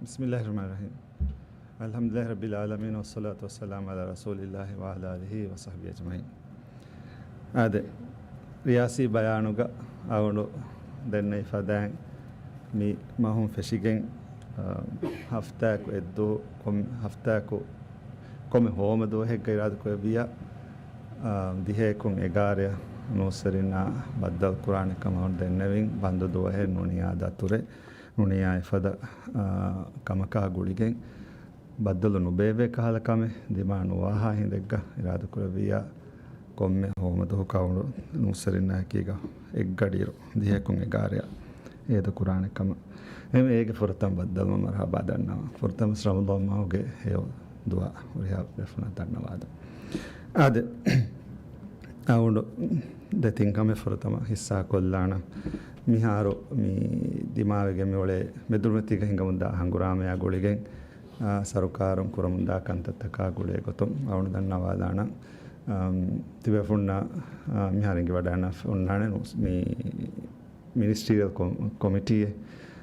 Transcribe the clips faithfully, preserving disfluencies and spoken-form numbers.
بسم الله الرحمن الرحيم. الحمد لله رب العالمين، والصلاة والسلام على رسول الله وعلى آله وصحبه أجمعين. އާދެ، ރިޔާސީ ބަޔާނުގަ އަޅުގަނޑު ދެންނެވި ފަދައިން މި މަހުން ފެށިގެން، އާ، ހަފްތާއަކު އެއްދުވަހު، ކޮން-، ހަފްތާއަކު ކޮންމެ ހޯމަ ދުވަހެއްގަ އިރާދަކުރެއްވިއްޔާ، އާ، ދިހައެކުން އެގާރައަށް ނޫސްވެރިންނާ ބައްދަލުކުރާނެ ކަމަށް ދެންނެވިން، ބަންދު ދުވަހެއް ނޫނިއްޔާ ދަތުރެއް، ނޫނިއްޔާ އެފަދަ، އާ، ކަމަކާ ގުޅިގެން ބައްދަލު ނުބޭއްވޭ ކަހަލަ ކަމެއް ދިމާ ނުވާހާ ހިނދެއްގަ އިރާދަކުރެއްވިއްޔާ، ކޮންމެ ހޯމަ ދުވަހަކު އަޅުގަނޑު ނޫސްވެރިންނާ އެކީގަ އެއްގަޑިއިރު ދިހައެކުން އެގާރައަށް އޭދަކުރާނެ ކަމަށް. އެހެން އޭގެ ފުރަތަމަ ބައްދަލުވުމަށް މަރުހަބާ ދަންނަވަން. ފުރަތަމަ ރަމަޟާން މަހުގެ ހެޔޮ ދުވާ ހުރިހާ ބޭފުޅުންނަށް ދަންނަވާލަން. އާދެ، އަޅުގަނޑު ދެތިން ކަމެއް ފުރަތަމަ ހިއްސާ ކޮށްލާނަން. މިހާރު މި ދިމާވެގެން މިއުޅޭ މެދުރިމަތީގަ ހިނގަމުންދާ ހަނގުރާމަޔާ ގުޅިގެން، އާ، ސަރުކާރުން ކުރަމުންދާ ކަންތައްތަކާ ގުޅޭ ގޮތުން އަޅުގަނޑު ދަންނަވާލާނަން. އާ، ތިބޭފުޅުންނަށް، އާ، މިހާރު އެނގިވަޑައިގަންނަވަން އޮންނާނެ ނޫސް-، މި މިނިސްޓީރިއަލް ކޮ-، ކޮމިޓީއެއް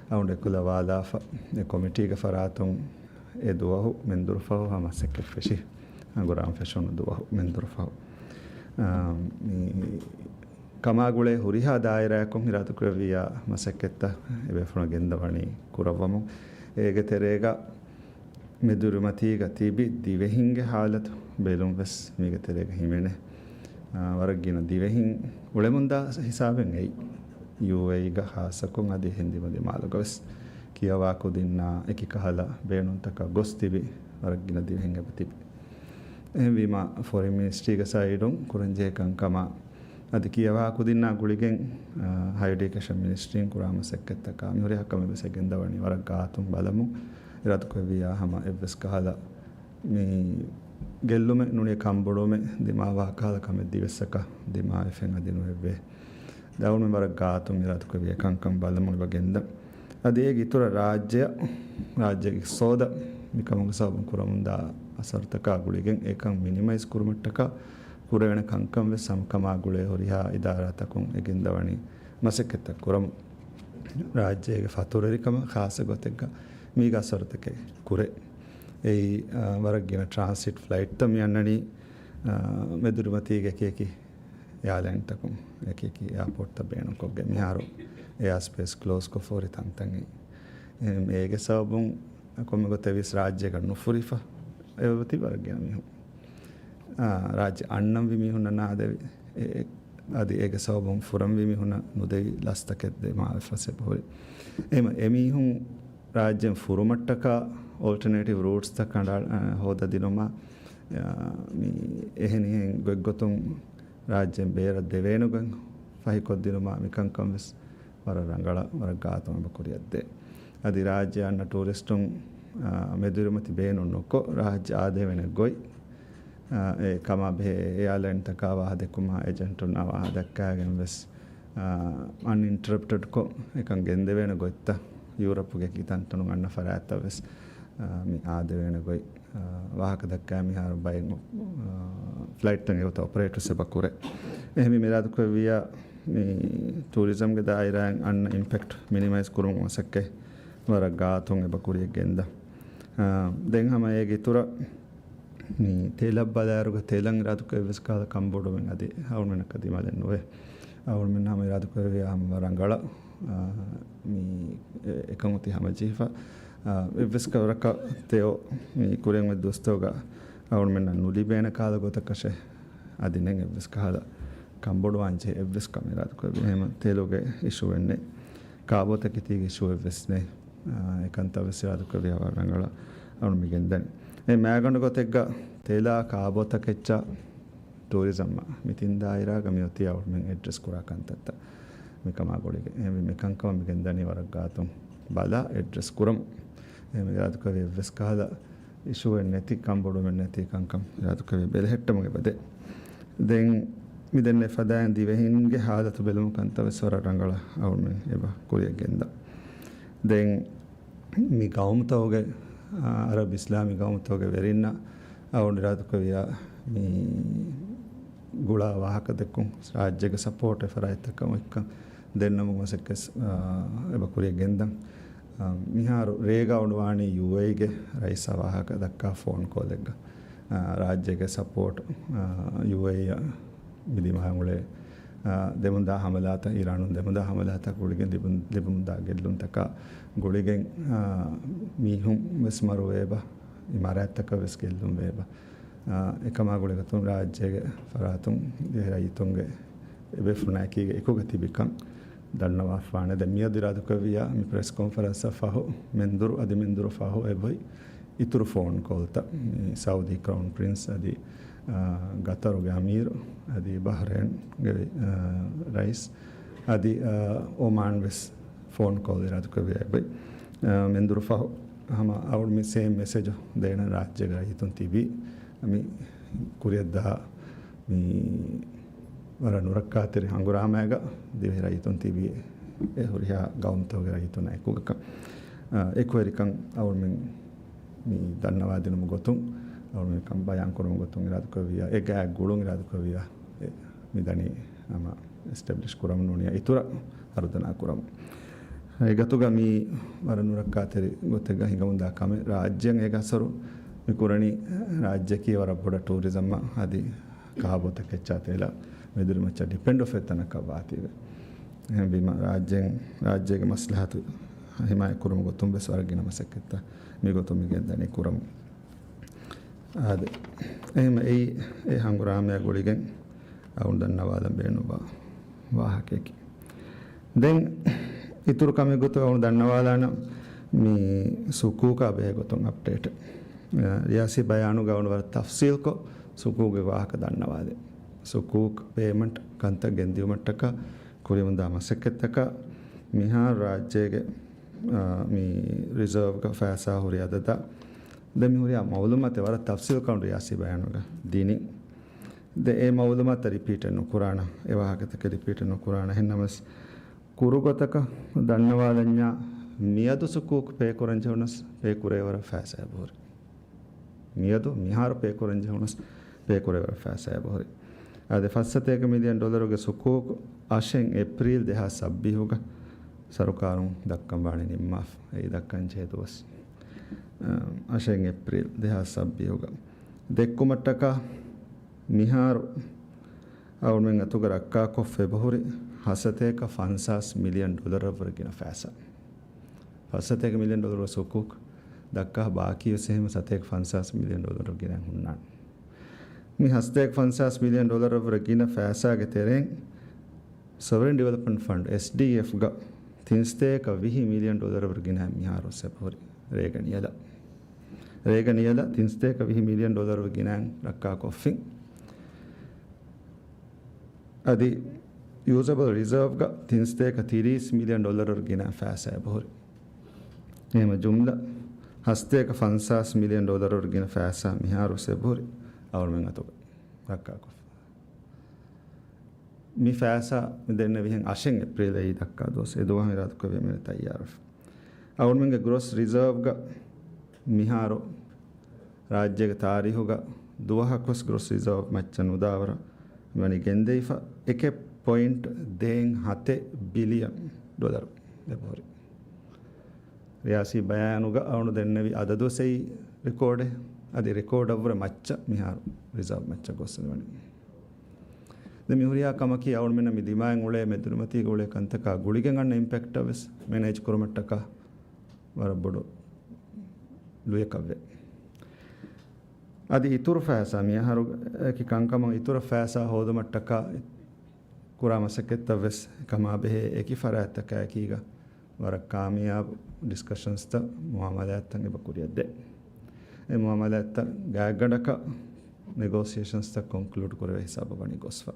އަޅުގަނޑު އެކުލަވާލާފަ. އެ ކޮމިޓީގެ ފަރާތުން އެ ދުވަހު މެންދުރުފަހު ހަމަ މަސައްކަތް ފެށި، ހަނގުރާމަ ފެށުނު ދުވަހު މެންދުރުފަހު. އާ، މި ކަމާގުޅޭ ހުރިހާ ދާއިރާއަކުން އިރާދަކުރެއްވިއްޔާ މަސައްކަތްތައް އެބޭފުޅުން ގެންދަވަނީ ކުރައްވަމުން. އޭގެ ތެރޭގަ މެދުރިމަތީގަ ތިބި ދިވެހިންގެ ހާލަތު ބެލުން ވެސް މީގެ ތެރޭގަ ހިމެނޭ. އާ، ވަރަށް ގިނަ ދިވެހިން އުޅެމުންދާ ހިސާބެއް އެއީ. ޔޫއޭއީގަ ހާއްސަކޮށް އަދި އެހެން ދިމަދިމާލުގަ ވެސް ކިޔަވާ ކުދިންނާ އެކި ކަހަލަ ބޭނުންތަކަށް ގޮސް ތިބި ވަރަށް ގިނަ ދިވެހިން އެބަ ތިބި. އެހެންވީމާ، ފޮރިން މިނިސްޓްރީގެ ސައިޑުން ކުރަންޖެހޭ ކަންކަމާ އަދި ކިޔަވާ ކުދިންނާ ގުޅިގެން، އާ، ހަޔަރ އެޑިއުކޭޝަން މިނިސްޓްރީން ކުރާ މަސައްކަތްތަކާ މި ހުރިހާ ކަމެއް ވެސް އެ ގެންދަވަނީ ވަރަށް ގާތުން ބަލަމުން. އިރާދަކުރެއްވިއްޔާ ހަމަ އެއްވެސް ކަހަލަ މި ގެއްލުމެއް ނޫނީ ކަންބޮޑުވުމެއް ދިމާވާ ކަހަލަ ކަމެއް ދިވެއްސަކަށް ދިމާވެފައި އަދި ނުވެއްވޭ. ދައުނު ވަރަށް ގާތުން އިރާދަކުރެއްވިއްޔާ ކަންކަން ބަލަމުން އެބަ ގެންދަން. އަދި އޭގެ އިތުރަށް ރާއްޖެއަށް، ރާއްޖޭގެ އިޤްތިޞާދަށް މިކަމުގެ ސަބަބުން ކުރަމުންދާ އަސަރުތަކާ ގުޅިގެން އެކަން މިނިމައިޒް ކުރުމަށްޓަކާ ކުރެވޭނެ ކަންކަން ވެސް ހަމަކަމާ ގުޅޭ ހުރިހާ އިދާރާތަކުން އެ ގެންދަވަނީ މަސައްކަތްތައް ކުރަމުން. ރާއްޖޭގެ ފަތުރުވެރިކަމަށް ޚާއްޞަ ގޮތެއްގަ މީގެ އަސަރުތަކެއް ކުރޭ. އެއީ، އާ، ވަރަށް ގިނަ ޓްރާންސިޓް ފްލައިޓްތައް މި އަންނަނީ، އާ، މެދުރިމަތީގެ އެކި އެކި އެއާލައިންތަކުން އެކި އެކި އެއާޕޯޓްތައް ބޭނުންކޮށްގެން މިހާރު އެއާސްޕޭސް ކްލޯޒްކޮށް ފޯރި ތަންތަން އެ-، އޭގެ ސަބަބުން ކޮންމެ ގޮތެއް ވިޔަސް ރާއްޖޭގަ ނުފުރިފަ އެބަތި ވަރަށް ގިނަ މީހުން. އާ، ރާއްޖެ އަންނަންވީ މީހުންނަށް ނާދެވި، އެ-، އަދި އޭގެ ސަބަބުން ފުރަންވީ މީހުންނަށް ނުދެވި ލަސްތަކެއް ދިމާވެފަސް އެބަހުރި. އެހެން އެމީހުން ރާއްޖެން ފުރުމަށްޓަކާ އޯލްޓަނޭޓިވް ރޫޓްސްތައް ކަނޑާ-، އާ، ހޯދަދިނުމާ، އާ، މި އެހެނިހެން ގޮތްގޮތުން ރާއްޖެން ބޭރަށް ދެވޭނެގޮތް ފަހިކޮށްދިނުމާ މިކަންކަން ވެސް ވަރަށް ރަނގަޅަށް، ވަރަށް ގާތުން އެބަ ކުރިއަށްދޭ. އަދި ރާއްޖެ އަންނަ ޓޫރިސްޓުން، އާ، މެދުރިމަތި ބޭނުން ނުކޮށް، ރާއްޖެ އާދޭވޭނެ ގޮތް، އާ، އެ ކަމާ ބެހޭ އެއާލައިންތަކާ ވާހަ ދެއްކުމާ، އެޖެންޓުންނާ ވާހަ ދައްކާގެން ވެސް، އާ، އަންއިންޓަރަޕްޓެޑްކޮށް އެކަން ގެންދެވޭނެ ގޮތްތައް ޔޫރަޕުގެ ކިތަންތަނުން އަންނަ ފަރާތްތައް ވެސް، އާ، މި އާދެވޭނެ ގޮތް، އާ، ވާހަކަ ދައްކާ މިހާރު ބައެއް، އާ، ފްލައިޓްތައް އެގޮތަށް އޮޕަރޭޓް ވެސް އެބަ ކުރޭ. އެހެންވީމަ އިރާދަކުރެއްވިއްޔާ މި ޓޫރިޒަމްގެ ދާއިރާއިން އަންނަ އިމްޕެކްޓް މިނިމައިޒް ކުރުމުގެ މަސައްކަތް ވަރަށް ގާތުން އެބަ ކުރިއަށް ގެންދަން. އާ، ދެން ހަމަ އޭގެ އިތުރަށް މި ތެލަށް ބަލާއިރުގަ ތެލަށް އިރާދަކުރެއްވިޔަސް ކަހަލަ ކަންބޮޑުވުމެއް އަދި އަޅުމެންނަކަށް ދިމާލެއް ނުވޭ. އަޅުމެން ހަމަ އިރާދަކުރެއްވިއްޔާ ހަމަ ރަނގަޅަށް، އާ، މި އެ-، އެކަން އޮތީ ހަމަޖެހިފަ، އާ، އެއްވެސް ކަވަރަކަށް ތެޔޮ މި ކުރިން އޮތް ދުވަސްތަކުގަ އަޅުމެންނަށް ނުލިބޭނެ ކަހަލަ ގޮތަކަށެއް އަދި ނެތް އެއްވެސް ކަހަލަ ކަންބޮޑުވާން ޖެހޭ އެއްވެސް ކަމެއް އިރާދަކުރެއްވި. އެހެން ތެލުގެ އިޝޫއެއް ނެތް. ކާބޯތަކެތީގެ އިޝޫއެއް ވެސް ނެތް. އާ، އެކަންތައް ވެސް އިރާދަކުރެއްވިޔާ ވަރަށް ރަނގަޅަށް އަޅުމެން ގެންދަނީ. އެ މައިގަނޑު ގޮތެއްގަ ތެލާ ކާބޯތަކެއްޗާ ޓޫރިޒަމްއާ މި ތިން ދާއިރާގަ މިއޮތީ އަޅުމެން އެޑްރެސް ކުރާ ކަންތައްތައް މިކަމާ ގުޅިގެން. އެހެންވެ މިކަންކަމަށް މި ގެންދަނީ ވަރަށް ގާތުން ބަލާ އެޑްރެސް ކުރަމުން. އެހެންވެ އިރާދަކުރެއްވި އެއްވެސް ކަހަލަ އިޝޫއެއް ނެތި، ކަންބޮޑުވުމެއް ނެތި ކަންކަން އިރާދަކުރެއްވި ބެލެހެއްޓަމުން އެބަދޭ. ދެން މި ދެންނެވި ފަދައިން ދިވެހިންގެ ހާލަތު ބެލުމުގެ ކަންތައް ވެސް ވަރަށް ރަނގަޅަށް އަޅުމެން އެބަ ކުރިއަށް ގެންދަން. ދެން މި ގައުމުތަކުގެ، އާ، އަރަބް އިސްލާމީ ގައުމުތަކުގެ ވެރިންނަށް އަޅުގަނޑު އިރާދަކުރެއްވިއްޔާ މި ގުޅާ ވާހަކަ ދެއްކުން ރާއްޖޭގެ ސަޕޯޓް އެ ފަރާތްތަކަށް އޮތްކަން ދެންނެވުމުގެ މަސައްކަތް، އާ، އެބަ ކުރިއަށް ގެންދަން. މިހާރު ރޭގަ އުޑުވާނީ ޔޫއޭއީގެ ރައީސާ ވާހަކަ ދައްކާ ފޯން ކޯލެއްގަ. އާ، ރާއްޖޭގެ ސަޕޯޓް، އާ، ޔޫއޭއީއަށް މި ދިމާއަށް އުޅޭ، އާ، ދެމުންދާ ހަމަލާތައް، އީރާނުން ދެމުންދާ ހަމަލާތައް ގުޅިގެން ލިބުން، ލިބުމުންދާ ގެއްލުންތަކާ ގުޅިގެން، އާ، މީހުން ވެސް މަރުވޭބަ، އިމާރާތްތަކަށް ވެސް ގެއްލުން ވޭބަ. އާ، އެކަމާ ގުޅިގޮތުން ރާއްޖޭގެ ފަރާތުން ދިވެހި ރައްޔިތުންގެ އެބޭފުޅުންނާއެކީގެ އެކުގަ ތިބިކަން ދަންނަވާފާނެ. ދެން މިއަދު އިރާދަކުރެއްވިއްޔާ މި ޕްރެސް ކޮންފަރެންސަށް ފަހު މެންދުރު އަދި މެންދުރު ފަހު އެބައޮތް އިތުރު ފޯން ކޯލްތައް. މި ސައުދީ ކްރައުން ޕްރިންސް އަދި، އާ، ގަތަރުގެ އަމީރު އަދި ބަހްރޭންގެ، އާ، ރައީސް އަދި، އާ، އޮމާން ވެސް ފޯން ކޯލް އިރާދަކުރެއްވިއްޔާ އެބައޮތް. އާ، މެންދުރު ފަހު ހަމަ އަޅުގަނޑު މި ސޭމް މެސެޖު ދޭނަން ރާއްޖޭގެ ރައްޔިތުން ތިބީ މި ކުރިއަށްދާ މި ވަރަށް ނުރައްކާތެރި ހަނގުރާމައިގަ ދިވެހި ރައްޔިތުން ތިބީ އެ ހުރިހާ ގައުމުތަކުގެ ރައްޔިތުންނާ އެކުގަކަން، އާ، އެކުވެރިކަން އަޅުގަނޑުމެން މި ދަންނަވާދިނުމުގެ ގޮތުން، އަޅުގަނޑުމެން ކަން ބަޔާން ކުރުމުގެ ގޮތުން އިރާދަކުރެއްވިއްޔާ، އެ ގާތް ގުޅުން އިރާދަކުރެއްވިއްޔާ، އެ މި ދަނީ ހަމަ އެސްޓެބްލިޝް ކުރަމުން ނޫނީ އިތުރަށް ހަރުދަނާ ކުރަމުން. އެގޮތުގަ މި ވަރަށް ނުރައްކާތެރި ގޮތެއްގަ ހިނގަމުންދާ ކަމެއް. ރާއްޖެއަށް އޭގެ އަސަރު މި ކުރަނީ ރާއްޖެއަކީ ވަރަށް ބޮޑަށް ޓޫރިޒަމްއަށް އަދި ކާބޯތަކެއްޗާ ތޭލަ މެދުރި މައްޗަށް ޑިޕެންޑް އޮފް އެއްތަނަކަށް ވާތީވެ. އެހެންވީމަ ރާއްޖެއިން، ރާއްޖޭގެ މަސްލަހަތު ހިމާޔަތް ކުރުމުގެ ގޮތުން ވެސް ވަރަށް ގިނަ މަސައްކަތްތައް މި ގޮތުން މި ގެންދަނީ ކުރަމުން. އާދެ، އެހެން އެއީ އެ ހަނގުރާމައާ ގުޅިގެން އަޅުގަނޑު ދަންނަވާލަން ބޭނުންވާ ވާހަކައަކީ. ދެން އިތުރު ކަމެއް ގޮތުގަ އަޅުގަނޑު ދަންނަވާލާނަން މި ސުކޫކާ ބެހޭ ގޮތުން އަޕްޑޭޓެއް. ރިޔާސީ ބަޔާނުގަ އަޅުގަނޑު ވަރަށް ތަފްސީލްކޮށް ސުކޫކުގެ ވާހަކަ ދަންނަވާލި. ސުކޫކް ޕޭމަންޓް ކަންތައް ގެންދިއުމަށްޓަކާ ކުރިމުންދާ މަސައްކަތްތަކަށް މިހާރު ރާއްޖޭގެ، އާ، މި ރިޒާވްގަ ފައިސާ ހުރި އަދަދާ ދެން މި ހުރިހާ މައުލޫމާތެއް ވަރަށް ތަފްސީލްކޮށް ރިޔާސީ ބަޔާނުގަ ދިނީ. ދެން އެ މައުލޫމާތުތައް ރިޕީޓެއް ނުކުރާނަ، އެ ވާހަކަތަކެއް ރިޕީޓެއް ނުކުރާނަ. އެހެންނަމަވެސް ކުރުގޮތަކަށް ދަންނަވާލަންޏާ މިއަދު ސުކޫކް ޕޭ ކުރަން ޖެހުނަސް ޕޭ ކުރޭ ވަރަށް ފައިސާ އެބަހުރި. މިއަދު މިހާރު ޕޭ ކުރަން ޖެހުނަސް ޕޭ ކުރޭ ވަރަށް ފައިސާ އެބަހުރި. އާދެ، ފައްސަތޭކަ މިލިއަން ޑޮލަރުގެ ސުކޫކު އަށެއް އޭޕްރީލް ދެހާސް ސައްބީހުގަ ސަރުކާރުން ދައްކަން ވާނީ ނިންމާފަ. އެއީ ދައްކަން ޖެހޭ ދުވަސް، އަށެއް އޭޕްރީލް ދެހާސް ސައްބީހުގަ. ދެއްކުމަށްޓަކާ މިހާރު އަޅުމެން އަތުގަ ރައްކާކޮށްފަ އެބަހުރި ހަސަތޭކަ ފަންސާސް މިލިއަން ޑޮލަރަށްވުރެ ގިނަ ފައިސާ. ފަސްސަތޭކަ މިލިއަން ޑޮލަރު ސުކޫކް ދައްކާ ބާކީ ވެސް އެހެން ސަތޭކަ ފަންސާސް މިލިއަން ޑޮލަރު ގިނައިން ހުންނާނެ. މި ހަސަތޭކަ ފަންސާސް މިލިއަން ޑޮލަރަށްވުރެ ގިނަ ފައިސާގެ ތެރެއިން ސޮވަރިން ޑިވެލޮޕްމަންޓް ފަންޑް، އެސްޑީއެފްގަ ތިންސަތޭކަ ވިހި މިލިއަން ޑޮލަރަށްވުރެ ގިނަ މިހާރު ސެބަހުރި ރޭގަ ނިޔަލަށް. ރޭގަ ނިޔަލަށް ތިންސަތޭކަ ވިހި މިލިއަން ޑޮލަރު ގިނައިން ރައްކާކޮށްފިން. އަދި ޔޫޒަބަލް ރިޒާވްގަ ތިންސަތޭކަ ތިރީސް މިލިއަން ޑޮލަރު ގިނަ ފައިސާ އެބަހުރި. އެހެން ޖުމްލަ ހަސަތޭކަ ފަންސާސް މިލިއަން ޑޮލަރު ގިނަ ފައިސާ މިހާރު ސެބަހުރި އަޅުމެން އަތުގަ ރައްކާކޮށްފަ. މި ފައިސާ މި ދެންނެވިހެން އަށެއް އޭޕްރީލް އެއީ ދައްކާ ދުވަސް. އެ ދުވަހު އިރާދަކުރެއްވިޔާ މި ތައްޔާރުވެފަ. އަޅުމެންގެ ގްރޮސް ރިޒާވްގަ މިހާރު ރާއްޖޭގެ ތާރީހުގަ ދުވަހަކުވެސް ގްރޮސް ރިޒާވް މައްޗަށް ނުދާވަރަށް ވަނީ ގެންދެވިފަ އެކެއް ޕޮއިންޓް ދޭއް ހަތެއް ބިލިއަން ޑޮލަރު އެބަހުރި. ރިޔާސީ ބަޔާނުގަ އަޅުގަނޑު ދެންނެވި އަދަދު ވެސް އެއީ ރެކޯޑެއް. އަދި ރެކޯޑަށްވުރެ މައްޗަށް މިހާރު ރިޒާވް މައްޗަށް ގޮސް މިވަނީ. ދެން މި ހުރިހާ ކަމަކީ އަޅުމެންނަށް މި ދިމާއިން އުޅޭ މެދުރިމަތީގަ އުޅޭ ކަންތަކާ ގުޅިގެން އަންނަ އިމްޕެކްޓަށް ވެސް މެނޭޖް ކުރުމަށްޓަކާ ވަރަށް ބޮޑު ލުޔަކަށްވޭ. އަދި އިތުރު ފައިސާ މިއަހަރު އެކި ކަންކަމަށް އިތުރަށް ފައިސާ ހޯދުމަށްޓަކާ ކުރާ މަސައްކަތްތައް ވެސް ކަމާބެހޭ އެކި ފަރާތްތަކާއެކީގަ ވަރަށް ކާމިޔާބު ޑިސްކަޝަންސްތައް މުއާމަލާތްތައް އެބަ ކުރިއަށްދޭ. އެ މުއާމަލާތްތައް ގާތްގަނޑަކަށް ނެގޯސިއޭޝަންސްތައް ކޮންކްލޫޑް ކުރެވޭ ހިސާބަށް ވަނީ ގޮސްފަ.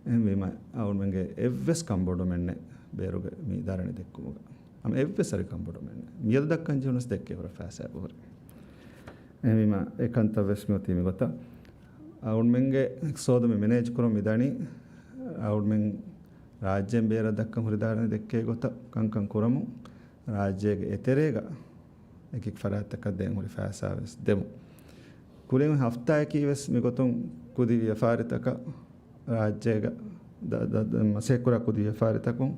އެހެންވީމަ އަޅުމެންގެ އެއްވެސް ކަންބޮޑުމެއްނެއް ބޭރުގެ މި ދަރަނި ދެއްކުމުގަ. ހަމަ އެއްވެސް އަރި ކަންބޮޑުމެއްނެއް. މިއަދު ދައްކަން ޖެހުނަސް ދެއްކޭ ވަރަށް ފައިސާ އެބަހުރި. އެހެންވީމަ އެ ކަންތައް ވެސް މިއޮތީ މިގޮތަށް. އަޅުމެންގެ އިޤްތިޞާދު މި މެނޭޖް ކުރަން މިދަނީ އަޅުމެން ރާއްޖޭން ބޭރަށް ދައްކަން ހުރި ދާނެ ދެއްކޭ ގޮތަށް ކަންކަން ކުރަމުން، ރާއްޖޭގެ އެތެރޭގަ އެކި ފަރާތްތަކަށް ދޭން ހުރި ފައިސާ ވެސް ދެމުން. ކުރިން ހަފްތާއަކީ ވެސް މިގޮތުން ކުދި ވިޔަފާރިތަކަށް ރާއްޖޭގަ ދަ-، ދަ-، ދަ-، މަސައްކަތްކުރާ ކުދި ވިޔަފާރިތަކުން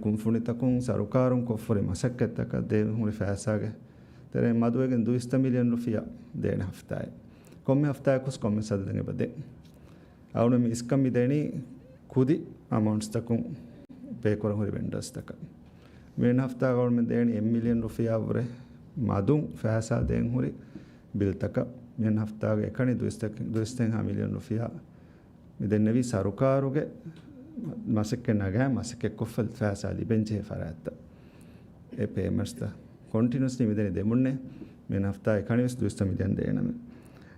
ކުންފުނިތަކުން ސަރުކާރުން ކޮށްފަ ހުރި މަސައްކަތްތަކަށް ދޭން ހުރި ފައިސާގެ ތެރެއިން މަދުވެގެން ދުއިސައްތަ މިލިއަން ރުފިޔާ ދޭނެ ހަފްތާއެއް. ކޮންމެ ހަފްތާއަކުވެސް ކޮންމެސް އަދަދެއް އެބަ ދޭ. އަޅުގަނޑު މި އިސްކަން މި ދެނީ ކުދި އަމައުންޓްސްތަކުން ޕޭކުރަން ހުރި ވެންޑާސްތަކަށް. މިއަންނަ ހަފްތާގަ އަޅުގަނޑު ދޭނީ އެއް މިލިއަން ރުފިޔާ ވުރެ މަދުން ފައިސާ ދޭން ހުރި ބިލްތަކަށް. މިއަންނަ ހަފްތާގަ އެކަނި ދުއިސައްތަ، ދުއިސައްތައެއްހާ މިލިއަން ރުފިޔާ މި ދެންނެވީ ސަރުކާރުގެ މަސައްކަތް ނަގާ މަސައްކަތްކޮށްފަ ފައިސާ ލިބެންޖެހޭ ފަރާތްތައް. އެ ޕޭމަންޓްސްތައް ކޮންޓިނިއުއަސްލީ މިދެނީ ދެމުންނޭ. މިއަންނަ ހަފްތާ އެކަނިވެސް ދުއިސައްތަ މިލިއަން ދޭނަމޭ.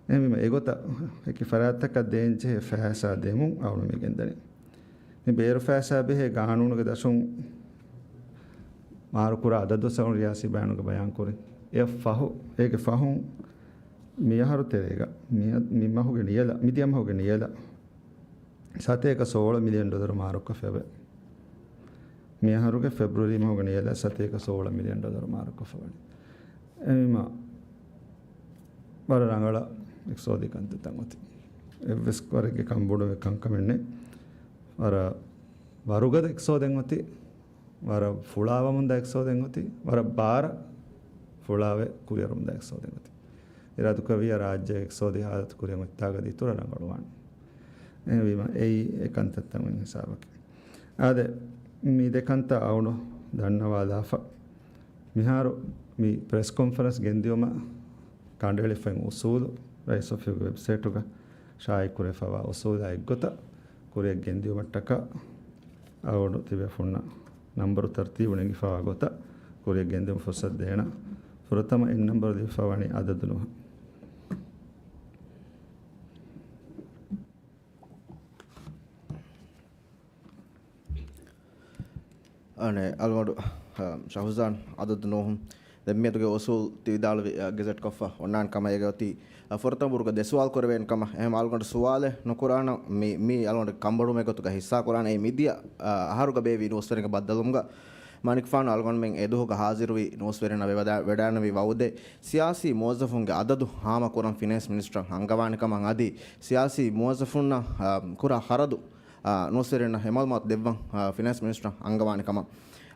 އެހެންވީމަ އެގޮތަށް އެކި ފަރާތްތަކަށް ދޭންޖެހޭ ފައިސާ ދެމުން އަޅުގަނޑު މި ގެންދަނީ. މި ބޭރު ފައިސާ ބެހޭ ގާނޫނުގެ ދަށުން މާރުކުރާ އަދަދު ސައުން ރިޔާސީ ބަޔާނުގަ ބަޔާންކުރި. އެ ފަހު، އޭގެ ފަހުން މިއަހަރު ތެރޭގަ، މި، މި މަހުގެ ނިޔަލަށް، މިދިޔަ މަހުގެ ނިޔަލަށް ސަތޭކަ ސޯޅަ މިލިއަން ޑޮލަރު މާރުކޮށްފައިވޭ. މިއަހަރުގެ ފެބްރުއަރީ މަހުގެ ނިޔަލަށް ސަތޭކަ ސޯޅަ މިލިއަން ޑޮލަރު މާރުކޮށްފަވަނީ. އެހެންވީމަ ވަރަށް ރަނގަޅަށް އިޤްތިޞާދީ ކަންތައްތައް އޮތީ. އެއްވެސް ވަރެއްގެ ކަންބޮޑުވެ ކަންކަމެއް ނެތް. ވަރަށް ވަރުގަދަ އިޤްތިޞާދެއް އޮތީ. ވަރަށް ފުޅާވަމުންދާ އިޤްތިޞާދެއް އޮތީ. ވަރަށް ބާރަށް ފުޅާވެ ކުރިއެރުމުންދާ އިޤްތިޞާދެއް އޮތީ. އިރާދަކުރެއްވިއްޔާ ރާއްޖޭގެ އިޤްތިޞާދީ ހާލަތު ކުރިއަށް އޮތްތާގަ ދިތުރަށް ރަނގަޅުވާނެ. އެހެންވީމަ އެއީ އެ ކަންތައްތައް އޮތް ހިސާބަކީ. އާދެ، މި ދެ ކަންތައް އަޅުގަނޑު ދަންނަވާލާފަ. މިހާރު މި ޕްރެސް ކޮންފަރެންސް ގެންދިއުމަށް ކަނޑައެޅިފައި އުސޫލު ރައީސް އޮފީހުގެ ވެބްސައިޓުގަ ޝާއިޢުކުރެވިފައިވާ އުސޫލާ އެއްގޮތަށް ކުރިއަށް ގެންދިއުމަށްޓަކާ އަޅުގަނޑު ތިބޭފުޅުންނަށް ނަންބަރު ތަރުތީބު ނެގިފައިވާ ގޮތަށް ކުރިއަށް ގެންދިއުމަށް ފުރުޞަތު ދޭނަން. ފުރަތަމަ އިން ނަންބަރު ލިބިފައިވަނީ އަދަދު ނުވަ. އަނެއް އަޅުގަނޑު، އަ، ޝަހުޒާން އަދަދު ނުވަ. ދެން މިއަދުގެ އުސޫލު ތި ވިދާޅުވި، އަ، ގެޒެޓް ކޮށްފަ އޮންނާނެ ކަމަށް އޭގެ އޮތީ، އަ، ފުރަތަމަ ބުރުގަ ދެ ސުވާލު ކުރެވޭނެ ކަމަށް. އެހެން އަޅުގަނޑު ސުވާލެއް ނުކުރާނަން މި، މީ އަޅުގަނޑު ކަންބޮޑުވުމެއް ގޮތުގަ ހިއްސާ ކުރާނެ. އެ މިދިޔަ، އަ، އަހަރުގަ ބޭއްވި ނޫސްވެރިންގެ ބައްދަލުވުމުގަ މަނިކުފާނު އަޅުގަނޑުމެން އެދުވަހުގަ ހާޒިރުވި ނޫސްވެރިންނަށް ވެ-، ވެޑާންވި ވައުދެއް ސިޔާސީ މުވައްޒަފުންގެ އަދަދު ހާމަކުރަން ފިނޭންސް މިނިސްޓަރަށް އަންގަވާނެ ކަމަށް އަދި ސިޔާސީ މުވައްޒަފުންނަށް، އަ، ކުރާ ޚަރަދު، އަ، ނޫސްވެރިންނަށް އެ މައުލޫމާތު ދެއްވަން، އަ، ފިނޭންސް މިނިސްޓަރަށް އަންގަވާނެ ކަމަށް.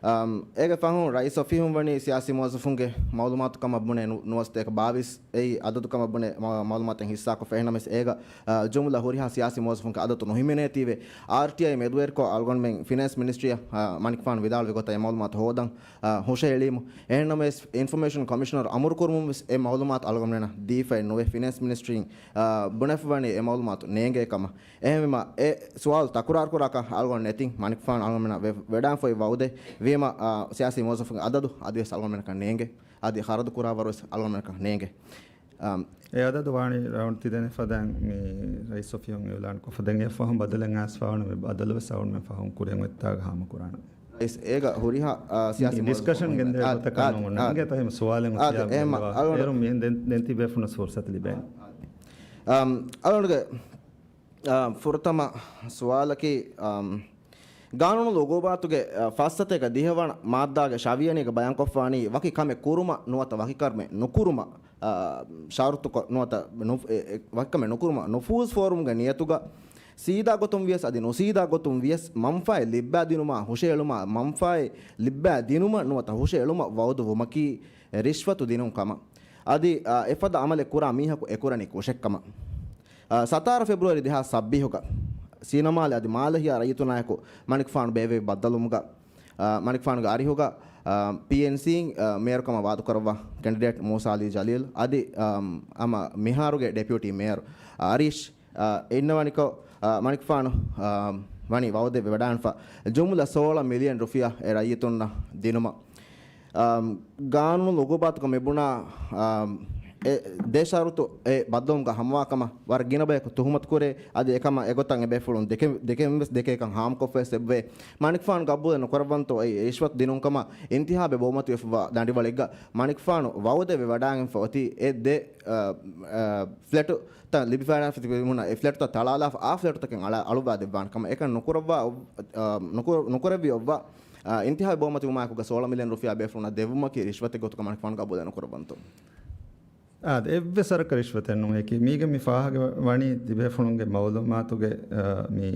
އަމް، އޭގެ ފަހުން ރައީސް އޮފީހުން ވަނީ ސިޔާސީ މުވައްޒަފުންގެ މައުލޫމާތު ކަމަށް ބުނެ ނު-، ނުވަސަތޭކަ ބާވީސް އެއީ އަދަދު ކަމަށް ބުނެ މަ-، މައުލޫމާތެއް ހިއްސާކޮށްފަ. އެހެންނަމަވެސް އޭގަ، އަ، ޖުމްލަ ހުރިހާ ސިޔާސީ މުވައްޒަފުންގެ އަދަދު ނުހިމެނޭތީވެ. އާރްޓީއައި މެދުވެރިކޮށް އަޅުގަނޑުމެން ފިނޭންސް މިނިސްޓްރީއަށް، އަ، މަނިކުފާނު ވިދާޅުވި ގޮތަށް އެ މައުލޫމާތު ހޯދަން، އަ، ހުށައެޅީމު. އެހެންނަމަވެސް އިންފޮމޭޝަން ކޮމިޝަނަރު އަމުރުކުރުމުންވެސް އެ މައުލޫމާތު އަޅުގަނޑުމެންނަށް ދީފައެއް ނުވެ. ފިނޭންސް މިނިސްޓްރީން، އަ، ބުނެފަވަނީ އެ މައުލޫމާތު ނޭނގޭ ކަމަށް. އެހެންވީމަ، އެ ސުވާލު ތަކުރާރުކުރާކަށް އަޅުގަނޑު ނެތިން މަނިކުފާނު އަޅުގަނޑުމެންނަށް ވެ-، ވެޑާންފައި ވައުދެއް ވީމަ، އާ، ސިޔާސީ މުވައްޒަފުންގެ އަދަދު އަދިވެސް އަޅުގަނޑުމެންނަކަށް ނޭނގެ. އަދި ޚަރަދު ކުރާ ވަރުވެސް އަޅުގަނޑުމެންނަކަށް ނޭނގެ. އާ، އެ އަދަދު ވާނީ ރައުންޑް ތި ދެނެފަދައިން މި ރައީސް އޮފީހުން އިއުލާން ކޮށްފަ ދެން އެ ފަހުން ބަދަލެއް އައިސްފަވާނެ މި ބަދަލުވެސް އަޅުގަނޑުމެން ފަހުން ކުރިއަށް އޮތްތާގަ ހާމަކުރާނަން. އިސް އޭގަ ހުރިހާ، އާ، ސިޔާސީ މި ޑިސްކަޝަން މުވައްޒަފުން ގެންދެވޭ އާ، ގޮތަކަށް އާ، ނޫން. އާ، އިނގޭތޯ އެހެން ސުވާލެއް އާ، އޮތިއްޔާ އެހެން ބެލުވާ. އަޅުގަނޑު އޭރުން މިހެން ދެން، ދެން ތިބޭފުޅުން ފުރުސަތު ލިބޭނެ. އާ، އަޅުގަނޑުގެ، އާ، ފުރަތަމަ ސުވާލަކީ، އާ، ގާނޫނު އުގޫބާތުގެ، އާ، ފައްސަތޭކަ ދިހަވަނަ މާއްދާގެ ޝަވިޔަނީގަ ބަޔާންކޮށްފާނީ ވަކި ކަމެއް ކުރުމަށް ނުވަތަ ވަކި ކަމެއް ނުކުރުމަށް، އާ، ޝަރުތުކޮށް ނުވަތަ ނު-، އެ، އެ، ވަކި ކަމެއް ނުކުރުމަށް ނުފޫޒު ފޯރުމުގެ ނިޔަތުގަ ސީދާ ގޮތުން ވިޔަސް އަދި ނުސީދާ ގޮތުން ވިޔަސް މަންފާއެއް ލިއްބާދިނުމާ ހުށައެޅުމާ، މަންފާއެއް ލިއްބާދިނުމަށް ނުވަތަ ހުށައެޅުމަށް ވައުދު ވުމަކީ ރިޝްވަތު ދިނުން ކަމަށް. އަދި، އާ، އެފަދަ އަމަލެއް ކުރާ މީހަކު އެކުރަނީ ކުށެއްކަމަށް. އާ، ސަތާރަ ފެބްރުއަރީ ދެހާސް ސައްބީސްގަ ސީނަމާލެ އަދި މާލެހިޔާ ރައްޔިތުންނާއެކު މަނިކުފާނު ބޭއްވެވި ބައްދަލުވުމުގަ، އާ، މަނިކުފާނުގެ އަރިހުގަ، އާ، ޕީއެންސީން، އާ، މޭޔަރުކަމަށް ވާދަކުރައްވާ ކެންޑިޑޭޓް މޫސާ އަލީ ޖަލީލް އަދި، އާ، ހަމަ މިހާރުގެ ޑެޕިއުޓީ މޭޔަރު އަރީޝް، އާ، އިންނަވަނިކޮށް، އާ، މަނިކުފާނު، އާ، ވަނީ ވައުދެއް ވެވަޑާންފަ ޖުމްލަ ސޯޅަ މިލިއަން ރުފިޔާ އެ ރައްޔިތުންނަށް ދިނުމަށް. އާ، ގާނޫނު އުގޫބާތުގަ މިބުނާ، އާ، އެ ދެ ޝަރުތު އެ ބައްދަލުވުމުގަ ހަމަވާ ކަމަށް ވަރަށް ގިނަ ބަޔަކު ތުހުމަތު ކުރޭ. އަދި އެކަމަށް އެގޮތަށް އެބޭފުޅުން ދެކެ-، ދެކެންވެސް ދެކޭކަން ހާމަކޮށްފަވެސް އެއްވޭ. މަނިކުފާނު ގަބޫލެއް ނުކުރައްވަންތޯ އެ ރިޝްވަތު ދިނުން ކަމަށް އިންތިހާބެއް ބައުމަތިވެފައިވާ ދަނޑިވަޅެއްގަ މަނިކުފާނު ވައުދެއް ވެވަޑާގެންފަ އޮތީ އެ ދެ، އާ، އާ، ފްލެޓުތައް ލިބިފައިވާ ފިތިބިމުންނަށް އެ ފްލެޓުތައް ތަޅާލާފަ އާ ފްލެޓުތަކެއް އަޅާ-، އަޅުއްވާ ދެއްވާނެ ކަމަށް. އެކަން ނުކުރައްވާ އޮ-، އާ، ނުކު-، ނުކުރެއްވި އޮއްވާ، އާ، އިންތިހާބެއް ބައުމަތިވުމާއެކުގަ ސޯޅަ މިލިއަން ރުފިޔާ ބޭފުޅުންނަށް ދެއްވުމަކީ ރިޝްވަތެއް ގޮތުގަ މަނިކުފާނު ގަބޫލެއް ނުކުރައްވަންތޯ؟ އާދެ، އެއްވެސް ވަރަކަށް ރިޝްވަތެއް ނޫން. އެކި މީގެ މި ފާހަގަ ވަނީ ތިބޭފުޅުންގެ މައުލޫމާތުގެ، އާ، މި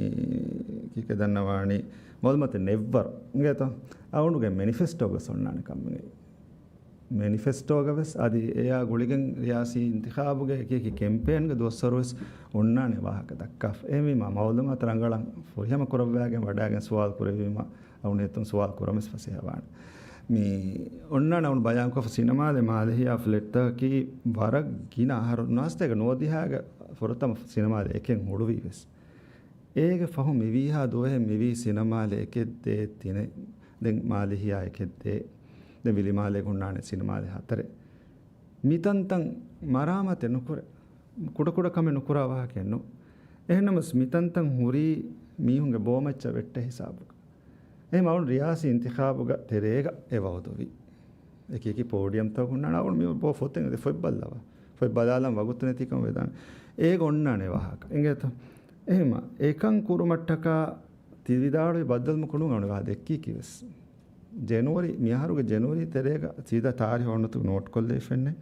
ކީކޭ ދަންނަވާނީ، މައުލޫމާތެއް ނެއްވަރު އިނގޭތޯ؟ އަޅުގަނޑުގެ މެނިފެސްޓޯގަ އޮންނާނެ ކަމެއް. މެނިފެސްޓޯގަ ވެސް އަދި އެޔާ ގުޅިގެން ރިޔާސީ އިންތިޚާބުގެ އެކި އެކި ކެމްޕޭންގެ ދުވަސްވަރު ވެސް އޮންނާނެ ވާހަކަ ދައްކާފަ. އެހެންވީމާ މައުލޫމާތު ރަނގަޅަށް ފުރިހަމަ ކުރައްވާގެން ވަޑާގެން ސުވާލު ކުރެއްވީމަ އަޅުގަނޑު އެތުން ސުވާލު ކުރަން ވެސް ފަސޭހަވާނެ. މި އޮންނާނެ އަޅުގަނޑު ބަޔާންކޮށްފަ ސިނަމާލެ މާލެހިޔާ ފްލެޓްތަކަކީ ވަރަށް ގިނަ އަހަރު ނުވަސްތޭކަ ނުވަދިހާގެ ފުރަތަމަ ސިނަމާލެ އެކެއް ހުޅުވީ ވެސް. އޭގެ ފަހު މިވީހާ ދުވަހެއް މިވީ ސިނަމާލެ އެކެއް ދޭ ތިނެއް. ދެން މާލެހިޔާ އެކެއް ދޭ. ދެން ވިލިމާލޭގަ ހުންނާނެ ސިނަމާލެ ހަތަރެއް. މިތަންތަން މަރާމާތެއް ނުކުރޭ. ކުޑަ ކުޑަ ކަމެއް ނުކުރާ ވާހަކައެއް ނޫން. އެހެންނަމަވެސް މިތަންތަން ހުރީ މީހުންގެ ބޯމައްޗަށް ވެއްޓޭ ހިސާބުގަ. އެހެން އަޅުގަނޑު ރިޔާސީ އިންތިޚާބުގަ ތެރޭގަ އެ ވައުދުވި. އެކި އެކި ޕޯޑިއަމްތައް ހުންނާނެ އަޅުގަނޑު މި ބޯ ފޮތެއް އެދެ ފޮތް ބައްލަވާ. ފޮތް ބަލާލަން ވަގުތު ނެތިކަމަށް ވެދާނެ. އޭގަ އޮންނާނެ ވާހަކަ. އިނގޭތަ؟ އެހެންމަ އެކަން ކުރުމަށްޓަކާ ތި ވިދާޅުވި ބައްދަލުމަކުނު އަޅުގަނޑު ދެއްކީކީ ވެސް. ޖެނުއަރީ، މިއަހަރުގެ ޖެނުއަރީ ތެރޭގަ ސީދާ ތާރީހު އޮންނަތު ނޯޓްކޮށްލައިފެންނެ.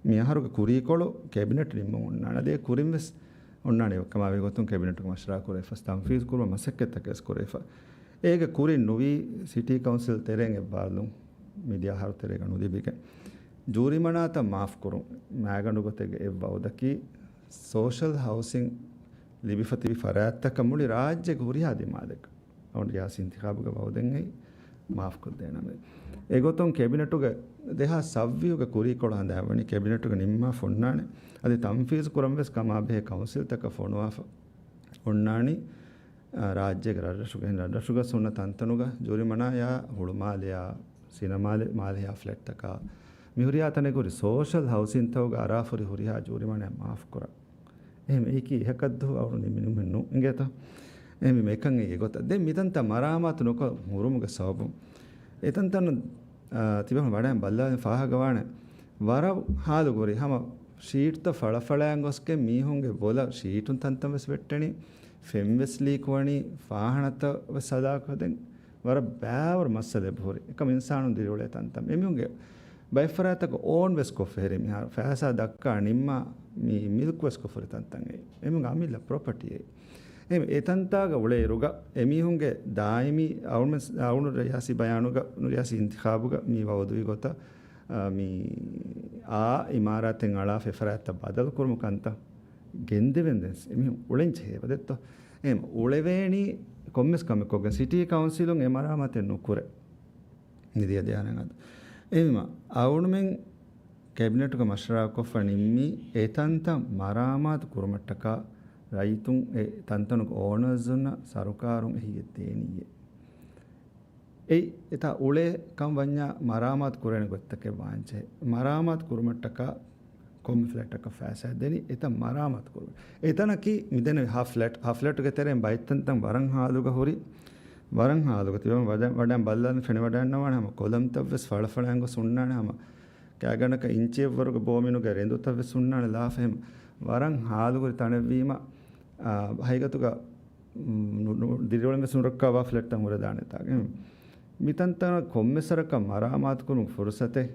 މިއަހަރުގެ ކުރީކޮޅު ކެބިނެޓް ނިންމަން އޮންނާނެ. އަދި އެ ކުރިން ވެސް އޮންނާނެ އެކަމާވެ ގޮތުން ކެބިނެޓުގެ މަޝްވަރާ ކުރެވިފަ، ތަންފީޒު ކުރުމަށް މަސައްކަތްތަކެއް ވެސް ކުރެވިފަ. އޭގެ ކުރިން ނުވީ ސިޓީ ކައުންސިލް ތެރޭން އެއްބާރުލުން މިދިޔަ އަހަރު ތެރޭގަ ނުލިބިގެން. ޖޫރިމަނާތައް މާފްކުރުން މައިގަނޑު ގޮތެއްގެ އެއް ވައުދަކީ ސޯޝަލް ހައުސިން ލިބިފަ ތިބި ފަރާތްތަކަށް މުޅި ރާއްޖޭގެ ހުރިހާ ދިމާލެއްގަ އަޅުގަނޑު ރިޔާސީ އިންތިޚާބުގެ ވައުދެއް އެއީ މާފްކޮށްދޭނަމޭ. އެގޮތުން ކެބިނެޓުގެ ދެހާސް ސައްވީހުގެ ކުރީކޮޅު ހަނދާންވަނީ ކެބިނެޓުގެ ނިންމާފަ އޮންނާނެ. އަދި ތަންފީޒު ކުރަން ވެސް ކަމާބެހޭ ކައުންސިލްތަކަށް ފޮނުވާފަ އޮންނާނީ، އާ، ރާއްޖޭގެ ރަށްރަށުގެ، ރަށްރަށުގަސް ހުންނަ ތަންތަނުގަ ޖޫރިމަނާޔާ ހުޅުމާލެޔާ ސިނަމާލެ މާލެހިޔާ ފްލެޓްތަކާ މިހުރިހާ ތަނެއްގަ ހުރި ސޯޝަލް ހައުސިންތަކުގަ އަރާފަ ހުރި ހުރިހާ ޖޫރިމަނާ މާފްކުރާ. އެހެން އެއީކީ އެހަކަށްދު އަޅު ނިމި ނިމެއް ނޫން އިނގޭތަ؟ އެހެން މި އެކަން އެއީ އެގޮތަށް. ދެން މިތަންތައް މަރާމާތު ނުކޮށް ހުރުމުގެ ސަބަބުން އެތަންތަން، އާ، ތިބެހުން ވަޑައިން ބައްލަވާލިން ފާހަގަވާނެ ވަރަށް ހާލު ގުރި ހަމަ ޝީޓްތައް ފަޅަފަޅައިން ގޮސްގެން މީހުންގެ ބޮލަށް ޝީޓުން ތަންތަން ވެސް ވެއްޓެނީ، ފެން ވެސް ލީކުވަނީ، ފާހަނަތައް ވެސް ހަލާކު ހެދެން ވަރަށް ބައިވަރު މައްސަލައެއް ހުރި. އެކަމް އިންސާނުން ދިރިއުޅޭ ތަންތަން. އެމީހުންގެ ބައެއް ފަރާތްތަކަށް އޯން ވެސް ކޮށްފަ ހުރި މިހާރު ފައިސާ ދައްކާ ނިންމާ މި މިލްކު ވެސް ކޮށްފަ ހުރި ތަންތަން އެއީ. އެމީހުންގެ އަމިއްލަ ޕްރޮޕަޓީ އެއީ. އެ، އެތަންތާގަ އުޅޭއިރުގަ އެމީހުންގެ ދާއިމީ އަޅުގަނޑު ރިޔާސީ ބަޔާނުގަ، ރިޔާސީ އިންތިޚާބުގަ މި ވައުދުވި ގޮތަށް، އާ، މި އާ އިމާރާތެއް އަޅާފަ އެފަރާތްތައް ބަދަލު ކުރުމު ކަންތައް ގެންދެވެން ދެން އެމީހުން އުޅެން ޖެހޭ ދެއްތޯ. އެހެން އުޅެވޭނީ ކޮންމެސް ކަމެއް ކޮށްގެން ސިޓީ ކައުންސިލުން އެ މަރާމާތެއް ނުކުރޭ. މިދިޔަ ދެހާސް އަދު. އެހެންވީމަ އަޅުގަނޑުމެން ކެބިނެޓުގަ މަޝްވަރާކޮށްފަ ނިންމީ އެ ތަންތަން މަރާމާތު ކުރުމަށްޓަކާ ރައްޔިތުން އެ ތަންތަނުގެ އޯނަރސް ހުންނަ ސަރުކާރުން އެހީއެއް ދޭނީއޭ. އެ އެތާ އުޅޭ ކަން ވަންޏާ މަރާމާތު ކުރޭނެ ގޮތްތަކެއް ވާންޖެހޭ. މަރާމާތު ކުރުމަށްޓަކާ ކޮންމެ ފްލެޓަކަށް ފައިސާ ދެނީ އެތައް މަރާމާތު ކުރުމަށް. އެތަނަކީ މިދެންނެވި ހަ ފްލެޓް، ހަ ފްލެޓުގެ ތެރެއިން ބައެއް ތަންތަން ވަރަށް ހާލުގަ ހުރި، ވަރަށް ހާލުގަ ތިބެމަ ވަޑަ-، ވަޑައިން ބައްލަވާލިން ފެނިވަޑައިގަންނަވާނެ ހަމަ ކޮލަމްތައް ވެސް ފަޅަފަޅައިން ގޮސް ހުންނާނެ ހަމަ ކާގަނޑަކަށް އިންޗިއެއްވަރުގެ ބޯމިނުގެ ރެނދުތައް ވެސް ހުންނާނެ ލާފަ އެހެން ވަރަށް ހާލުގަ ހުރި ތަނެއްވީމަ، އާ، ހަގީގަތުގަ ނު-، ނު-، ދިރިއުޅެން ވެސް ނުރައްކާވާ ފްލެޓްތައް ހުރެދާނެތާ. އެހެން މިތަންތަނަށް ކޮންމެސް ވަރަކަށް މަރާމާތުކުރުމުގެ ފުރުސަތެއް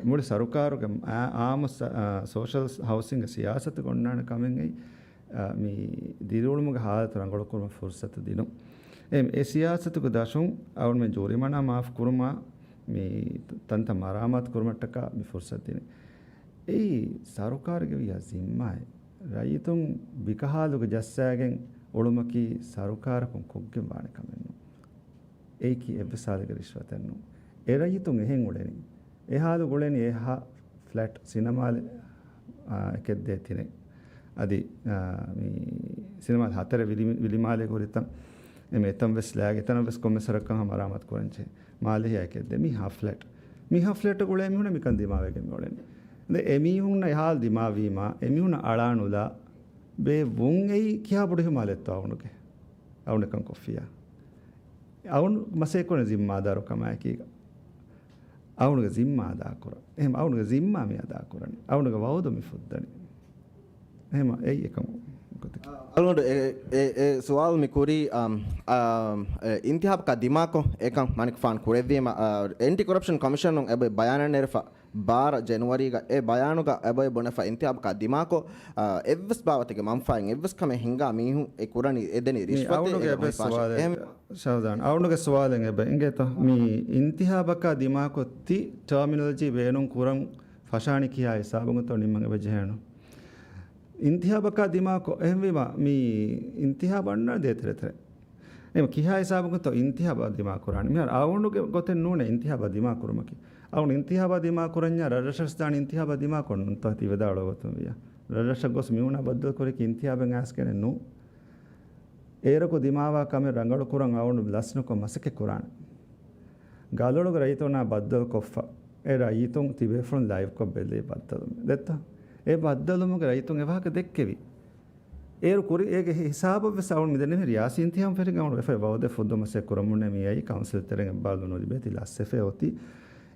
މުޅި ސަރުކާރުގެ އާ-، އާއްމު ސަ-، އާ، ސޯޝަލް ހައުސިންގ ސިޔާސަތުގަ އޮންނާނެ ކަމެއް އެއީ، އާ، މި ދިރިއުޅުމުގެ ހާލަތު ރަނގަޅުކުރުމަށް ފުރުސަތު ދިނުން. އެ، އެ ސިޔާސަތުގެ ދަށުން އަޅުގަނޑުމެން ޖޫރިމަނާ މާފްކުރުމާ، މި ތަންތަން މަރާމާތު ކުރުމަށްޓަކާ މި ފުރުސަތު ދިނުން. އެއީ ސަރުކާރުގެ ވިޔަ ޒިންމާއެއް. ރައްޔިތުން ބިކަހާލުގަ ޖައްސާގެން އުޅުމަކީ ސަރުކާރަކުން ކޮށްގެން ވާނެ ކަމެއް ނޫން. އެއީކީ އެއްވެސް ހާލެއްގެ ރިޝްވަތެއް ނޫން. އެ ރައްޔިތުން އެހެން އުޅެނީ. އެ ހާލު ގުޅެނީ އެ ހަ ފްލެޓް ސިނަމާލެ، އާ، އެކެއް ދޭ ތިނެއް. އަދި، އާ، މި ސިނަމާލެ ހަތަރެއް ވިލި-، ވިލިމާލޭގެ ހުރިތަން. އެމެ އެތަން ވެސް ލާގެ އެތަނަށް ވެސް ކޮންމެސް ވަރަކަށް މަރާމާތު ކުރަންޖެހޭ. މާލެހިޔާ އެކެއް ދޭ. މި ހަ ފްލެޓް. މި ހަ ފްލެޓް ގުޅޭ މީހުންނަށް މިކަން ދިމާވެގެން މިއުޅެނީ. ދެ އެމީހުންނަށް އެ ހާލު ދިމާވީމާ، އެމީހުންނަށް އަޅާނުލާ، ބޭ ވުން އެއީ ކިހާ ބޮޑު އިހުމާލެއްތޯ އަޅުގަނޑުގެ. އަޅުގަނޑު އެކަން ކޮށްފިއްޔާ. އަޅުގަނޑު މަސައްކަތް ކުރަނީ ޒިންމާދާރުކަމާއެކީގަ. އަޅުގަނޑުގެ ޒިންމާ އަދާކުރަން. އެހެން އަޅުގަނޑުގެ ޒިންމާ މި އަދާކުރަނީ. އަޅުގަނޑުގެ ވައުދު މި ފުއްދަނީ. އެހެން އެއީ އެކަމު. އަޅުގަނޑު އެ، އެ، އެ ސުވާލު މި ކުރީ، އަމް، އަމް، އެ، އިންތިހާބަކާ ދިމާކޮށް އެކަން މަނިކުފާނު ކުރެއްވީމަ، އަ، އެންޓި ކޮރަޕްޝަން ކޮމިޝަނުން އެބަ ބަޔާނެއް ނެރެފަ ބާރަ ޖެނުއަރީގަ އެ ބަޔާނުގަ އެބައި ބުނެފަ އިންތިހާބަކާ ދިމާކޮށް، އަ، އެއްވެސް ބާވަތެއްގެ މަންފާއެއް އެއްވެސް ކަމެއް ހިންގާ މީހުން އެ ކުރަނީ އެ ދެނީ މި ރިޝްވަތެއް އަޅުގަނޑުގެ އެ އެއްވެސް ސުވާލެއް، ޝަހުޒާން، އަޅުގަނޑުގެ ސުވާލެއް އެބަ އިނގޭތޯ؟ މި އިންތިހާބަކާ ދިމާކޮށް ތި ޓަރމިނޮލޮޖީ ބޭނުން ކުރަން ފަށާނީ ކިހާ ހިސާބަކުންތޯ ނިންމަން އެބަ ޖެހޭނު؟ އިންތިހާބަކާ ދިމާކޮށް އެހެންވީމަ، މި އިންތިހާބު އަންނަ ދޭތެރެތެރެ. އެމަ ކިހާ ހިސާބަކުންތޯ އިންތިހާބާ ދިމާ ކުރާނީ؟ މިހާރު އަޅުގަނޑުގެ ގޮތެއް ނޫނޭ އިންތިހާބާ ދިމާ ކުރުމަކީ. އަޅުގަނޑު އިންތިހާބާ ދިމާ ކުރަންޏާ ރަށްރަށަސް ދާނީ އިންތިހާބާ ދިމާ ކޮށް ނޫންތޯ ތި ވެދާޅުވަތުން ވިޔާ. ރަށްރަށަށް ގޮސް މީހުނާ ބައްދަލު ކުރިކީ އިންތިހާބެއް އައިސްގެނެއް ނޫން. އޭރަކު ދިމާވާ ކަމެއް ރަނގަޅު ކުރަން އަޅުގަނޑު ލަސްނުކޮށް މަސައްކަތް ކުރާނެ. ގަލޮޅުގެ ރައްޔިތުންނާ ބައްދަލު ކޮށްފަ. އެ ރައްޔިތުން ތިބޭފުޅުން ލައިވްކޮށް ބެލި ބައްދަލު. ދެއްތަ؟ އެ ބައްދަލުމުގެ ރައްޔިތުން އެ ވާހަކަ ދެއްކެވި. އޭރު ކުރި އޭގެ ހި-، ހިސާބަށް ވެސް އަޅުން މިދެންނެވި ރިޔާސީ އިންތިހާބު ފެށިގެން އަޅުން ވެފަ ވައުދެއް ފުއްދު މަސެއް ކުރަމުންނެ މި އައީ ކައުންސިލް ތެރެއިން އެއްބާރުލުން ނުލިބޭތީ ލަސްވެފަ އޮތީ.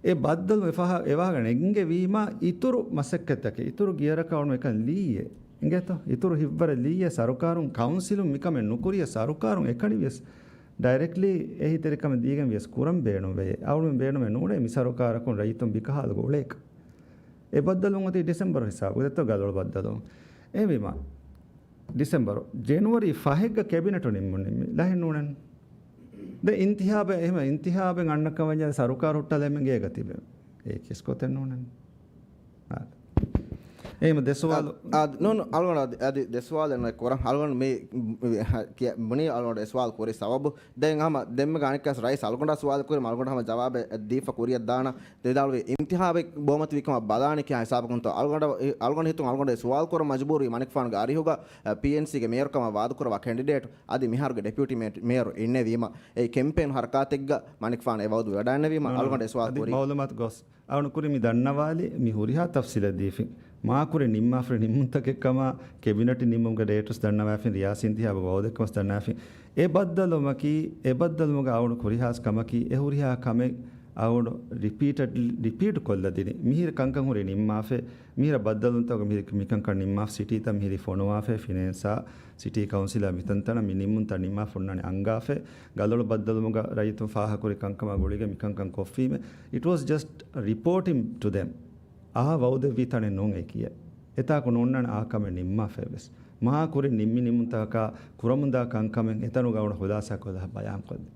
އެ ބައްދަލު އެ ފަހަ-، އެ ވާހަކަ ނެންގެވީމާ އިތުރު މަސައްކަތްތަކެއް، އިތުރު ގިޔަރަކަށް އަޅުން އެކަން ލީއޭ. އިނގޭތޯ؟ އިތުރު ހިތްވަރެއް ލީއޭ ސަރުކާރުން ކައުންސިލުން މިކަމެއް ނުކުރިޔަ ސަރުކާރުން އެކަނި ވިޔަސް ޑައިރެކްޓްލީ އެހީތެރިކަމެއް ދީގެން ވިޔަސް ކުރަން ބޭނުންވެޔޭ. އަޅުން ބޭނުމެއް ނޫނޭ މި ސަރުކާރަކުން ރައްޔިތުން ބިކަހާލުގަ އުޅޭކަށް. އެ ބައްދަލުން އޮތީ ޑިސެމްބަރު ހިސާބު ދެއްތޯ ގަލޮޅު ބައްދަލުން. އެހެންވީމާ، ޑިސެމްބަރު، ޖެނުއަރީ ފަހެއްގަ ކެބިނެޓު ނިންމުން ނިންމި. ލަހެއް ނޫނެއް. ދެ އިންތިހާބެއް، އެހެމަ އިންތިހާބެއް އަންނަކަމަށް ސަރުކާރު ހުއްޓަލެމެން ގޭގަ ތިބެ. އޭ ކިސްކޮތެއް ނޫނެއް. އާ. އެހެމަ ދެ ސުވާލު. އާ، އާ، ނޫން، އަޅުގަނޑު އަދި، އަދި ދެ ސުވާލެއް ނު ކުރަން. އަޅުގަނޑު މި، މި، ހަ، ކިޔަ، ބުނީ އަޅުގަނޑު އެ ސުވާލު ކުރި ސަބަބު. ދެން ހަމަ ދެންމެ ގާނިކަސް ރައީސް އަޅުގަނޑާ ސުވާލު ކުރި މަ އަޅުގަނޑު ހަމަ ޖަވާބެއް ދީފަ ކުރިއަށް ދާނަ. ދެދާޅުވި އިންތިހާބެއް ބޯމަތިވިކަމަށް ބަލާނެ ކިހާ ހިސާބަކުންތޯ އަޅުގަނޑަށް، އަޅުގަނޑު ހިތުން އަޅުގަނޑު ސުވާލު ކުރަން މަޖުބޫރުވި މަނިކުފާނުގެ އަރިހުގަ، ޕީއެންސީގެ މޭޔަރުކަމަށް ވާދަކުރަވާ ކެނޑިޑޭޓް އަދި މިހާރުގެ ޑެޕިއުޓީ މޭ-، މޭޔަރު އިންނެވީމަ، އެ ކެމްޕޭން ހަރަކާތެއްގަ މަނިކުފާނު އެ ވައުދު ވެވަޑައިންނެވީމަ، ނޫން، އަޅުގަނޑު އެ ސުވާލު ކުރީ. މައުލޫމާތު ގޮސް. އަޅުން ކުރި މި ދަންނަވާލި މި ހުރިހާ ތަފްސީލެއް ދީފިން. މާ ކުރި ނިންމާފަ ނިންމުންތަކެއް ކަމާ، ކެބިނެޓް ނިންމުމުގެ ޑޭޓުސް ދަންނަވާފިން، ރިޔާސީ އިންތިހާބު ވައުދެއްކަމަސް ދަންނަވާފިން. އެ ބައްދަލުމަކީ، އެ ބައްދަލުމުގަ އަޅުން ހުރިހާސް ކަމަކީ، އެ ހުރިހާ ކަމެއް އަޅުން ރިޕީޓެޑް، ރިޕީޓް ކޮށްލަދިނީ. މިހިރަ ކަންކަން ހުރި ނިންމާފަ، މިހިރަ ބައްދަލުންތަކުގަ މިހިރަ މިކަންކަން ނިންމާފަ، ސިޓީތައް މިހިރީ ފޮނުވާފަ، ފިނޭންސާ، ސިޓީ ކައުންސިލާ މިތަންތަނަށް މި ނިންމުންތައް ނިންމާފަ އޮންނާނެ އަންގާފަ، ގަލޮޅު ބައްދަލުމުގަ ރައްޔިތުން ފާހަގަކުރި ކަންކަމާ ގުޅިގެން މިކަންކަން ކޮށްފީމެ. It was just reporting to them. އާ ވައުދެއްވީ ތަނެއް ނޫން އެ ކިޔޭ. އެތާކު ނޯންނާނެ އާ ކަމެއް ނިންމާފައިވެސް. މާ ކުރިން ނިންމި ނިންމުންތަކަކާ ކުރަމުންދާ ކަންކަމެއް އެތަނުގަ އަޅުން ޚުލާސާކޮށްލާ ބަޔާންކޮށްލި.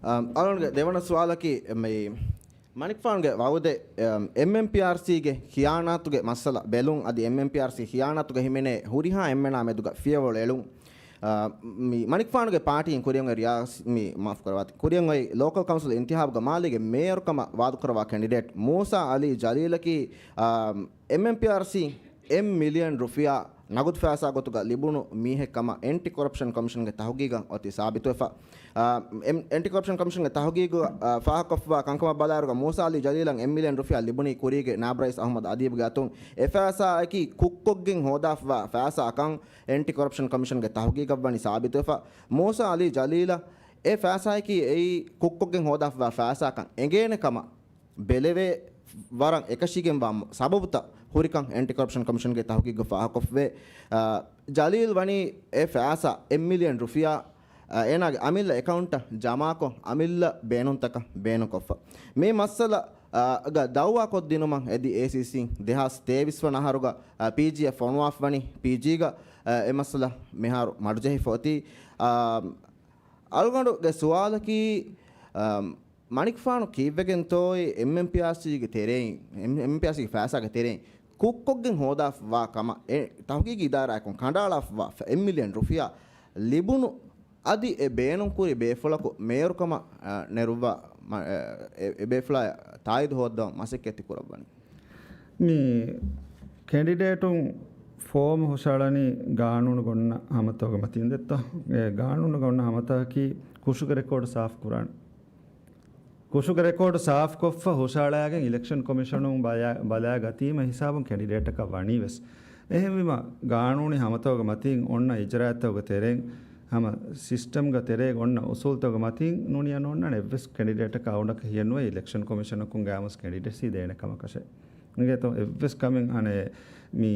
އަ، އަޅުންގެ ދެވަނަ ސުވާލަކީ، މި މަނިކުފާނުގެ ވައުދެއް، އެމްއެމްޕީއާރްސީގެ ޚިޔާނާތުގެ މައްސަލަ ބެލުން އަދި އެމްއެމްޕީއާރްސީ ޚިޔާނާތުގަ ހިމެނޭ ހުރިހާ އެންމެނާ މެދުގަ ފިޔަވަޅު އެޅުން. އާ، މި މަނިކުފާނުގެ ޕާޓީން ކުރިއަށް އޮތް ރިޔާސް-، މި، މާފު ކުރަވާތި، ކުރިއަށް އޮތް ލޯކަލް ކައުންސިލް އިންތިހާބުގަ މާލީގެ މޭޔަރުކަމަށް ވާދަކުރަވާ ކެނޑިޑޭޓް މޫސާ އަލީ ޖަލީލަކީ، އާ، އެމްއެމްޕީއާރްސީ އެއް މިލިއަން ރުފިޔާ ނަގުދު ފައިސާ ގޮތުގަ ލިބުނު މީހެއް ކަމަށް އެންޓި ކޮރަޕްޝަން ކޮމިޝަންގެ ތަހުގީގަށް އޮތީ ސާބިތުވެފަ. އާ، އެމް-، އެންޓި ކޮރަޕްޝަން ކޮމިޝަންގެ ތަހުގީގު، އާ، ފާހަގަކޮށްފަ ކަންކަމަށް ބަލާއިރުގަ މޫސާ އަލީ ޖަލީލަށް އެއް މިލިއަން ރުފިޔާ ލިބުނީ ކުރީގެ ނާބަރައީސް އަހުމަދު އަދީބުގެ އަތުން. އެ ފައިސާއަކީ ކުށްކޮށްގެން ހޯދާފަވާ ފައިސާއަކަށް އެންޓި ކޮރަޕްޝަން ކޮމިޝަންގެ ތަހުގީގަށް ވަނީ ސާބިތުވެފަ. މޫސާ އަލީ ޖަލީލަށް އެ ފައިސާއަކީ އެއީ ކުށްކޮށްގެން ހޯދާފަވާ ފައިސާއަކަށް އެނގޭނެ ކަމަށް ބެލެވޭ ވަރަށް އެކަށީގެންވާ ސަބަބުތައް ހުރިކަން އެންޓި ކޮރަޕްޝަން ކޮމިޝަންގެ ތަހުގީގު ފާހަގަކޮށްފަވޭ. އާ، ޖަލީލް ވަނީ އެ ފައިސާ އެއް މިލިއަން ރުފިޔާ، އާ، އޭނާގެ އަމިއްލަ އެކައުންޓަށް ޖަމާކޮށް، އަމިއްލަ ބޭނުންތަކަށް ބޭނުންކޮށްފަ. މި މައްސަލަ، އާ، ގަ ދައުވާކޮށްދިނުމަށް އެދި އޭސީސީ ދެހާސް ތޭވީސް ވަނަ އަހަރުގަ، އާ، ޕީޖީއަށް ފޮނުވާފަވަނީ ޕީޖީގަ، އާ، އެ މައްސަލަ މިހާރު މަޑުޖެހިފަ އޮތީ. އާ، އަޅުގަނޑުގެ ސުވާލަކީ، އާ، މަނިކުފާނު ކީއްވެގެންތޯއޭ އެމްއެމްޕީއާރްސީގެ ތެރެއިން، އެމް-، އެމްއެމްޕީއާރްސީގެ ފައިސާގެ ތެރެއިން ކުށްކޮށްގެން ހޯދާފަވާ ކަމަށް އެ ތަހުގީގީ އިދާރާއަކުން ކަނޑައަޅާފަވާ އެއް މިލިއަން ރުފިޔާ ލިބުނު އަދި އެ ބޭނުންކުރި ބޭފުޅަކު މޭޔަރުކަމަށް، އަ، ނެރުއްވާ މަ-، އެ، އެ، އެ ބޭފުޅާއަށް ތާއީދު ހޯއްދަވަން މަސައްކަތް ކުރައްވަނީ. މި ކެނޑިޑޭޓުން ފޯމު ހުށައަޅަނީ ގާނޫނުގަ އޮންނަ ހަމަތަކުގެ މަތީން ދެއްތޯ؟ އެ ގާނޫނުގަ އޮންނަ ހަމަތަކަކީ ކުށުގެ ރެކޯޑް ސާފު ކުރާނެ. ކުށުގެ ރެކޯޑު ސާފުކޮށްފަ ހުށައަޅާގެން އިލެކްޝަން ކޮމިޝަނުން ބަލާ-، ބަލާގަތީމަ ހިސާބުން ކެނޑިޑޭޓަކަށް ވަނީވެސް. އެހެންވީމަ، ގާނޫނީ ހަމަތަކުގެ މަތީން އޮންނަ އިޖްރާއަތްތަކުގެ ތެރެއިން، ހަމަ ސިސްޓަމްގެ ތެރޭގަ އޮންނަ އުސޫލްތަކުގެ މަތީން ނޫނިޔާ ނޯންނާނެ އެއްވެސް ކެނޑިޑޭޓަކަށް އަޅުގަނޑަކަށް ހިޔެއްނުވޭ އިލެކްޝަން ކޮމިޝަނަކުން ގާމުސް ކެނޑިޑެޓްސީ ދޭނެ ކަމަކަށެއް. އިނގޭތޯ؟ އެއްވެސް ކަމެއް އަނެއް މި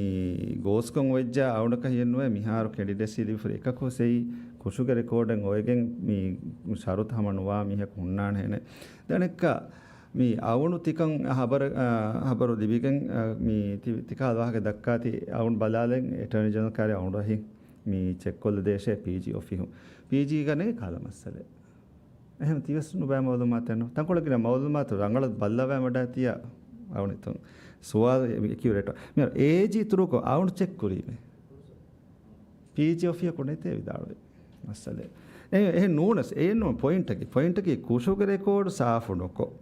ގޯސްކޮށް އޮވެއްޖާ އަޅުންނަކަށް ހިއެއްނުވޭ މިހާރު ކެނޑިޑެޓްސީ ލިބިފަ އެކަކު ސެއި ކުށުގެ ރެކޯޑެއް އޮވެގެން މި ޝަރުތު ހަމަ ނުވާ މީހަކު ހުންނާނެ ހެނެއް. ދެނެއްކަ މި އަވުނު ތިކަން ހަބަރ، އާ، ހަބަރު ލިބިގެން، އާ، މި ތި-، ތިކާ ވާހަކަ ދައްކާތި އަވުން ބަލާލެން އެޓަރނި ޖެނެރަލް ކާރި އަވުން ރަހި މި ޗެކްކޮށްލަ ދޭށޭ ޕީޖީ އޮފީހުން. ޕީޖީގަ ނެގި ކާލަ މައްސަލައެއް. އެހެން ތިވެސް ނުބައި މައުލޫމާތެއް ނޫން. ތަންކޮޅެއްގެ މައުލޫމާތު ރަނގަޅަށް ބައްލަވާ މަޑާތިޔާ އަވުނިތުން. ސުވާލު އެކިއުރޭޓް. މިހާރު އޭޖީ ތުރުކޮށް އަވުން ޗެކް ކުރީމޭ. ޕީޖީ އޮފީހަކު ނެތޭ ވިދާޅުވި މައްސަލައެއް. އެ، އެހެން ނޫނަސް، އެއެއްނު ޕޮއިންޓަކީ. ޕޮއިންޓަކީ ކުށުގެ ރެކޯޑް ސާފު ނުކޮށް،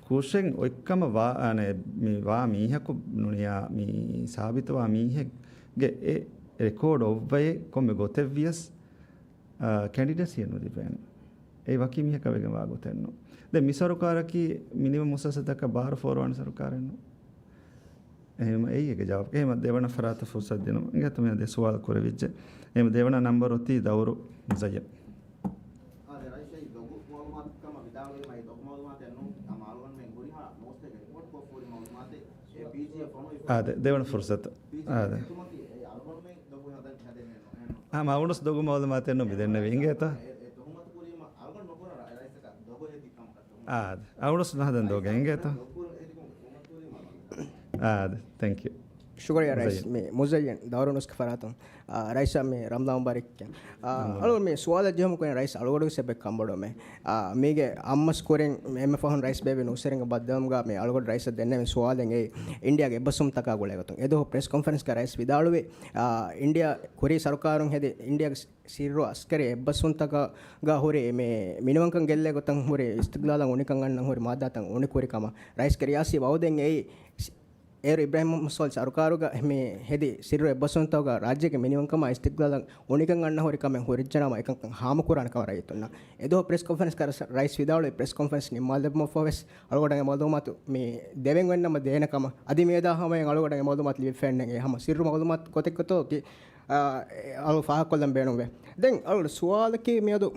ކުށެއް އޮތްކަމަށް ވާ، އަނެ، މި ވާ މީހަކު ނުނިޔާ، މި ސާބިތުވާ މީހެއްގެ އެ ރެކޯޑް އޮއްވައޭ ކޮންމެ ގޮތެއްވިޔަސް، އާ، ކެނޑިޑެޓްސް ހިއެއް ނުލިބޭނެ. އެ ވަކި މީހަކަށް ވެގެން ވާ ގޮތެއްނު. ދެން މި ސަރުކާރަކީ މިނިވަން މުއައްސަސާތަކަށް ބާރު ފޯރުވާނެ ސަރުކާރެއްނު. އެހެން އެއީ އޭގެ ޖަވާބު. އެހެން ދެވަނަ ފަރާތަށް ފުރުސަތު ދިނުމަށް. އިނގޭތޯ މިއަދު ސުވާލު ކުރެވިއްޖެ. އެހެން ދެވަނަ ނަންބަރު އޮތީ ދައުރު މުޒައްޔަން. އާދެ، ރައީސް ދޮގު މައުލޫމާތު ކަމަށް ވިދާޅުވީމަ، އެ ދޮގު މައުލޫމާތެއް ނޫން. ހަމަ އަޅުގަނޑުމެން ހުރިހާ ނޯސްތަކެއް ރިޕޯޓް ކޮށްފަ ހުރި މައުލޫމާތެއް އެ ޕީޖީއަށް ފޮނުވި. އާދެ، ދެވަނަ ފުރުސަތު. ޕީޖީ އާދެ. އެކަމަކީ އެ އަޅުގަނޑުމެން ދޮގު ހަދަން ހަދެއް ނޫން. ހަމަ އަވުނަސް ދޮގު މައުލޫމާތެއް ނޫން މި ދެންނެވީ. އިނގޭތޯ؟ އެ، އެ ތުހުމަތު ކުރީމަ އަޅުގަނޑު ނުކުރާ ރަ-، ރައީސަކަށް ދޮގު ހެދި ކަމަކަށް ތުހުމަތު. އާދެ. އަވުނަސް ނުހަދަން ދޮގެއް އިނގޭތޯ؟ ދޮގު ކުރު-، ހެދި ކުރު-، ތުހުމަތު ކުރީމަ. އާދެ. ތެންކް ޔޫ. ޝުކުރިއްޔާ ރައީސް. މުޒައްޔަން. މި މުޒައްޔަން ދައުރު ނުސްކަ ފަރާތުން. އާ، ރައީސާ މި ރަމްޟާން މުބާރަކް. އާ، ރަމްޟާން. އަޅު މި ސުވާލަށް ޖެހުމަކުން ރައީސް އަޅުގަޑު ސެބެ ކަންބޮޑުމެ. އާ، މީގެ އައްމަސް ކުރިން އެންމެ ފަހުން ރައީސް ބޭބެ ނޫސްވެރިންގެ ބައްދަލުވުމުގަ މި އަޅުގަޑު ރައީސަށް ދެންނެވި ސުވާލެއް އެއީ އިންޑިއާގެ އެއްބަސްވުންތަކާ ގުޅޭގޮތުން. އެދުވަހު ޕްރެސް ކޮންފަރެންސްގަ ރައީސް ވިދާޅުވި، އާ، އިންޑިއާ ކުރީ ސަރުކާރުން ހެދި އިންޑިއާގެ ސިއްރު އަސްކަރީ އެއްބަސްވުންތަކާގަ ހުރި މި މިނިވަންކަން ގެއްލޭ ގޮތަށް ހުރި އިސްތިގްލާލަށް އުނިކަން އަންނަން ހުރި މާއްދާތައް އުނިކުރި ކަމަށް ރައީސްގެ ރިޔާސީ ވައުދެއް އެއީ. އޭރު އިބްރާހިމް މުހައްމަދު ސޯލިހު ސަރުކާރުގަ މި ހެދި ސިއްރު އެއްބަސްވުންތަކުގަ ރާއްޖޭގެ މިނިވަންކަމާ އިސްތިގްލާލަށް އުނިކަން އަންނަ ހުރި ކަމެއް ހުރިއްޖެނަމަ އެކަންކަން ހާމަކުރާނެ ކަމަށް ރައްޔިތުންނަށް. އެދުވަހު ޕްރެސް ކޮންފަރެންސްގަ ރައީސް ވިދާޅުވި ޕްރެސް ކޮންފަރެންސް ނިންމާލެއްވުމަށްފަހުވެސް އަޅުގަޑަށް އެ މައުލޫމާތު މި ދެވެން އޮތްނަމަ ދޭނެ ކަމަށް. އަދި މިއަދާ ހަމަޔަށް އަޅުގަޑަށް އެ މައުލޫމާތު ލިބިފައެއްނެތް. އެ ހަމަ ސިއްރު މައުލޫމާތު ގޮތެއްގޮތަކީ، އާ، އަޅު ފާހަގަކޮށްލަން ބޭނުންވޭ. ދެން އަޅުގަޑު ސުވާލަކީ މިއަދު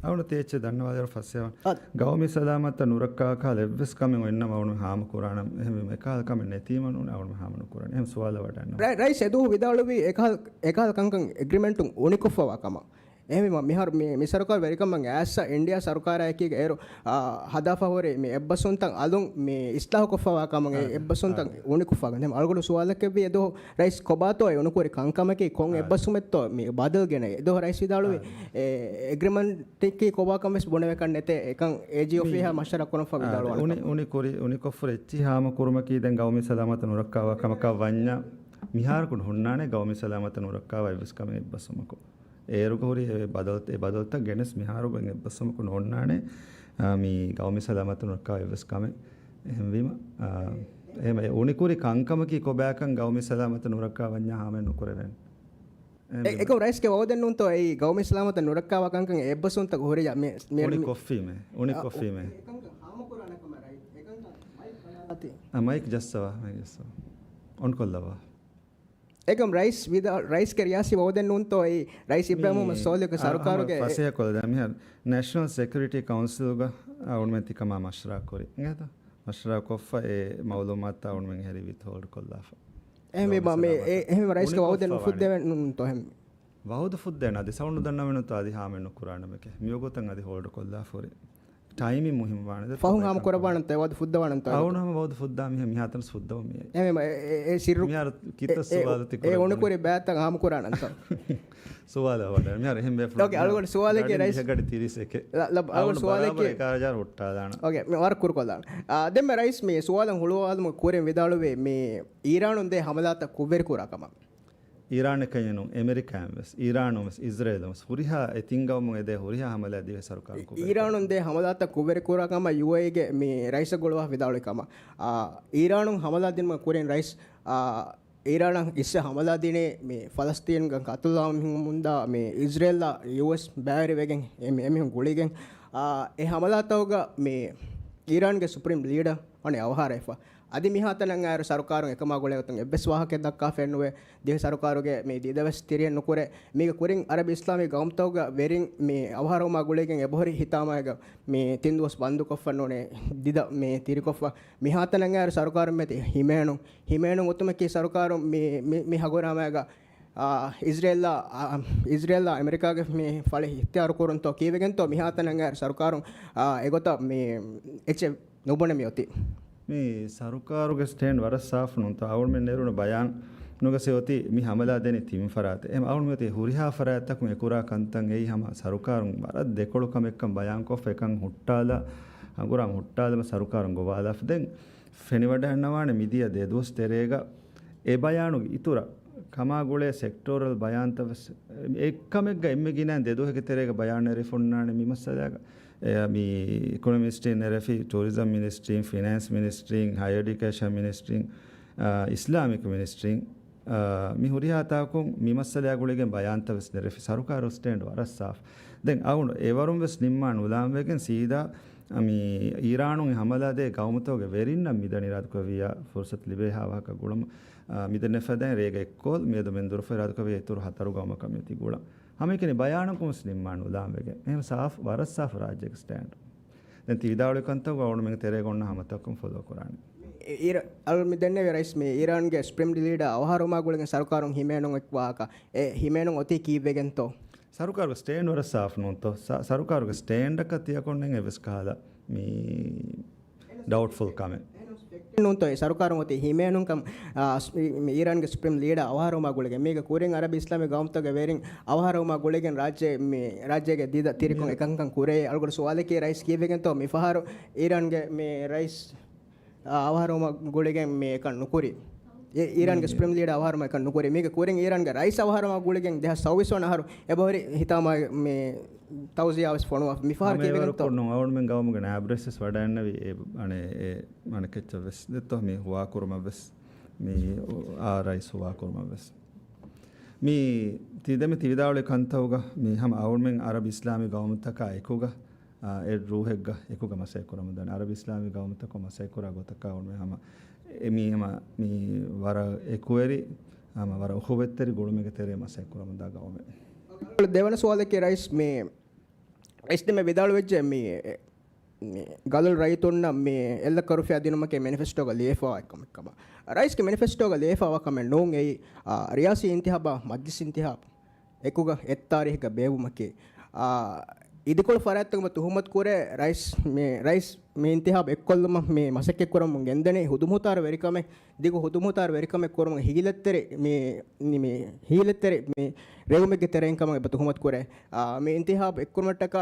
އަޅުގަޑު ތޭޗެއް ދަންނަވާލިއިރު ފަސޭހަވާން. އާ. ގައުމީ ސަލާމަތަށް ނުރައްކާ ކަހަލަ އެއްވެސް ކަމެއް އޮތްނަމަ އަޅުގަނޑު ހާމަ ކުރާނަން. އެހެންވީމަ އެކަހަލަ ކަމެއް ނެތީމަ ނޫން އަޅުގަނޑު ހާމަ ނުކުރާނަން. އެހެން ސުވާލަށް ވަޑަންނަ. ރައި-، ރައީސް އެދުވަހު ވިދާޅުވީ އެކަހަލަ، އެކަހަލަ ކަންކަން އެގްރިމެންޓުން އުނިކޮށްފަވާ ކަމަށް. އެހެންވީމަ މިހާރު މި، މި ސަރުކާރު ވެރިކަމަށް އައިސް އިންޑިއާ ސަރުކާރާ އެކީގަ އޭރު، އާ، ހަދާފަ ހުރި މި އެއްބަސްވުންތައް އަލުން މި އިސްލާހުކޮށްފަވާ ކަމަށް އެ އާ، އެއްބަސްވުންތައް އާ. އުނިކޮށްފަވާ ކަމަށް. އަޅުގަޑު ސުވާލަކަށްވީ އެދުވަހު ރައީސް ކޮބާތޯ އެ އުނިކުރި ކަންކަމަކީ ކޮން އާ. އެއްބަސްވުމެއްތޯ މި ބަދަލު ގެނައީ. އެދުވަހު ރައީސް ވިދާޅުވި އާ. އެ އެގްރިމަންޓަކީ ކޮބާކަން ވެސް ބުނެވޭކަށް ނެތޭ. އެކަން އޭޖީ މި އޮފީހާ މަޝްވަރާ ކުރަންފަ އާ، ވިދާޅުވާނެ އުނި-، ކަމަށް. އުނިކުރި، އުނިކޮށްފަ އެއްޗިހި ހާމަ ކުރުމަކީ ދެން ގައުމީ ސަލާމަތަށް ނުރައްކާވާ ކަމަކަށް ވަންޏާ މިހާރަކު ހުންނާނެ ގައުމީ ސަލާމަތަށް ނުރައްކާވާ އެއްވެސް ކަމެއް އެއްބަސްވުމަކު. އޭރުގަ ހުރި އެ ބަދަލު-، އެ ބަދަލުތައް ގެނެސް މިހާރު އެއްބަސްވުމަކު ނޯންނާނެ، އާ، މި ގައުމީ ސަލާމަތަށް ނުރައްކާ އެއްވެސް ކަމެއް. އެހެންވީމަ، އާ، އެހެން އެ އުނިކުރި ކަންކަމަކީ ކޮބާކަން ގައުމީ ސަލާމަތަށް ނުރައްކާ ވަންޏާ ހާމައެއް ނުކުރެވޭނެ. އެ-، އެކަމް ރައީސްގެ ވައުދެއް ނޫންތޯ އެއީ ގައުމީ ސަލާމަތަށް ނުރައްކާވާ ކަންކަން އެއްބަސްވުންތަކު ހުރިޔާ މި، މި، އުނި މި، ކޮށްފީމޭ، އުނި އާ، ކޮށްފީމޭ. އެކަންކަން ހާމަކުރާނެ ކަމަށް ރައީ-، އެކަންކަން މައިކް ބަލާލާތީ. އާ، މައިކް ޖައްސަވާ، މައިކް ޖައްސަވާ. އޮންކޮށްލައްވާ. އެކަމް ރައީސް ވިދާ-، ރައީސްގެ ރިޔާސީ ވައުދެއް ނޫންތޯ އެއީ ރައީސް އިބްރާހިމް މުހައްމަދު ސޯލިހުގެ މި، އާ، ސަރުކާރުގެ އަހަރު ފަސޭހަކޮށްލަދާ މިހާރު ނޭޝަނަލް ސެކިއުރިޓީ ކައުންސިލްގަ އަޅުގަނޑުމެން ތިކަމާ މަޝްވަރާ ކުރި. އިނގޭތަ؟ މަޝްވަރާ ކޮށްފަ އެ މައުލޫމާތުތައް އަޅުގަނޑުމެން ހެރީ ވިތްހޯލްޑް ކޮށްލާފަ. އެހެންވީމަ ގައުމީ މި އެ-، ސަލާމަތަށް އެހެން ރައީސްގެ ވައުދެއް އުނިކޮށްފަ ނުފުއްދެވެ ނޫންތޯ އެހެން؟ ވައުދު ފުއްދޭނަ އަދި ސައުންޑް ދަންނަވެނުތޯ އަދި ހާމެއް ނުކުރާނަމެކެ. މިވަގުތަށް އަދި ހޯލްޑް ކޮށްލާފަ ހުރި. ޓައިމިން މުހިންމުވާނެ. ފަހުން ހާމަ ކުރައްވާނަންތޯ އެ ވައުދު ފުއްދަވާނަންތޯ އަޅުގަނޑު ހަމަ ވައުދު ފުއްދާ މިހެން މިހާތަނަސް ފުއްދަވަމި. އެހެންވީމަ އެ-، އެ-، އެ ސިއްރު މިހާރު ކިތައް އެ-، އެ-، ސުވާލު ތި އެ ކުރައްވަނީ؟ އުނިކުރި ބައިތައް ހާމަ ކުރާނަންތޯ؟ ސުވާލަށް ވަޑަ. މިހާރު އެހެން ބޭފުޅުން އޯކޭ، އަޅުގަނޑު ސުވާލެއްގެ ގާޑިން ރައީސް މިހަ ގަޑި ތިރީސް އެކެއް. ލަ-، ލަ-، އަޅުގަނޑު އަޅުގަނޑު ސުވާލެއްގެ ބަރާބަރަށް އެކާ ހަޒާރު ހުއްޓާލާނަ. އޯކޭ، މި ވަރަށް ކުރުކޮށްލާނަ. އާ، ދެންމެ ރައީސް މި ސުވާލަށް ހުޅުވާލުމުގެ ކުރިން ވިދާޅުވީ މި އީރާނުން ދޭ ހަމަލާތައް ކުށްވެރިކުރާ ކަމަށް. އީރާނަކަށް ނޫން، އެމެރިކާއިން ވެސް، އީރާނުން ވެސް، އިޒްރޭލުން ވެސް ހުރިހާ އެ ތިން ގައުމުން އެދޭ ހުރިހާ ހަމަލާ ދިވެހި ސަރުކާރުން ކުށްވެރި ކުރާ އީރާނުން ދޭ ހަމަލާތައް ކުށްވެރި ކުރާ ކަމަށް ޔޫއޭއީގެ މި ރައީސަށް ގުޅުވާ ވިދާޅުވި ކަމަށް. އާ، އީރާނުން ހަމަލާ ދިނުމަށް ކުރިން ރައީސް، އާ، އީރާނަށް އިސްވެ ހަމަލާ ދިނީ މި ފަލަސްތީންގަ ޤަތުލު އާއްމުންދާ މި އިޒްރޭލާ ޔޫއެސް ބައިވެރިވެގެން އެ މި އެމީހުން ގުޅިގެން، އާ، އެ ހަމަލާތަކުގަ މި އީރާންގެ ސުޕްރީމް ލީޑަރ ވަނީ އަވަހާރަވެފަ. އަދި މިހާތަނަށް އައިރު ސަރުކާރުން އެކަމާ ގުޅޭގޮތުން އެއްވެސް ވާހަކައެއް ދައްކާފައެއްނުވޭ. ދިވެހި ސަރުކާރުގެ މި ދިދަވެސް ތިރިއެއް ނުކުރޭ. މީގެ ކުރިން އަރަބި އިސްލާމީ ގައުމުތަކުގަ ވެރިން މި އަވަހާރަވުމާ ގުޅިގެން އެބަހުރި ހިތާމައިގަ މި ތިން ދުވަސް ބަންދުކޮށްފަ ނޫނޭ، ދިދަ މި ތިރިކޮށްފަ. މިހާތަނަށް އައިރު ސަރުކާރުން މެދު ހިމޭނުން، ހިމޭނުން އޮތުމަކީ ސަރުކާރުން މި، މި، މި ހަގުރާމައިގަ އާ، އިޒްރޭލްއާ، އާ، އިޒްރޭލްއާ އެމެރިކާގެ މި ފަޅި އިޚްތިޔާރު ކުރުންތޯ ކީއްވެގެންތޯ މިހާތަނަށް އައިރު ސަރުކާރުން، އާ، އެގޮތަށް މި އެއްޗެއް ނުބުނެ މި އޮތީ. މި ސަރުކާރުގެ ސްޓޭންޑް ވަރަށް ސާފު ނޫންތޯ. އަޅުމެން ނެރުނު ބަޔާން ނުގަސެ އޮތީ މި ހަމަލާ ދެނީ ތިން ފަރާތެއް. އެހެން އަޅުމެން އޮތީ ހުރިހާ ފަރާތްތަކުން އެކުރާ ކަންތައް އެއީ ހަމަ ސަރުކާރުން ވަރަށް ދެކޮޅު ކަމެއްކަން ބަޔާންކޮށްފަ އެކަން ހުއްޓާލާ، އަނގުރާމަ ހުއްޓާލަމަ ސަރުކާރުން ގޮވާލާފަ. ދެން ފެނިވަޑައިގަންނަވާނެ މިދިޔަ ދެ ދުވަސް ތެރޭގަ އެ ބަޔާނުގެ އިތުރަށް ކަމާގުޅޭ ސެކްޓޯރަލް ބަޔާންތައް ވެސް އެއްކަމެއްގަ އެންމެ ގިނައިން ދެ ދުވަހެއްގެ ތެރޭގަ ބަޔާން ނެރެފަ އޮންނާނެ މި މައްސަލާގަ. އެ، މި އިކޮނޮމި މިނިސްޓްރީން ނެރެފި، ޓޫރިޒަމް މިނިސްޓްރީން، ފިނޭންސް މިނިސްޓްރީން، ހަޔަރ އެޑިއުކޭޝަން މިނިސްޓްރީން، އާ، އިސްލާމިކް މިނިސްޓްރީން، އާ، މި ހުރިހާ ތާކުން މި މައްސަލާ ގުޅިގެން ބަޔާންތައް ވެސް ނެރެފި. ސަރުކާރު ސްޓޭންޑް ވަރަށް ސާފު. ދެން އަޅުގަނޑު އެވަރުން ވެސް ނިންމާ ނުލާންވެގެން ސީދާ މި އީރާނުން ހަމަލާދޭ ގައުމުތަކުގެ ވެރިންނަށް މިދަނީ އިރާދަކުރެއްވިއްޔާ ފުރުސަތު ލިބޭ ހާ ވާހަކަ ގުޅަމު، އާ، މިދެންނެފަ ދެން ރޭގަ އެއްކޯލް މިއަދު މެންދުރުފަ އިރާދަކުރެއްވިއްޔާ އިތުރު ހަތަރު ގައުމަކަށް މިއޮތީ ގުޅަން. ހަމައެކަނި ބަޔާނަކުން ވެސް ނިންމާ ނުލާންވެގެން. އެހެން ސާފު، ވަރަށް ސާފު ރާއްޖޭގެ ސްޓޭންޑް. ދެން ތި ވިދާޅުވި ކަންތަކުގަ އަޅުމެންގެ ތެރޭގަ އޮންނަ ހަމަތަކުން ފޮލޯ ކުރާނެ. އިރ-، އަޅު މި ދެންނެވި ރައީސް މި އީރާންގެ ސުޕްރީމް ލީޑަރ އަވަހާރަވުމާ ގުޅިގެން ސަރުކާރުން ހިމޭނުން އެއް ވާހަކަ. އެ ހިމޭނުން އޮތީ ކީއްވެގެންތޯ؟ ސަރުކާރުގެ ސްޓޭންޑް ވަރަށް ސާފު ނޫންތޯ؟ ސަ-، ސަރުކާރުގެ ސްޓޭންޑަކަށް ތިޔަކޮންނެއް އެއްވެސް ކަހަލަ މި ޑައުޓްފުލް ކަމެއް. ނޫންތޯ އެ ސަރުކާރުން އޮތީ ހިމޭނުންކަން، އާ، ސް-، މި އީރާންގެ ސުޕްރީމް ލީޑަރ އަވަހާރަވުމާ ގުޅިގެން މީގެ ކުރިން އަރަބި އިސްލާމިކް ގައުމުތަކުގެ ވެރިން އަވަހާރަވުމާ ގުޅިގެން ރާއްޖެ، މި ރާއްޖޭގެ ދިދަ ތިރިކޮށް މި އެކަންކަން ކުރޭ. އަޅުގަނޑު ސުވާލަކީ ރައީސް ކީއްވެގެންތޯ މިފަހަރު އީރާންގެ މި ރައީސް، އާ، އަވަހާރަވުމާ ގުޅިގެން މި އެކަން ނުކުރީ. އޭ، އީރާންގެ މި ސުޕްރީމް ލީޑަރ އަވަހާރަވުމާ އެކަން ނުކުރީ. މީގެ ކުރިން އީރާންގެ ރައީސް އަވަހާރަވުމާ ގުޅިގެން ދެހާސް ސައުވީސް ވަނަ އަހަރު އެބަހުރި ހިތާމަ މި ތައުޒިއާ ވެސް ފޮނުވާ. މިފަހަރު ހަމަ ކީއްވެގެންތޯ؟ އެވަރު ކޮށްނު އަޅުމެން ގައުމުގެ ނާއިބު ރައީސް ވެސް ވަޑައިންނެވި އެ، އަނެއް އެ، އަނެއް ކެއްޗެއް ވެސް ދެއްތޯ މި ހުވާކުރުމަށް ވެސް، މި އާ ރައީސް ހުވާކުރުމަށް ވެސް. މި ތި ދެމި ތި ވިދާޅުވި ކަންތައުގަ މި ހަމަ އަޅުމެން އަރަބި އިސްލާމީ ގައުމުތަކާ އެކުގަ، އާ، އެއް ރޫހެއްގަ އެކުގަ މަސައްކަތް ކުރަމުން ދާނެ. އަރަބި އިސްލާމީ ގައުމުތަކުން މަސައްކަތް ކުރާ ގޮތަކަށް އަޅުމެން ހަމަ އެ މީ ހަމަ މި ވަރަށް އެކުވެރި، ހަމަ ވަރަށް އުޚުވަތްތެރި ގުޅުމެއްގެ ތެރޭ މަސައްކަތް ކުރަމުން ދާ ގައުމެއް. ދެވަނަ ސުވާލަކީ ރައީސް މި ރައީސް ދެމެ ވިދާޅުވެއްޖެ މި، މި ގަލޮލު ރައްޔިތުންނަށް މި އެއްލައްކަ ރުފިޔާ ދިނުމަކީ މެނިފެސްޓޯގަ ލިޔެފަވާ އެއްކަމެއްކަމަށް. ރައީސްގެ މެނިފެސްޓޯގަ ލިޔެފަވާ ކަމެއް ނޫން އެއީ، އާ، ރިޔާސީ އިންތިހާބާ މަޖްލިސް އިންތިހާބު އެކުގަ އެއް ތާރީހެއްގަ ބޭއްވުމަކީ، އާ، އިދިކޮޅު ފަރާތްތަކުން ތުހުމަތު ކުރޭ ރައީސް މި، ރައީސް މި އިންތިހާބު އެއްކޮށްލުމަށް މި މަސައްކަތް ކުރަމުން ގެންދަނީ ހުދުމުހުތާރު ވެރިކަމެއް، ދިގު ހުދުމުހުތާރު ވެރިކަމެއް ކުރުމުގެ ހީލަތްތެރި މި، މި ހީލަތްތެރި މި ރޭވުމެއްގެ ތެރެއިން ކަމަށް އެބަ ތުހުމަތު ކުރޭ. އާ، މި އިންތިހާބު އެއްކުރުމަށްޓަކާ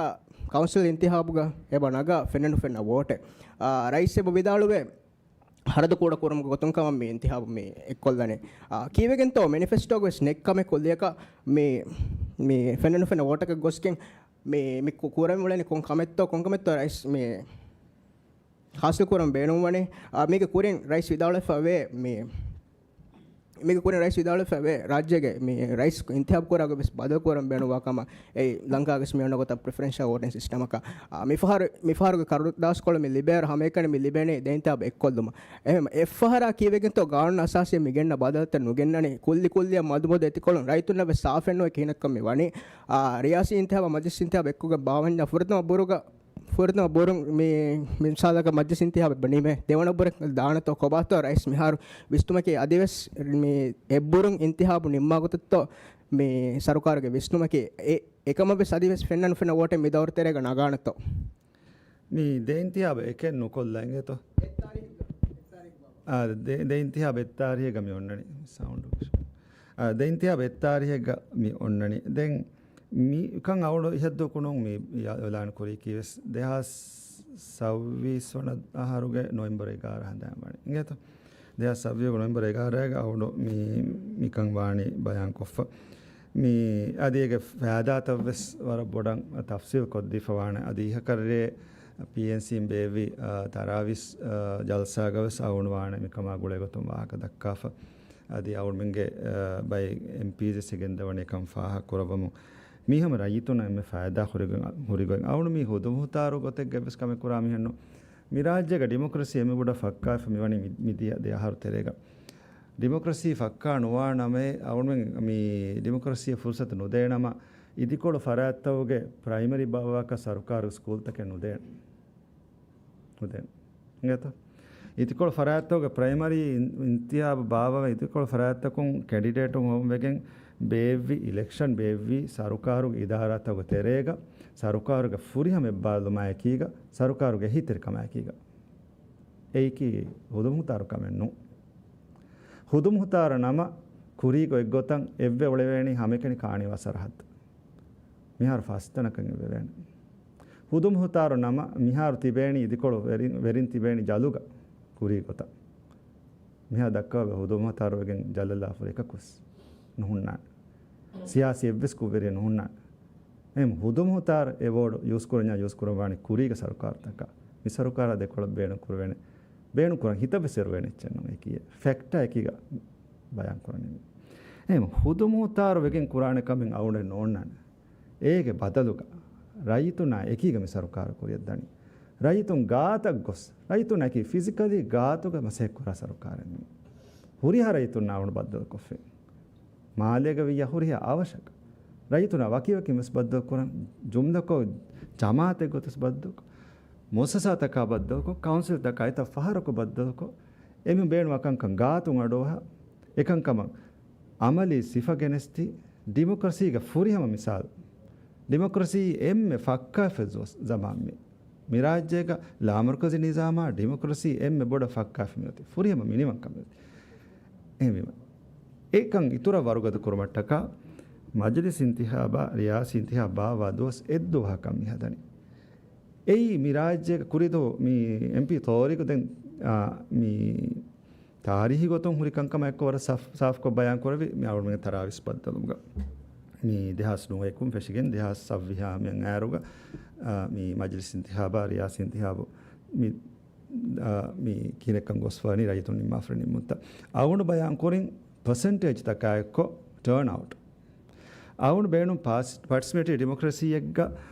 ކައުންސިލް އިންތިހާބުގަ އެބަ ނަގާ ފެންނަން ނުފެންނަ ވޯޓެއް. އާ، ރައީސް އެބަ ވިދާޅުވޭ ހަރަދު ކުޑަ ކުރުމުގެ ގޮތުން ކަމަށް މި އިންތިހާބު މި އެއްކޮށްލަނީ. އާ، ކީއްވެގެންތޯ މެނިފެސްޓޯގަ ވެސް ނެތް ކަމެއް ކުއްލިއަކަށް މި، މި ފެންނަން ނުފެންނަ ވޯޓަކަށް ގޮސްގެން މި، މި ކު-، ކުރަން އުޅެނީ ކޮން ކަމެއްތޯ، ކޮން ކަމެއްތޯ ރައީސް މި ހާސިލް ކުރަން ބޭނުންވަނީ. އާ، މީގެ ކުރިން ރައީސް ވިދާޅުވެފަ ވޭ މި، މީގެ ކުރިން ރައީސް ވިދާޅުވެފަ ވޭ ރާއްޖޭގެ މި ރައީސް އިންތިހާބު ކުރާގަ ވެސް ބަދަލު ކުރަން ބޭނުންވާ ކަމަށް. އެއީ ލަންކާގެ ވެސް މި އޮންނަ ގޮތަށް ޕްރެފަރެންޝަލް ވޯޓިން ސިސްޓަމަކަށް. އާ، މިފަހަރު، މިފަހަރުގެ ކަރުދާސްކޮޅު މި ލިބޭއިރު ހަމައެކަނި މި ލިބޭނީ ދެ އިންތިހާބު އެއްކޮށްލުމަށް. އެހެން އެއްފަހަރާ ކީއްވެގެންތޯ ގާނޫނު އަސާސީ މި ގެންނަ ބަދަލުތައް ނުގެންނަނީ؟ ކުއްލި ކުއްލިއަށް މަދުމަދު އެތިކޮޅުން ރައްޔިތުންނަށް ވެސް ސާފެއްނުވޭ ކިހިނެއްކަން މި ވަނީ. އާ، ރިޔާސީ އިންތިހާބާ މަޖްލިސް އިންތިހާބު އެއްކުގަ ބާވަންޏާ ފުރަތަމަ ބުރުގަ ފުރަތަމަ ބުރުން މި، މި މިސާލަކަށް މަޖްލިސް އިންތިހާބެއް ބަނީމޭ، ދެވަނަ ބުރެއް ދާނެތޯ ކޮބާތޯ ރައީސް މިހާރު ވިސްނުމަކީ އަދިވެސް މި އެއްބުރުން އިންތިހާބު ނިންމާ ގޮތެއްތޯ މި ސަރުކާރުގެ ވިސްނުމަކީ އެ، އެކަމަށްވެސް އަދިވެސް ފެންނަން ނުފެންނަ ވޯޓެއް މި ދައުރު ތެރޭގަ ނަގާނެތޯ؟ މި ދެ އިންތިހާބު އެކެއް ނުކޮށްލަ އިނގޭތޯ؟ އާ، ދެ، ދެ އިންތިހާބު އެއް ތާރީހެއްގަ މި އޮންނަނީ ސައުންޑް. އާ، ދެ އިންތިހާބު އެއް ތާރީހެއްގަ މި އޮންނަނީ. ދެން މިކަން އަޅުގަނޑު ހިތަށް ދޫކުނު މި އި-، އިއުލާން ކުރީކީ ވެސް ދެހާސް ސައުވީސް ވަނަ އަހަރުގެ ނޮވެމްބަރު އެގާރަ ހަނދާން ވަނީ. އިނގޭތޯ؟ ދެހާސް ސައުވީސް ނޮވެމްބަރު އެގާރައިގަ އަޅުގަނޑު މި، މިކަން ވާނީ ބަޔާން ކޮށްފަ. މި އަދި އޭގެ ފައިދާތައް ވެސް ވަރަށް ބޮޑަށް ތަފްސީލް ކޮށްދީފަ ވާނެ. އަދި އިހަކަށް ރޭ ޕީއެންސީން ބޭއްވި، އާ، ތަރާވީސް، އާ، ޖަލްސާގަ ވެސް އަޅުގަނޑު ވާނެ މިކަމާ ގުޅޭ ގޮތުން ވާހަކަ ދައްކާފަ. އަދި އަޅުމެންގެ، އާ، ބައެއް އެމްޕީސް ވެސް ގެންދަވަނީ އެކަން ފާހަގަ ކުރައްވަމުން. މީ ހަމަ ރައްޔިތުންނަށް އެންމެ ފައިދާ ހުރިގޮތް، ހުރިގޮތް. އަޅުގަނޑު މީ ހުދުމުހުތާރު ގޮތެއްގަ ވެސް ކަމެއް ކުރާ މީހެއްނު. މި ރާއްޖޭގަ ޑިމޮކްރަސީ އެންމެ ބޮޑަށް ފައްކާފަ މިވަނީ މި، މިދިޔަ ދެ އަހަރު ތެރޭގަ. ޑިމޮކްރަސީ ފައްކާ ނުވާ ނަމައެއް އަޅުމެން މި ޑިމޮކްރަސީއަށް ފުރުސަތު ނުދޭނަމަ، އިދިކޮޅު ފަރާތްތަކުގެ ޕްރައިމަރީ ބާއްވާކަށް ސަރުކާރުގެ ސްކޫލްތަކެއް ނުދޭނެ. ނުދޭނެ. އިނގޭތޯ؟ އިދިކޮޅު ފަރާތްތަކުގެ ޕްރައިމަރީ އިން، އިންތިހާބު ބާއްވާ، އިދިކޮޅު ފަރާތްތަކުން ކެންޑިޑޭޓުން ހޮވަން ވެގެން ބޭއްވި އިލެކްޝަން ބޭއްވީ ސަރުކާރުގެ އިދާރާތަކުގެ ތެރޭގަ، ސަރުކާރުގެ ފުރިހަމަ އެއްބާރުލުމާއެކީގަ، ސަރުކާރުގެ އެހީތެރިކަމާއެކީގަ. އެއީކީ ހުދުމުހުތާރު ކަމެއް ނޫން. ހުދުމުހުތާރު ނަމަ ކުރީގަ އެއްގޮތަށް އެއްވެ އުޅެވޭނީ ހަމައެކަނި ކާނީވާ ސަރަހައްދު. މިހާރު ފަސް ތަނަކަށް އެއްވެވޭނެ. ހުދުމުހުތާރު ނަމަ މިހާރު ތިބޭނީ އިދިކޮޅު ވެރިން، ވެރިން ތިބޭނީ ޖަލުގަ ކުރީ ގޮތަށް. މިހާ ދައްކާ ހުދުމުހުތާރު ވެގެން ޖަލަށް ލާފަ އެކަކުވެސް ނުހުންނާނެ. ސިޔާސީ އެއްވެސް ކުށްވެރިއެއް ނުހުންނާނެ. އެހެން ހުދުމުހުތާރު އެ ވޯޑު ޔޫސް ކުރަންޏާ ޔޫސް ކުރަން ވާނީ ކުރީގެ ސަރުކާރުތަކަށް. މި ސަރުކާރާ ދެކޮޅަށް ބޭނުން ކުރެވޭނެ. ބޭނުން ކުރަން ހިތަށްވެސް އެރުވޭނެ އެއްޗެއް ނޫން. އެކީ ފެކްޓާ އެކީގަ ބަޔާން ކުރަނީ. އެހެން ހުދުމުހުތާރު ވެގެން ކުރާނެ ކަމެއް އަޅުގަނޑަށް ނޯންނާނެ. އޭގެ ބަދަލުގަ ރައްޔިތުންނާ އެކީގަ މި ސަރުކާރު ކުރިއަށް ދަނީ. ރައްޔިތުން ގާތަށް ގޮސް، ރައްޔިތުންނާ އެކީ ފިޒިކަލީ ގާތުގަ މަސައްކަތް ކުރާ ސަރުކާރެއް މީ. ހުރިހާ ރައްޔިތުންނާ އަޅުގަނޑު ބައްދަލުކޮށްފިން. މާލޭގަ ވިއްޔާ ހުރިހާ އަވަށަކަށް ރައްޔިތުންނާ ވަކިވަކިން ވެސް ބައްދަލު ކުރަން، ޖުމްލަކޮށް ޖަމާއަތެއް ގޮތަސް ބައްދަލުކޮށް، މުއައްސަސާތަކާ ބައްދަލުކޮށް، ކައުންސިލްތަކާ އެތައް ފަހަރަކު ބައްދަލުކޮށް، އެމީހުން ބޭނުންވާ ކަންކަން ގާތުން އަޑުއަހާ، އެކަންކަމަށް އަމަލީ ސިފަ ގެނެސްދީ، ޑިމޮކްރަސީގެ ފުރިހަމަ މިސާލު. ޑިމޮކްރަސީ އެންމެ ފައްކާފަ ޒަމާން މި. މި ރާއްޖޭގަ ލާމަރުކަޒީ ނިޒާމާ ޑިމޮކްރަސީ އެންމެ ބޮޑަށް ފައްކާފަ މިއޮތީ. ފުރިހަމަ މިނިވަންކަން މިއޮތީ. އެހެންވީމަ، އެކަން އިތުރަށް ވަރުގަދަ ކުރުމަށްޓަކާ، މަޖިލިސް އިންތިހާބާ، ރިޔާސީ އިންތިހާބު ބާއްވާ ދުވަސް އެއްދުވަހަކަށް މި ހަދަނީ. އެއީ މި ރާއްޖޭގަ ކުރިދުވަހު މި އެމްޕީ ތޯރިގު ދެން، އާ، މި ތާރީހީ ގޮތުން ހުރި ކަންކަމާ އެއްކޮށް ވަރަށް ސާފް، ސާފްކޮށް ބަޔާން ކުރެވި މި އަޅުގަނޑުގެ ތަރާވީސް ބައްދަލުމުގަ. މި ދެހާސް ނުވައަކުން ފެށިގެން ދެހާސް ސައްވީހާ މިއަށް އައިރުގަ، އާ، މި މަޖިލިސް އިންތިހާބާ، ރިޔާސީ އިންތިހާބު މި، އާ، މި ކިހިނެއްކަން ގޮސްފާނީ ރައްޔިތުން ނިންމާފަ ނިންމުންތައް. އަޅުގަނޑު ބަޔާން ކުރިން ޕަސެންޓޭޖްތަކާ އެއްކޮށް ޓާން އައުޓް. އަޅުގަނޑު ބޭނުން ޕާސް، ޕާޓިސިޕޭޓިވް ޑިމޮކްރަސީއެއްގަ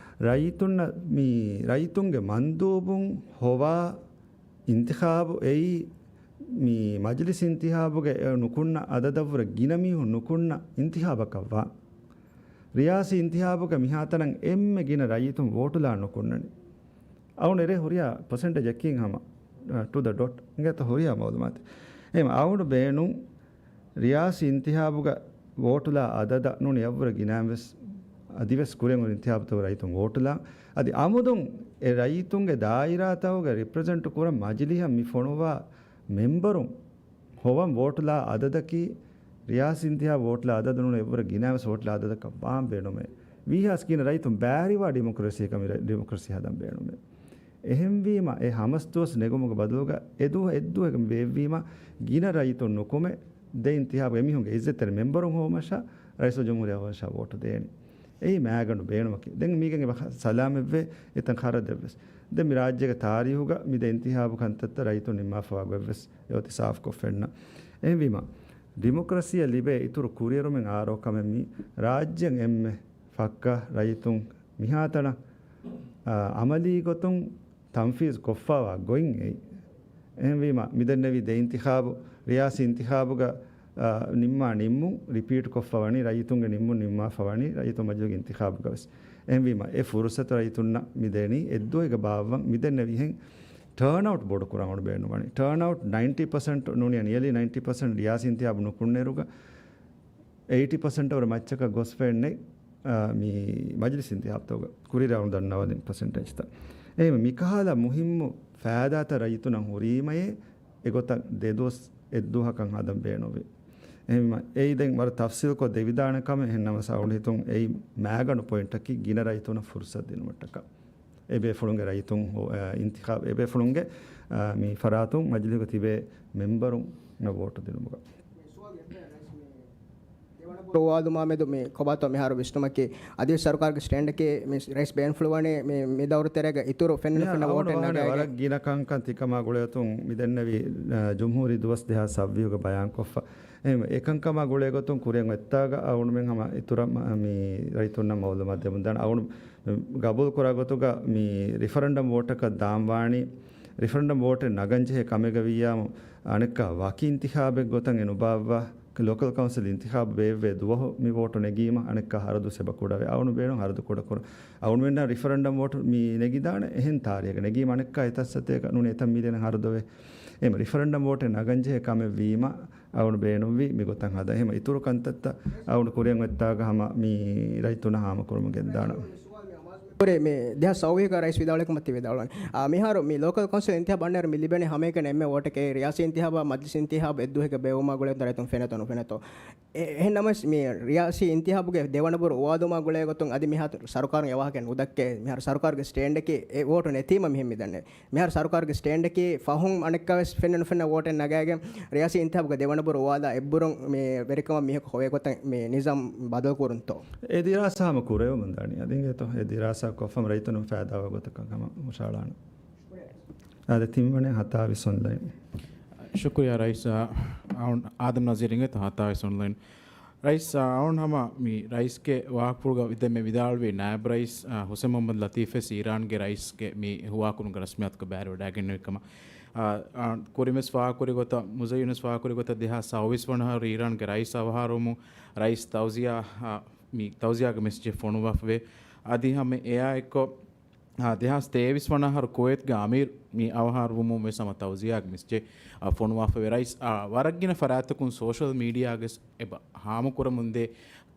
ރައްޔިތުންނަށް މި ރައްޔިތުންގެ މަންދޫބުން ހޮވާ އިންތިޚާބު އެއީ މި މަޖިލިސް އިންތިޚާބުގެ ނުކުންނަ އަދަދަށްވުރެ ގިނަ މީހުން ނުކުންނަ އިންތިޚާބަކަށްވާ. ރިޔާސީ އިންތިޚާބުގަ މިހާތަނަށް އެންމެ ގިނަ ރައްޔިތުން ވޯޓުލާ ނުކުންނަނީ. އަޅުގަނޑު އެރޭ ހުރިހާ ޕަސެންޓޭޖަކީ ހަމަ، އަ، ޓު ދަ ޑޮޓް އިނގޭތޯ ހުރިހާ މައުލޫމާތެއް. އެހެން އަޅުގަނޑު ބޭނުން ރިޔާސީ އިންތިޚާބުގަ ވޯޓުލާ އަދަދަށް ނޫނީ އެއަށްވުރެ ގިނައިން ވެސް އަދިވެސް ކުރިއަށް އިންތިޚާބުތަކުގަ ރައްޔިތުން ވޯޓުލާ. އަދި އަމުދުން އެ ރައްޔިތުންގެ ދާއިރާތަކުގަ ރިޕްރެޒެންޓު ކުރަން މަޖިލީހަށް މި ފޮނުވާ މެމްބަރުން ހޮވަން ވޯޓުލާ އަދަދަކީ، ރިޔާސީ އިންތިޚާބު ވޯޓުލާ އަދަދު ނޫނީ އެއަށްވުރެ ގިނައިން ވެސް ވޯޓުލާ އަދަދަކަށް ވާން ބޭނުމޭ. ވީހާވެސް ގިނަ ރައްޔިތުން ބައިވެރިވާ ޑިމޮކްރަސީއަކަށް މި ރަ-، ޑިމޮކްރަސީ ހަދަން ބޭނުމޭ. އެހެންވީމަ، އެ ހަމަސް ދުވަސް ނެގުމުގެ ބަދަލުގަ އެ ދުވަހު އެއްދުވަހަކަށް ބޭއްވީމަ، ގިނަ ރައްޔިތުން ނުކުމެ، ދެ އިންތިޚާބުގަ އެމީހުންގެ އިއްޒަތްތެރި މެމްބަރުން ހޮވުމަށާ، ރައީސުލްޖުމްހޫރިއްޔާ ހޮވުމަށާ ވޯޓު ދޭނީ. އެއީ މައިގަނޑު ބޭނުމަކީ. ދެން މީގެން އެބަ ސަލާމަތްވޭ، އެތަން ޚަރަދެއްވެސް. ދެން މި ރާއްޖޭގެ ތާރީހުގަ މި ދެ އިންތިޚާބު ކަންތައްތައް ރައްޔިތުން ނިންމާފަވާ ގޮތްވެސް އެއޮތީ ސާފްކޮށް ފެންނަ. އެހެންވީމަ، ޑިމޮކްރަސީއަށް ލިބޭ އިތުރު ކުރިއެރުމެއް އާރޯ ކަމެއް މީ ރާއްޖޭން އެންމެ ފައްކާ ރައްޔިތުން މިހާތަނަށް، އާ، އަމަލީ ގޮތުން ތަންފީޒު ކޮށްފަވާ ގޮތް އެއީ. އެހެންވީމަ، މިދެންނެވި ދެ އިންތިޚާބު، ރިޔާސީ އިންތިޚާބުގަ، އާ، ނިންމާ ނިންމުން ރިޕީޓް ކޮށްފަ ވަނީ، ރައްޔިތުންގެ ނިންމުން ނިންމާފަ ވަނީ، ރައްޔިތުން މަޖިލީހުގެ އިންތިޚާބުގަ ވެސް. އެހެންވީމަ، އެ ފުރުސަތު ރައްޔިތުންނަށް މި ދެނީ، އެއްދުވަހުގެ ބާއްވަން މިދެންނެވިހެން ޓާން އައުޓް ބޮޑު ކުރަން އަޅުގަނޑު ބޭނުންވަނީ. ޓާން އައުޓް ނައިންޓީ ޕަސެންޓް ނޫނީ، ނިއަލީ ނައިންޓީ ޕަސެންޓް ރިޔާސީ އިންތިޚާބު ނުކުންނައިރުގަ އެއިޓީ ޕަސެންޓް ވަރަށް މައްޗަކަށް ގޮސްފައެއް ނެތް، އާ، މި މަޖިލިސް އިންތިޚާބުތަކުގަ ކުރިއަށް އަޅުގަނޑު ދަންނަވާލިން ޕަސެންޓޭޖްތައް. އެހެންވެ، މިކަހަލަ މުހިއްމު ފައިދާތައް ރައްޔިތުންނަށް ހުރީމައޭ، އެގޮތަށް ދެ ދުވަސް އެއްދުވަހަކަށް ހަދަން ބޭނުންވީ. އެހެންވީމަ، އެއީ ދެން ވަރަށް ތަފްސީލްކޮށް ދެވިދާނެ ކަމެއް. އެހެންނަމަވެސް އަޅުގަނޑު ހިތުން އެއީ މައިގަނޑު ޕޮއިންޓަކީ ގިނަ ރައްޔިތުންނަށް ފުރުސަތު ދިނުމަށްޓަކާ. އެބޭފުޅުންގެ ރައްޔިތުން ހޯ-، އަ، އިންތިޚާބު، އެބޭފުޅުންގެ، އަ، މި ފަރާތުން މަޖިލީހުގަ ތިބޭ މެމްބަރުންނަށް ވޯޓު ދިނުމުގަ. ބޮޑުވާލުމާ މެދު މި ކޮބާތޯ މިހާރު ވިސްނުމަކީ، އަދިވެސް ސަރުކާރުގެ ސްޓޭންޑަކީ މި ރައީސް ބޭނުންފުޅުވަނީ މި، މި ދައުރު ތެރޭގަ އިތުރު ފެންނަ މިހާރު ފެންނަ ވޯޓެއް ނަގައިގެން. ވަރަށް ގިނަ ކަންކަން ތިކަމާ ގުޅޭގޮތުން މިދެންނެވި، އަ، ޖުމްހޫރީ ދުވަސް ދެހާސް ސައްވީހުގަ ބަޔާންކޮށްފަ. އެހެން އެކަންކަމާ ގުޅޭގޮތުން ކުރިއަށް އޮތްތާގަ އަޅުގަނޑުމެން ހަމަ އިތުރަށް މަ-، މި ރައްޔިތުންނަށް މައުލޫމާތު ދެމުންދާނެ. އަޅުގަނޑު ގަބޫލުކުރާ ގޮތުގަ މި ރިފަރެންޑަމް ވޯޓަކަށް ދާންވާނީ، ރިފަރެންޑަމް ވޯޓެއް ނަގަންޖެހޭ ކަމެއްގަ ވިއްޔާމު، އަނެއްކާ ވަކި އިންތިޚާބެއް ގޮތަށް އެ ނުބާއްވާ، ލޯކަލް ކައުންސިލް އިންތިޚާބު ބޭއްވޭ ދުވަހު މި ވޯޓު ނެގީމަ، އަނެއްކާ ހަރަދު ސެބަ ކުޑަވޭ. އަޅުގަނޑު ބޭނުން ހަރަދު ކުޑަކުރަން. އަޅުގަނޑުމެންނަށް ރިފަރެންޑަމް ވޯޓު މި ނެގިދާނެ އެހެން ތާރީހެއްގަ ނެގީމަ، އަނެއްކާ އެތައް ސަތޭކަ ނޫނީ އެތައް މިލިއަނެއް ހަރަދުވޭ. އެހެން ރިފަރެންޑަމް ވޯޓެއް ނަގަންޖެހޭ ކަމެއް ވީމަ، އަޅުގަނޑު ބޭނުންވީ މި ގޮތަށް ހަދަން. އެހެން އިތުރު ކަންތައްތައް އަޅުގަނޑު ކުރިއަށް އޮތްތާގަ ހަމަ މި ރައްޔިތުންނަށް ހާމަކުރަމުން ގެންދާނަން. ކުރެ މި ދެހާސް ސައުވީހުގަ ރައީސް ވިދާޅުވި ކަމަށް ތި ވިދާޅުވަނީ. އާ، މިހާރު މި ލޯކަލް ކައުންސިލް އިންތިހާބު އަންނައިރު މި ލިބޭނެ ހަމައެކަނި އެންމެ ވޯޓަކީ ރިޔާސީ އިންތިހާބާ މަޖްލިސް އިންތިހާބު އެއްދުވަހެއްގަ ބޭއްވުމާ ގުޅޭ ރައްޔިތުން ފެނޭތޯ ނުފެނޭތޯ. އެ-، އެހެން ނަމަވެސް މި ރިޔާސީ އިންތިހާބުގެ ދެވަނަ ބުރު އުވާލުމާ ގުޅޭ ގޮތުން އަދި މިހާރު ސަރުކާރުން އެ ވާހަކަ ނުދައްކޭ. މިހާރު ސަރުކާރުގެ ސްޓޭންޑަކީ އެ ވޯޓު ނެތީމަ މިހެން މިދަންނެވި. މިހާރު ސަރުކާރުގެ ސްޓޭންޑަކީ ފަހުން އަނެއްކާވެސް ފެންނަ ނުފެންނަ ވޯޓެއް ނަގާގެން ރިޔާސީ އިންތިހާބުގެ ދެވަނަ ބުރު އުވާލާ އެއްބުރުން މި ވެރިކަމަށް މީހަކު ހޮވޭ ގޮތަށް މި ނިޒާމް ބަދަލު ކުރުންތޯ؟ އެ ދިރާސާ ހަމަ ކުރެވެމުން ދާނީ. އަދި އިނގޭތޯ އެ ދިރާސާ ކޮށްފަހު ރައްޔިތުން ފައިދާވާ ގޮތަކަށް ހަމަ ހުށަހަޅާނަން. އާދެ، ތިންވަނަ ހަތާވީސް އޮންލައިން. ޝުކުރިއްޔާ ރައީސް، އާ، އަޅުން އާދަމް ނަޒީރް އިނގޭތޯ ހަތާވީސް އޮންލައިން. ރައީސް، އާ، އަޅުން ހަމަ މި ރައީސްގެ ވާހަކަފުޅުގަ ދެންމެ ވިދާޅުވި ނާއިބް ރައީސް، އާ، ހުސެން މުހައްމަދު ލަތީފް ވެސް އީރާންގެ ރައީސްގެ މި ހުވާކުރުމުގެ ރަސްމިއްޔާތުގަ ބައިވެރިވެވަޑައިގެންނެވި ކަމަށް، އާ، އާ، ކުރިން ވެސް ފާހަގަކުރި ގޮތަށް، މުޒައްޔަނު ވެސް ފާހަގަކުރި ގޮތަށް ދެހާސް ސައުވީސް ވަނަ އަހަރު އީރާންގެ ރައީސް އަވަހާރަވުމުން ރައީސް ތައުޒިޔާ، އާ، މި ތައުޒިޔާގެ މެސެޖެއް ފޮނުވާފަވޭ. އަދި ހަމަ އެއާ އެއްކޮށް، އާ، ދެހާސް ތޭވީސް ވަނަ އަހަރު ކުވައިތުގެ އަމީރު މި އަވަހާރަވުމުން ވެސް ހަމަ ތައުޒިޔާގެ މެސެޖެއް، އާ، ފޮނުވާފަވޭ. ރައީސް، އާ، ވަރަށްގިނަ ފަރާތްތަކުން ސޯޝަލް މީޑިއާގައި އެބަ ހާމަކުރަމުންދޭ،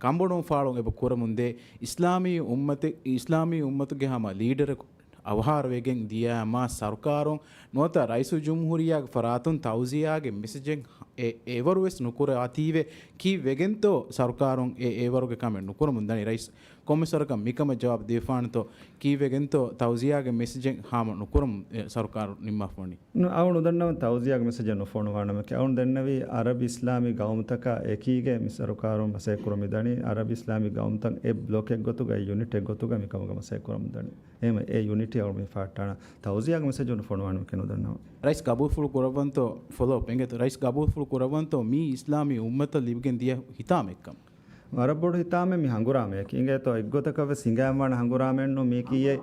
ކަނބޮޑުވުން ފާޅުން އެބަ ކުރަމުންދޭ، އިސްލާމީ އުއްމަތެއް، އިސްލާމީ އުއްމަތުގެ ހަމަ ލީޑަރަކު އަވަހާރަވެގެން ދިޔައިމާ ސަރުކާރުން ނުވަތަ ރައީސުލްޖުމްހޫރިއްޔާގެ ފަރާތުން ތައުޒިޔާގެ މެސެޖެއް އެ-، އެވަރު ވެސް ނުކުރާތީވެ، ކީއްވެގެންތޯ ސަރުކާރުން އެ-، އެވަރުގެ ކަމެއް ނުކުރަމުން ދަނީ؟ ރައީސް ކޮންމެ ސަރަކަށް މިކަމަށް ޖަވާބު ދީފާނެތޯ؟ ކީއްވެގެންތޯ ތައުޒިޔާގެ މެސެޖެއް ހާމަ ނުކުރަމުން އެ ސަރުކާރު ނިންމާފަވަނީ؟ ނު-، އަޅުގަނޑު ދަންނަވަން ތައުޒިޔާގެ މެސެޖެއް ނުފޮނުވާނަމަކީ. އަޅުގަނޑު ދެންނެވީ އަރަބި އިސްލާމީ ގައުމުތަކާ އެކީގައި މި ސަރުކާރުން މަސައްކަތް ކުރަމުން ދަނީ. އަރަބި އިސްލާމީ ގައުމުތައް އެއް ބްލޮކެއް ގޮތުގައި، ޔުނިޓެއް ގޮތުގައި މިކަމުގަ މަސައްކަތް ކުރަމުން ދަނީ. އެހެންވެ، އެ ޔުނިޓީ އަޅުގަނޑު މި ފައްޓާނަން. ތައުޒިޔާގެ މެސެޖެއް ނުފޮނުވާނަމަކީ ނުދަންނަވަން. ރައީސް ގަބޫލުފުޅު ކުރައްވަންތޯ؟ ފޮލޯއަޕް އިނގޭތޯ؟ ރައީސް ގަބޫލުފުޅު ކުރައްވަންތޯ މިއީ އިސްލާމީ އުއްމަތަށް ލިބިގެން ދިޔަ ހިތާމައެއްކަން؟ ވަރަށް ބޮޑު ހިތާމައެއް މި ހަނގުރާމައަކީ. އިނގޭތޯ އެއްގޮތަކަށް ވެސް ހިނގާންވާނެ ހަނގުރާމައެއްނު މީކީއޭ.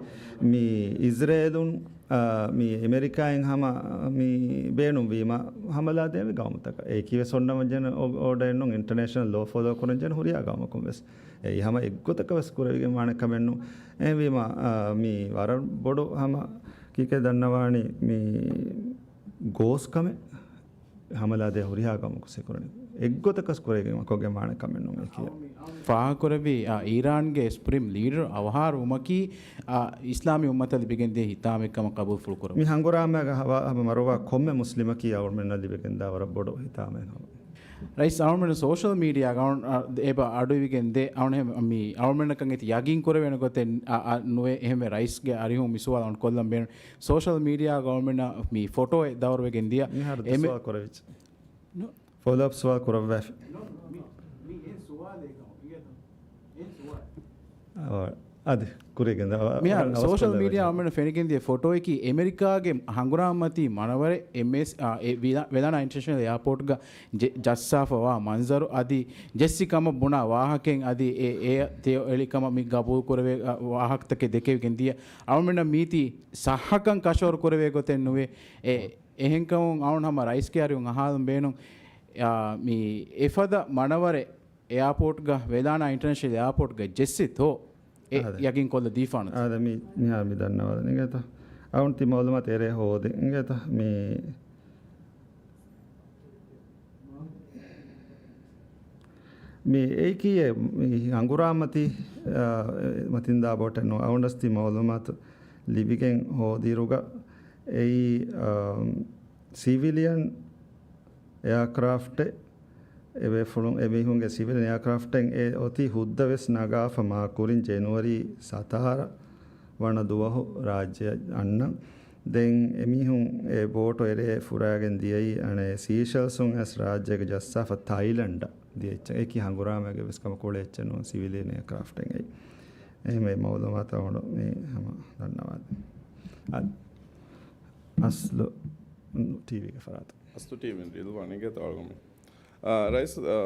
މި އިޒްރޭލުން، އާ، މި އެމެރިކާއިން ހަމަ މި ބޭނުންވީމަ ހަމަލާ ދޭން ގައުމުތަކަށް. އެއީކީ ވެސް އޮންނަ މަޖެން އޯ-، އޯޑަރެއްނު، އިންޓަރނޭޝަނަލް ލޯ ފޮލޯ ކުރަންޖެހޭ ހުރިހާ ގައުމަކުން ވެސް. އެއީ ހަމަ އެއްގޮތަކަށް ވެސް ކުރެވިގެން ވާނެ ކަމެއްނު. އެހެންވީމަ، އާ، މި ވަރަށް ބޮޑު ހަމަ ކީކޭ ދަންނަވާނީ މި ގޯސް ކަމެއް. ހަމަލާދޭ ހުރިހާ ގައުމަކު ސިކުރަނީ. އެއްގޮތަކަސް ކުރެވިގެން ކޮށްގެން ވާނެ ކަމެއް ނޫން އެކީ. ފާހަގަކުރެއްވި، އާ، އީރާންގެ ސުޕްރީމް ލީޑަރ އަވަހާރަވުމަކީ، އާ، އިސްލާމީ އުއްމަތަށް ލިބިގެންދިޔަ ހިތާމައެއްކަމަށް ގަބޫލުފުޅު ކުރަމުން. މި ހަނގުރާމައިގަ ހަވާ-، ހަމަ މަރުވާ ކޮންމެ މުސްލިމަކީ އަޅުމެންނަށް ލިބިގެންދާ ވަރަށް ބޮޑު ހިތާމައެއް ހަމަ. ރައީސް އަޅުމެން ސޯޝަލް މީޑިއާގަ އަ-، އެބަ އަޑުއިވިގެންދޭ އަޅުމެން މި އަޅުމެންނަކަށް އެތި ޔަގީން ކުރެވޭނެ ގޮތެއް އަ-، އަ-، ނުވޭ. އެހެންވެ ރައީސްގެ އަރިހުން މި ސުވާލު އަޅުން ކޮށްލަން ބޭނުން. ސޯޝަލް މީޑިއާގަ އަޅުމެންނަށް މި ފޮޓޯއެއް ދައުރުވެގެން ދިޔަ. މިހާރު ދެ އެމެ-، ސުވާލު ކުރެވިއްޖެ. ނު-، ފޮލޯއަޕް ސުވާލު ކުރައްވާފި. އާ، އަދި ކުރިގެން ދާ، މިހާރު ސޯޝަލް މީޑިއާ އަޅުމެން ފެނިގެންދިޔަ ފޮޓޯއަކީ އެމެރިކާގެ ހަނގުރާމަތީ މަނަވަރެއް އެމްއެސް، އާ، އެ ވިލާ-، ވެލާނާ އިންޓަރނޭޝަނަލް އެއާޕޯޓްގަ ޖެ-، ޖައްސާފަވާ މަންޒަރު އަދި ޖެއްސި ކަމަށް ބުނާ ވާހަކައިން އަދި އެ، އެ ތެޔޮ އެޅި ކަމަށް މި ގަބޫލު ކުރެވޭ، އާ، ވާހަކަތަކެއް ދެކެވިގެން ދިޔަ. އަޅުމެންނަށް މީތި ސައްހަކަން ކަށަވަރު ކުރެވޭ ގޮތެއް ނުވޭ. އެ، އެހެންކަމުން އަޅުން ހަމަ ރައީސްގެ އަރިހުން އަހާލުން ބޭނުން، އާ، މި އެފަދަ މަނަވަރެއް އެއާޕޯޓްގަ، ވެލާނާ އިންޓަރނޭޝަނަލް އެއާޕޯޓްގަ ޖެއްސިތޯ؟ އެ އާދެ. ޔަގީން ކޮށްލަ ދީފާނު. އާދެ، މި، މިހާރު މި ދަންނަވާލަން އިނގޭތަ؟ އަޅުން ތި މައުލޫމާތު އެރޭ ހޯދި އިނގޭތަ؟ މި، މި އެއީކީއެއް، މި ހަނގުރާމަތި، އާ، މަތިންދާ ބޯޓެއް ނޫން. އަޅުން ރަސްތި މައުލޫމާތު ލިބިގެން ހޯދިއިރުގަ އެއީ، އާ، ސިވިލިއަން އެއާކްރާފްޓެއް އެބޭފުޅުން، އެމީހުންގެ ސިވިލް އެއާކްރާފްޓެއް އެ އޮތީ ހުއްދަ ވެސް ނަގާފަ މާ ކުރިން ޖެނުއަރީ ސަތާރަ ވަނަ ދުވަހު ރާއްޖެއަށް އަންނަން. ދެން އެމީހުން އެ ބޯޓު އެރޭ ފުރާގެން ދިޔައީ އަނެއް ސީޝެލްސުން އައިސް ރާއްޖޭގެ ޖައްސާފަ ތައިލަންޑަށް ދިޔަ އެއްޗެއް. އެކި ހަނގުރާމައިގެ ވެސް ކަމަކުޅޭ އެއްޗެއް ނޫން ސިވިލިއަން އެއާކްރާފްޓެއް އެއީ. އެހެންވެ މައުލޫމާތު އަޅުގަނޑު މި ހަމަ ދަންނަވާދެ. އަ-، އަސްލު ޓީވީގެ ފަރާތު. އަސްލު ޓީވީން ރިލްވާން އިނގޭތޯ އަޅުގަނޑު. އާ، ރައީސް، އާ،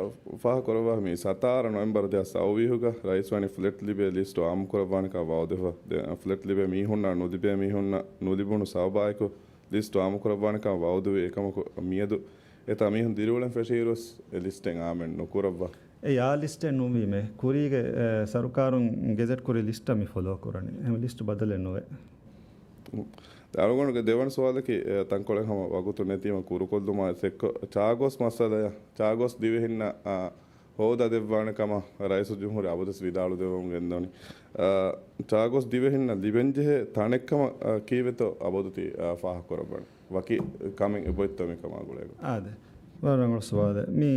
ފާހަގަކުރައްވާ މި ސަތާރަ ނޮވެމްބަރު ދެހާސް ސައުވީހުގަ ރައީސް ވަނީ ފްލެޓް ލިބޭ ލިސްޓު އާއްމުކުރައްވާނެކާ ވައުދުވެފަ. ދެ-، ފްލެޓް ލިބޭ މީހުންނާ ނުލިބޭ މީހުންނަށް ނުލިބުނު ސަބަބާއެކު ލިސްޓް އާއްމުކުރައްވާނެ ކަމަށް ވައުދުވި އެކަމަކު މިއަދު އެތާ މީހުން ދިރިއުޅެން ފެށިއިރުވެސް އެ ލިސްޓެއް އާމެން ނުކުރައްވާ. އެ އާ ލިސްޓެއް ނޫންވީމޭ. ކުރީގެ، އެ، ސަރުކާރުން ގެޒެޓް ކުރި ލިސްޓަށް މި ފޮލޯ ކުރަނީ. އެހެން ލިސްޓް ބަދަލެއް ނުވޭ. އަޅުގަނޑުގެ ދެވަނަ ސުވާލަކީ، އެ، ތަންކޮޅެއް ހަމަ ވަގުތު ނެތީމަ ކުރުކޮށްލުމާ އެއްކޮށް ޗާގޯސް މައްސަލަޔަށް، ޗާގޯސް ދިވެހިންނަށް، އާ، ހޯދާ ދެއްވާނެ ކަމަށް ރައީސުލްޖުމްހޫރިއްޔާ އަބަދުވެސް ވިދާޅު ދެއްވަމުން ގެންދަވަނީ. އާ، ޗާގޯސް ދިވެހިންނަށް ލިބެންޖެހޭ ތަނެއްކަމަށް، އާ، ކީއްވެތޯ އަބަދު ތި، އާ، ފާހަގަކުރައްވަނީ؟ ވަކި ކަމެއް އެބައޮތްތޯ މިކަމާ ގުޅޭގޮތް؟ އާދެ. ވަރަށް ރަނގަޅު ސުވާލެއް. މި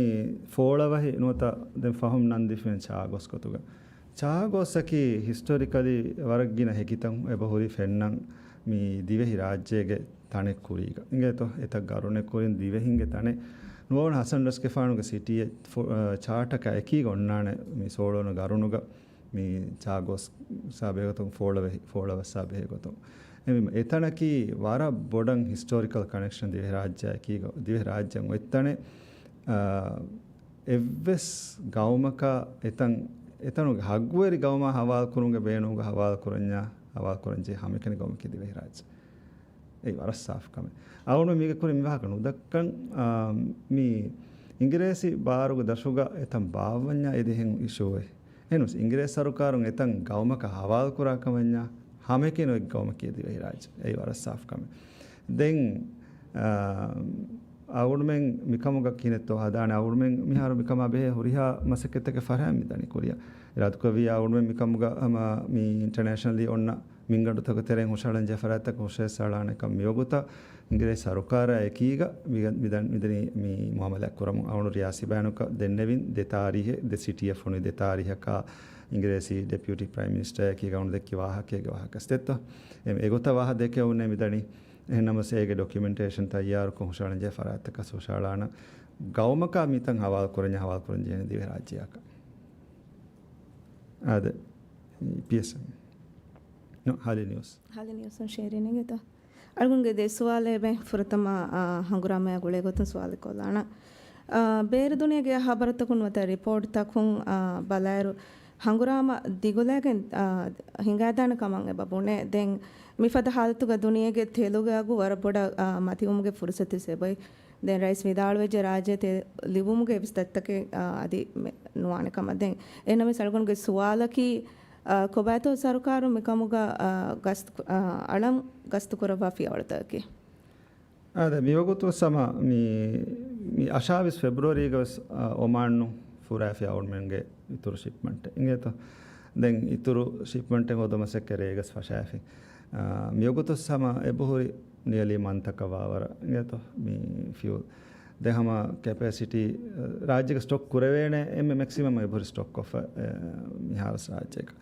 ފޯޅަވަހި ނުވަތަ ދެން ފަހުން ނަން ދިފެން ޗާގޯސް ގޮތުގަ. ޗާގޯސްއަކީ ހިސްޓޮރިކަލީ ވަރަށް ގިނަ ހެކިތައް އެބަހުރި ފެންނަން މި ދިވެހި ރާއްޖޭގެ ތަނެއް ކުރީގަ. އިނގޭތޯ؟ އެތައް ގަރުނެއް ކުރިން ދިވެހިންގެ ތަނެއް ނުވަވަނަ ހަސަން ރަސްގެފާނުގެ ސިޓީއެއް ފު-، އަ، ޗާޓަކާ އެކީގަ އޮންނާނެ މި ސޯޅަވަނަ ގަރުނުގަ މި ޗާގޯސް ސާބެހޭ ގޮތުން ފޯޅަވަހި، ފޯޅަވަސް ސާބެހޭ ގޮތުން. އެ މި އެތަނަކީ ވަރަށް ބޮޑަށް ހިސްޓޯރިކަލް ކަނެކްޝަން ދިވެހިރާއްޖެއަކީ، ދިވެހިރާއްޖެއަށް އޮތް ތަނެއް، އާ، އެއްވެސް ގައުމަކާ އެތަން، އެތަނުގެ ހައްގުވެރި ގައުމާ ހަވާލުކުރުމުގެ ބޭނުމުގަ ހަވާލުކުރަންޏާ، ހަވާލުކުރަންޖެހޭ ހަމައެކަނި ގައުމަކީ ދިވެހިރާއްޖެ. އެއީ ވަރަށް ސާފު ކަމެއް. އަޅުގަނޑު މީގެ ކުރިން މި ވާހަކަ ނުދައްކަން، އާ، މި އިނގިރޭސި ބާރުގެ ދަށުގަ އެތަން ބާއްވަންޏާ އެދިހެން އިޝޫއެއް. އެހެންވެސް އިނގިރޭސި ސަރުކާރުން އެތަން ގައުމަކަށް ހަވާލުކުރާ ކަމަންޏާ ހަމައެކަނި އޮތް ގައުމަކީ ދިވެހިރާއްޖެ. އެއީ ވަރަށް ސާފު ކަމެއް. ދެން، އާ، އަޅުގަނޑުމެން މިކަމުގަ ކިހިނެއްތޯ ހަދާނެ؟ އަޅުގަނޑުމެން މިހާރު މިކަމާ ބެހޭ ހުރިހާ މަސައްކަތްތަކެއް ފަށައި މިދަނީ ކުރިއަށް. އިރާދަކުރެއްވިއްޔާ އަޅުގަނޑުމެން މިކަމުގަ ހަމަ މި އިންޓަރނޭޝަނަލީ އޮންނަ މިންގަނޑުތަކުގެ ތެރެއިން ހުށަހަޅަންޖެހޭ ފަރާތްތަކަށް ހުށަހެއްސާލާނެ ކަމަށް މިވަގުތަށް އިނގިރޭސި ސަރުކާރާ އެކީގަ މިގަ-، މިދަން-، މިދަނީ މި މުއާމަލާތް ކުރަމުން. އަޅުގަނޑު ރިޔާސީ ބަޔާނަކަށް ދެންނެވިން ދެ ތާރީހެއް، ދެ ސިޓީއަށް ފޮނުވި ދެ ތާރީހަކާ އިނގިރޭސި ޑެޕިއުޓީ ޕްރައިމް މިނިސްޓަރ އެކީގަ އަޅުގަނޑު ދެއްކި ވާހަކައިގެ ވާހަކަ ސްތެއްތޯ. އެ-، އެގޮތަށް ވާހަކަ ދެކެވުން ނޭ މިދަނީ. އެހެންނަމަވެސް އޭގެ ޑޮކިއުމެންޓޭޝަން ތައްޔާރުކޮށް ހުށަހަޅަންޖެހޭ ފަރާތްތަކަށް ހުށަހަޅާނަން. ގައުމަކާ މިތަން ހަވާލު ކުރަންޏާ ހަވާލު ކުރަން ޖެހޭނެ ދިވެހިރާއްޖެއަކަށް. އާދެ، ޕީއެސްއެމް. ނޯ، ހާލި ނިއުސް. ހާލި ނިއުސުން ޝޭރިން އިނގޭތޯ. އަޅުގަނޑުގެ ދެ ސުވާލެއް އެބަ ފުރަތަމަ، އާ، ހަނގުރާމަޔާ ގުޅޭ ގޮތުން ސުވާލެއް ކޮށްލާނަން. އާ، ބޭރު ދުނިޔޭގެ ހަބަރުތަކުން ނުވަތަ ރިޕޯޓްތަކުން، އާ، ބަލާއިރު، ހަނގުރާމަ ދިގުލައިގެން، އާ، ހިނގާދާނެ ކަމަށް އެބަ ބުނޭ. ދެން މިފަދަ ހާލަތުގަ ދުނިޔޭގެ ތެލުގެ އަގު ވަރަށް ބޮޑަށް، އާ، މަތިވުމުގެ ފުރުސަތު އެބައޮތް. ދެން ރައީސް ވިދާޅުވެއްޖެ ރާއްޖެ ތެލް ލިބުމުގެ އެއްވެސް ދަތިތަކެއް، އާ، އަދި މެ-، ނުވާނެ ކަމަށް. ދެން އެހެންނަމަވެސް އަޅުގަނޑުގެ ސުވާލަކީ، އާ، ކޮބާތޯ ސަރުކާރުން މިކަމުގަ، އާ، ގަސްތު، އާ، އަޅަން ގަސްތު ކުރައްވާ ފިޔަވަޅުތަކަކީ؟ އާދެ، މިވަގުތު ސަމަ މި، މި އަށާވީސް ފެބްރުއަރީގަ ވެސް، އާ، އޮމާންނު ފުރާފި އަޅުގަނޑުމެންގެ އިތުރު ޝިޕްމަންޓެއް އިނގޭތޯ. ދެން އިތުރު ޝިޕްމަންޓެއް ހޯދުމަށް ރޭގަސް ފަށާފި. އާ، މިވަގުތު ސަމަ އެބަހުރި ނިއަލީ މަންތަކަށް ވާވަރަށް އިނގޭތޯ މި ފިއުލް. ދެން ހަމަ ކެޕޭސިޓީ، ރާއްޖޭގަ ސްޓޮކް ކުރެވޭނެ އެންމެ މެކްސިމަމް އެބަހުރި ސްޓޮކް ކޮށްފަ، އެ، މިހާރު ރާއްޖޭގަ.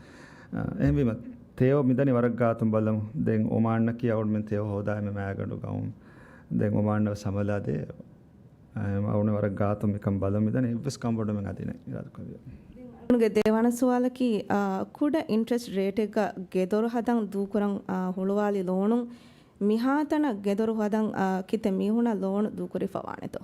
އެހެންވީމަ، ތެޔޮ މިދަނީ ވަރަށް ގާތުން ބަލަމު. ދެން އޮމާންނަކީ އަޅުގަނޑުމެން ތެޔޮ ހޯދާ އެންމެ މާގަނޑު ގައުމު. ދެން އޮމާންނަށް ވެސް ހަމަލާ ދޭ. އަޅުގަނޑު ވަރަށް ގާތުން މިކަން ބަލަމު. މިދަނީ އެއްވެސް ކަންބޮޑުމެއް އަދި ނެތް އިރާދަކުރެއްވިޔާ. އަޅުގަނޑުގެ ދެވަނަ ސުވާލަކީ، އާ، ކުޑަ އިންޓްރެސްޓް ރޭޓެއްގަ ގެދޮރު ހަދަން ދޫކުރަން، އާ، ހުޅުވާލި ލޯނުން މިހާތަނަށް ގެދޮރު ހަދަން، އާ، ކިތައް މީހުނަށް ލޯނު ދޫކުރެވިފަ ވާނެތޯ؟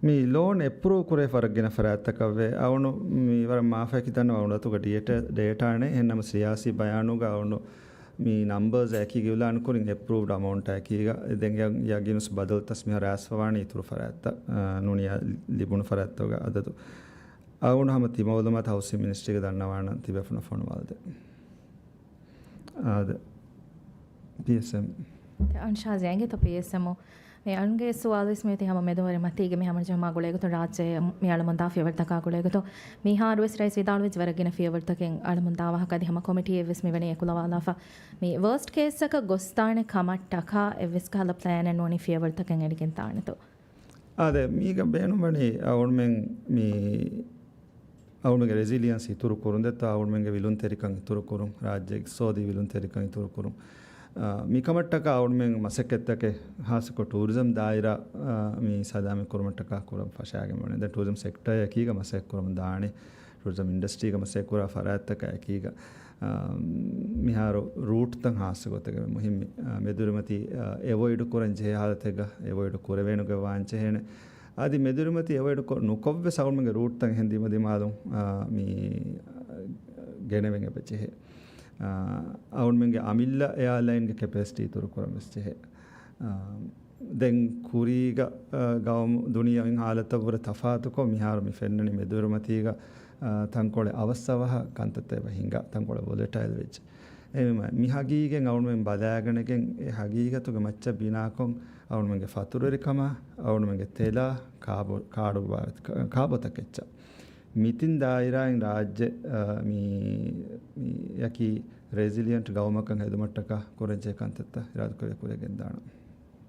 މި ލޯން އެޕްރޫވް ކުރެވިފަ ވަރަށް ގިނަ ފަރާތްތަކަށް ވޭ. އަޅުގަނޑު މި ވަރަށް މާފައި ކިތަން އަޅުގަނޑު އަތުގަ ޑޭޓާ، ޑޭޓާ ނެތް. އެހެންނަމަވެސް ސިޔާސީ ބަޔާނުގަ އަޅުގަނޑު މި ނަމްބަރސް އެކީގަ އިއުލާން ކުރިން އެޕްރޫވްޑް އަމައުންޓް އެކީގަ. ދެން ޔަގީނުސް ބަދަލުތަސް މިހާރު އައިސްފަ ވާނީ އިތުރު ފަރާތްތައް، އާ، ނޫނިއްޔާ ލިބުނު ފަރާތްތަކުގެ އަދަދު. އަޅުގަނޑު ހަމަ ތި މައުލޫމާތު ހައުސިން މިނިސްޓްރީގަ ދަންނަވާނަން ތިބޭފުޅުންނަށް ފޮނުވާލަދޭ. އާދެ. ޕީއެސްއެމް. އަންޝާޒް އެނގޭތޯ ޕީއެސްއެމް. މި އަޅުގަނޑުގެ ސުވާލު ވެސް މިއޮތީ ހަމަ މެދުވަރެއް މަތީގެ މި ހަމަޖަމާ ގުޅޭގޮތުން ރާއްޖެ މި އަޅަމުން ދާ ފިޔަވަޅުތަކާ ގުޅޭގޮތުން. މިހާރު ވެސް ރައީސް ވިދާޅުވެއްޖެ ވަރަށް ގިނަ ފިޔަވަޅުތަކެއް އަޅަމުން ދާ ވާހަކަ އަދި ހަމަ ކޮމިޓީއެއް ވެސް މިވަނީ އެކުލަވާލާފަ. މި ވާސްޓް ކޭސްއަކަށް ގޮސްދާނެ ކަމަށްޓަކާ އެއްވެސް ކަހަލަ ޕްލޭނެއް ނޫނީ ފިޔަވަޅުތަކެއް އެޅިގެން ދާނެތޯ؟ އާދެ، މީގަ ބޭނުންވަނީ އަޅުގަނޑުމެން މި އަޅުގަނޑުގެ ރެޒިލިއަންސް އިތުރު ކުރުން ދެއްތޯ، އަޅުގަނޑުމެންގެ ވިލުންތެރިކަން އިތުރު ކުރުން، ރާއްޖޭގެ އިޤްތިޞާދީ ވިލުންތެރިކަން އިތުރު ކުރުން. އާ، މިކަމަށްޓަކާ އަޅުގަނޑުމެން މަސައްކަތްތަކެއް ހާއްސަކޮށް ޓޫރިޒަމް ދާއިރާ، އާ، މި ސަލާމަތް ކުރުމަށްޓަކާ ކުރަން ފަށާގެން ވަނީ. ދެން ޓޫރިޒަމް ސެކްޓަރ އެކީގަ މަސައްކަތް ކުރަމުން ދާނެ، ޓޫރިޒަމް އިންޑަސްޓްރީގަ މަސައްކަތް ކުރާ ފަރާތްތަކާ އެކީގަ. އާ، މިހާރު ރޫޓްތައް ހާއްސަ ގޮތެއްގަ މުހިއްމި، އާ، މެދުވެރިމަތީ، އާ، އެވޮއިޑް ކުރަން ޖެހޭ ހާލަތެއްގަ އެވޮއިޑް ކުރެވޭނެގޮތް ވާން ޖެހޭނެ. އަދި މެދުވެރިމަތީ އެވޮއިޑް ކޮ-، ނުކޮށްވެސް އަޅުގަނޑުމެންގެ ރޫޓްތައް އެހެން ދިމަދިމާލުން، އާ، މި، ގެނެވެން އެބަ ޖެހޭ. އާ، އަޅުގަނޑުމެންގެ އަމިއްލަ އެއާލައިންގެ ކެޕޭސިޓީ އިތުރު ކުރަން ވެސް ޖެހޭ. އާ، ދެން ކުރީގަ، އާ، ގައުމު ދުނިޔެ އިން ހާލަތަށްވުރެ ތަފާތުކޮށް، މިހާރު މި ފެންނަނީ މެދުއިރުމަތީގަ، އާ، ތަންކޮޅެއް އަވަސްއަވަހަށް ކަންތައްތައް އެބަ ހިނގާ، ތަންކޮޅެއް ވޮލެޓައިލް ވެއްޖެ. އެހެންވީމަ، މި ހަގީގަތް އަޅުމެން ބަލާގަނެގެން، އެ ހަގީގަތުގެ މައްޗަށް ބިނާކޮށް، އަޅުމެންގެ ފަތުރުވެރިކަމާ، އަޅުމެންގެ ތެލާ، ކާބޮ-، ކާޑު ބާ-، ކާބޮތަކެއްޗަށް މިތިން ދާއިރާއިން ރާއްޖެ، އާ، މި، މި އެކި ރެޒިލިއަންޓް ގައުމަކަށް ހެދުމަށްޓަކާ ކުރަންޖެހޭ ކަންތައްތައް އިރާދަކުރެ ކުރިއަށްގެންދާނަން.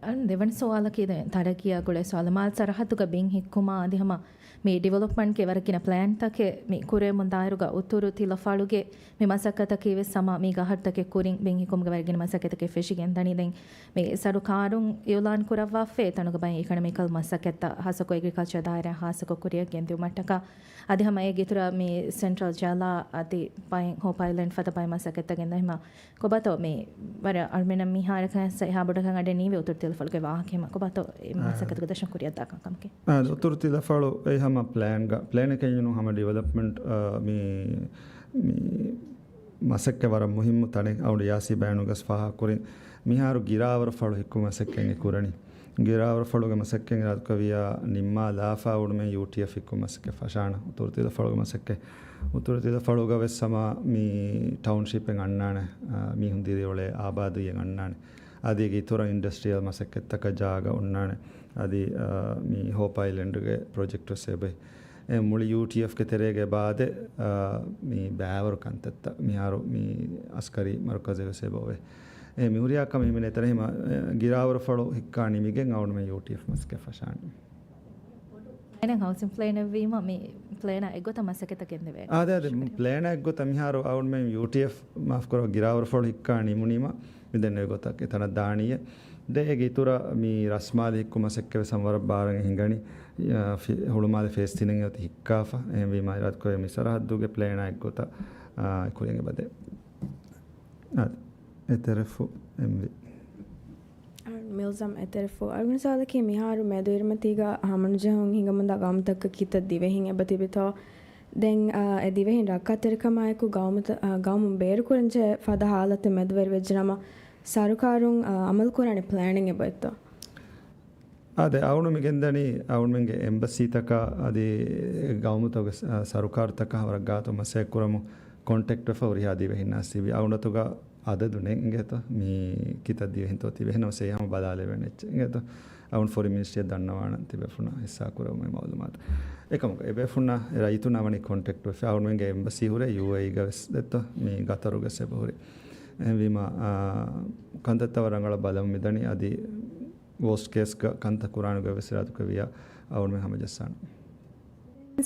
އަން ދެވަނަ ސުވާލަކީ ދެން ތަރައްގީއާ ގުޅޭ ސުވާލު. މާލެ ސަރަހައްދުގަ ބިން ހިއްކުމާ އަދި ހަމަ މި ޑިވެލޮޕްމަންޓްގެ ވަރަށް ގިނަ ޕްލޭންތަކެއް މި ކުރެވެމުން ދާއިރުގަ އުތުރު ތިލަފަޅުގެ މި މަސައްކަތަކީ ވެސް ހަމަ މީގެ އަހަރުތަކެއް ކުރިން ބިން ހިއްކުމުގެ ވަރަށް ގިނަ މަސައްކަތަކެއް ފެށިގެން ދަނީ. ދެން މި ސަރުކާރުން އިއުލާން ކުރައްވާފައި ތަނުގަ ބައި އިކޮނޮމިކަލް މަސައްކަތްތައް ހާއްސަކޮށް އެގްރިކަލްޗަރ ދާއިރާ ހާއްސަކޮށް ކުރިއަށް ގެންދިއުމަށްޓަކާ އަދި ހަމަ އޭގެ އިތުރަށް މި ސެންޓްރަލް ޖަލާ އަދި ބައެއް ހޯޕް އައިލެންޑް ފަދަ ބައެއް މަސައްކަތްތައް ގެންދަ ހިމަ ކޮބާތޯ މި ވަރަށް އަޅުމެނަށް މިހާރަކަށް އެހާ ބޮޑަކަށް އަޑެއް ނީވެ އުތުރު ތިލަފަޅުގެ ވާހަކަ ހިމަ ކޮބާތޯ އެ އާ. މަސައްކަތުގެ ދަށުން ކުރިއަށްދާ ކަންކަމަކީ. އާ، އުތުރު ތިލަފަޅު އެ ހަމަ ޕްލޭންގަ، ޕްލޭނެއް ކެއް ނޫން ހަމަ ޑިވެލޮޕްމަންޓް، އާ، މި، މި މަސައްކަތް ވަރަށް މުހިއްމު ތަނެއް އަޅުގަނޑު ޔާސީ ބަޔާނުގަސް ފާހަގަކުރިން. މިހާރު ގިރާވަރު ފަޅު ހިއްކުމަށް މަސައްކަތް އެ ކުރަނީ. ގިރާވަރު ފަޅުގެ މަސައްކަތް އިރާދަކުރެއްވިޔާ ނިންމާލާފަ އަޅުމެން ޔޫޓީއެފް ހިއްކުމަށް މަސައްކަތް ފަށާނަ. އުތުރު ތިލަފަޅުގެ މަސައްކަތް. އުތުރު ތިލަފަޅުގަ ވެސް ހަމަ މި ޓައުންޝިޕެއް އަންނާނެ. އާ، މީހުން ދިރިއުޅޭ އާބާދީއެއް އަންނާނެ. އަދި އޭގެ އިތުރަށް އިންޑަސްޓްރިއަލް މަސައްކަތްތަކަށް ޖާގަ އޮންނާނެ. އަދި، އާ، މި ހޯޕް އައިލެންޑްގެ ޕްރޮޖެކްޓް ވެސް އެބައި. އެ މުޅި ޔޫޓީއެފްގެ ތެރޭގަ އެބައާދޭ، އާ، މި ބައިވަރު ކަންތައްތައް މިހާރު މި އަސްކަރީ މަރުކަޒެއް ވެސް އެބައޮވޭ. އެ މިހުރިހާ ކަމެއް ހިމެނޭ ތަނެއް ހިމަ، އެ، ގިރާވަރު ފަޅު ހިއްކާ ނިމިގެން އަޅުމެން ޔޫޓީއެފް މަސައްކަތް ފަށާނެ. ޕްލޭނެއް ހައުސިން ޕްލޭނެއް ވީމަ މި ޕްލޭނާ އެއްގޮތަށް މަސައްކަތަށް ގެންދެވޭ. އާ، އާދެ، އާދެ، ޝުކުރިއްޔާ. ޕްލޭނާ އެއްގޮތަށް މިހާރު އަޅުމެން ޔޫޓީއެފް މާފް ކުރަ ގިރާވަރު ފަޅު ހިއްކާ ނިމުނީމަ މި ދެން އެގޮތަށް އެތަނަށް ދާނީއޭ. ދެން އޭގެ އިތުރަށް މި ރަސްމާލެ ހިއްކު މަސައްކަތް ވެސް ހަމަ ވަރަށް ބާރަށް ހިނގަނީ. އާ، ފި-، ހުޅުމާލެ ފޭސް ތިނެއް އޮތީ ހިއްކާފަ. އެހެންވީމަ އިރާދަކުރެއްވިޔާ މި ސަރަހައްދުގެ ޕްލޭނާ އެއްގޮތަށް، އާ، ކުރިން އެބަދޭ. އާދެ، އެތެރެފު އެމްވީ. މިލްޒަމް އެތެރެފު. އަޅުގަނޑު ސުވާލަކީ މިހާރު މެދުއިރުމަތީގަ ހަމަނުޖެހުން ހިނގަމުންދާ ގައުމުތަކަކީ ކިތައް ދިވެހިން އެބަތިބިތޯ؟ ދެން، އާ، އެ ދިވެހިން ރައްކާތެރިކަމާއެކު ގައުމުތަ-، އާ، ގައުމުން ބޭރުކުރަންޖެހޭ ފަދަ ހާލަތެއް މެދުވެރިވެއްޖެނަމަ، ސަރުކާރުން، އާ، އަމަލުކުރާނެ ޕްލޭނެއް އެބައޮތްތޯ؟ އާދެ، އަޅުގަނޑު މި ގެންދަނީ އަޅުގަނޑުމެންގެ އެމްބަސީތަކާ އަދި ގައުމުތަކުގެ ސަ-، ސަރުކާރުތަކާ ވަރަށް ގާތު މަސައްކަތް ކުރަމުން ކޮންޓެކްޓް ވެފަ ހުރިހާ ދިވެހިންނާ ސިވި އަޅުގަނޑުތުގަ އަދަދު ނެތް އިނގޭތޯ؟ މި ކިތައް ދިވެހިންތޯ ތިބެ ހެންނަމަސް އެ ހަމަ ބަލާލެވޭނެ އެއްޗެއް އިނގޭތޯ؟ އަޅުގަނޑު ފޮރިން މިނިސްޓްރީއަށް ދަންނަވާނަން ތިބޭފުޅުންނަށް ހިއްސާ ކުރެވުމުގެ މައުލޫމާތު. އެކަމަކު އެބޭފުޅުންނާ އެ ރައްޔިތުންނާ ވަނީ ކޮންޓެކްޓް ވެފަ. އަޅުގަނޑުމެންގެ އެމްބަސީ ހުރޭ ޔޫއޭއީގަ ވެސް ދެއްތޯ؟ މި ގަތަރުގަ ވެސް އެބަ ހުރޭ. އެހެންވީމަ، އާ، ކަންތައްތައް ވަރަށް ރަނގަޅަށް ބަލަމުން މިދަނީ އަދި ވޯސްޓް ކޭސްގަ ކަންތައް ކުރާނެ ގޮތް ވެސް އިރާދަކުރެއްވިޔާ އަޅުގަނޑުމެން ހަމަޖައްސާނަން.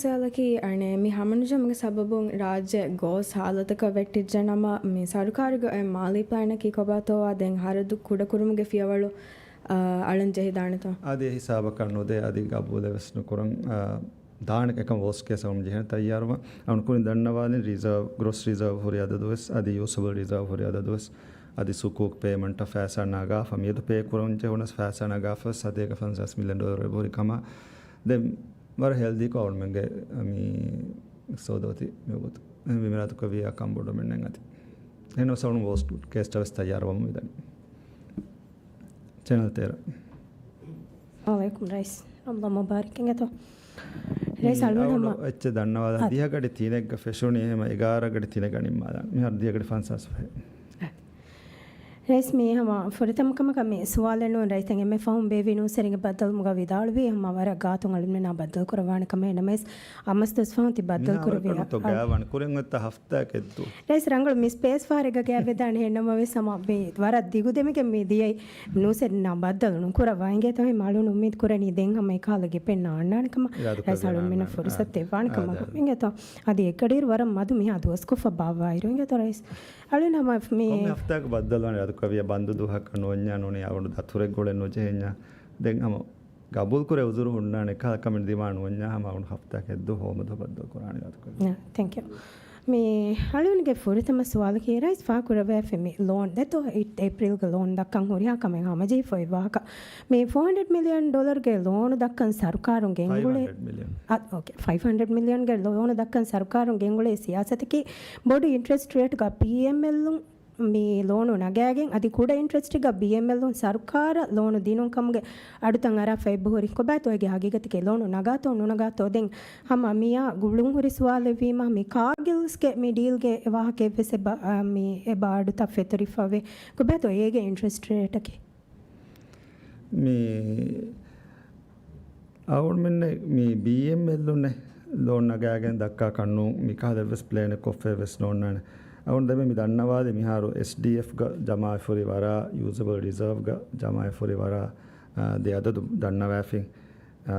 ސުވާލަކީ، އަނެއް، މި ހަމަނުޖެހުމުގެ ސަބަބުން ރާއްޖެ ގޯސް ހާލަތަކަށް ވެއްޓިއްޖެނަމަ، މި ސަރުކާރުގެ އެ މާލީ ޕްލޭނަކީ ކޮބާތޯއާ ދެން ހަރަދު ކުޑަކުރުމުގެ ފިޔަވަޅު، އާ، އަޅަން ޖެހިދާނެތޯ؟ އަދި އެ ހިސާބަކަށް ނުދޭ، އަދި ގަބޫލެއް ވެސް ނުކުރަން، އާ، ދާނެ އެކަމް ވޯސްޓް ކޭސް އަޅުގަނޑު ޖެހޭނެ ތައްޔާރުވާން. އަޅުގަނޑު ކުރިން ދަންނަވާލިން ރިޒާވް، ގްރޯސް ރިޒާވް ހުރި އަދަދު ވެސް، އަދި ޔޫސަބަލް ރިޒާވް ހުރި އަދަދު ވެސް، އަދި ސުކޫކް ޕޭމަންޓަށް ފައިސާ ނަގާފަ، މިއަދު ޕޭ ކުރަން ޖެހުނަސް ފައިސާ ނަގާފަ ސަތޭކަ ފަންސާސް މިލިއަން ޑޮލަރު އެބަހުރި ކަމަށް. ދެން ވަރަށް ހެލްދީކޮށް އަޅުމެންގެ މި އިޤްތިޞާދު އޮތީ މިވަގުތު. އެހެންވީމަ އިރާދަކުރެއްވިޔާ ކަންބޮޑުވުމެއް ނެތް އަދި. އެހެންނަމަވެސް އަޅުގަނޑު ވޯސްޓް ކޭސްއަށް ވެސް ތައްޔާރުވަމުން މިދަނީ. ޗެނަލް ތޭރަ. އައްސަލާމު ޢަލައިކުމް ރައީސް. ރަމަޟާން މުބާރަކް އިނގޭތޯ. ރައީސް މި އަޅުގަނޑު އަޅުގަނޑު ހަމަ އެއްޗެއް ދަންނަވާލާ. އަދި. ދިހަ ގަޑި ތިނެއްގަ ފެށުނީ އެހެމަ އެގާރަ ގަޑި ތިނެއްގަ ނިންމާލާން. މިހާރު ދިހަ ގަޑި ފަންސާސް ފަހެއް. އަދި. ރައީސް މީ ހަމަ ފުރަތަމަ ކަމަކަށް މި ސުވާލެއް ނޫން ރައީސް ދެން އެންމެ ފަހުން ބޭއްވި ނޫސްވެރިންގެ ބައްދަލުމުގަ ވިދާޅުވީ ހަމަ ވަރަށް ގާތުން އަޅުގަނޑުމެންނާ ބައްދަލު ކުރައްވާނެ ކަމަށް. އެހެންނަމަވެސް އަމަސް ދުވަސް ފަހުން ތި ބައްދަލު މިހާރު ކުރެވިޔާ. އެކަންތައް ގާވާނެ ކުރިން އޮތްތާ ހަފް ތާއެއް ދު. ރައީސް ރަނގަޅު މި ސްޕޭސް ފަހަރެއްގަ ގާތްވެދާނެ ހެންނަމަވެސް ހަމަ މި ވަރަށް ދިގު ދެމިގެން މި ދިޔައީ ނޫސެއް ނާ ބައްދަލު ނުކުރައްވާ އިނގޭތޯ. ހަމަ އަޅުން އުއްމީދު ކުރަނީ ދެން ހަމަ އެކަހަލަ ގެޕެއް ނާ އަންނާނެ ކަމަށް. ރައީސް އަޅުންމެންނަށް ފުރުސަތު ދެއްވާނެ ކަމަށް އިނގޭތޯ. އަދި އެއްގަޑިއިރު ވަރަށް މަދު މިހާ ދުވަސްކޮށްފަ ބާއްވާއިރު އިނގޭތޯ ރައީސް. އަޅުން ހަމަ މި ކޮންމެ ހަފްތާއަކު ބައްދަލުވާނެ އިރާދަކުރެއްވިޔާ ބަންދު ދުވަހަކަށް ނުވަންޏާ ނޫނީ އަޅުން ދަތުރެއް ގުޅެން ނުޖެހެންޏާ. ދެން ހަމަ ގަބޫލުކުރޭ އުޒުރު ހުންނާނެ ކަ-، ކަމެއް ދިމާ ނުވަންޏާ ހަމަ އަޅުން ހަފްތާއަކަށް ދު ހޯމަ ދުވަހަށް ބައްދަލު ކުރާނެ އިރާދަކުރެއްވިޔާ. ތެންކް ޔޫ. މި އަޅުންގެ ފުރަތަމަ ސުވާލަކީ ރައީސް ފާހަގަކުރެވޭފި މި ލޯން ދެތޯ އެޕްރީލްގެ ލޯން ދައްކަން ހުރިހާ ކަމެއް ހަމަޖެހިފައި ވާހަކަ. މި ފޯ ހަންޑްރެޑް މިލިއަން ޑޮލަރުގެ ލޯނު ދައްކަން ސަރުކާރުން ގެންގުޅޭ. ފައިވް ހަންޑްރެޑް މިލިއަން. އަ، އޯކޭ. ފައިވް ހަންޑްރެޑް މިލިއަންގެ ލޯނު ދައްކަން ސަރުކާރުން ގެންގުޅޭ ސިޔާސަތަކީ ބޮޑު އިންޓްރެސްޓް ރޭޓްގަ ޕީއެމްއެލުން މި ލޯނު ނަގާގެން އަދި ކުޑަ އިންޓްރެސްޓެއްގަ ބީއެމްއެލުން ސަރުކާރަށް ލޯނު ދިނުން ކަމުގެ އަޑުތައް އަރާ ފައިބަހުރި. ކޮބާތޯ އޭގެ ހަގީގަތަކީ؟ ލޯނު ނަގާތޯ ނުނަގާތޯ؟ ދެން ހަމަ މިއާ ގުޅުންހުރި ސުވާލެއްވީމަ، މި ކާގިލްސްގެ މި ޑީލްގެ ވާހަކައެއްވެސް އެބަ-، އާ، މި އެބަ އަޑުތައް ފެތުރިފަވޭ. ކޮބާތޯ އޭގެ އިންޓްރެސްޓް ރޭޓަކީ؟ މި އަޅުގަނޑުމެންނެއް މި ބީއެމްއެލުންނެއް ލޯން ނަގާގެން ދައްކާކަށް ނޫން، މިކަހަލަ އެއްވެސް ޕްލޭނެއް ކޮށްފައެއްވެސް ނޯންނާނެ. އަޅުގަނޑު ދެންމެ މި ދަންނަވާލި މިހާރު އެސްޑީއެފްގަ ޖަމާވެފަހުރި ވަރާ، ޔޫޒަބަލް ރިޒާވްގަ ޖަމާވެފަހުރި ވަރާ، އާ، ދެ އަދަދު ދަންނަވާފިން. އާ،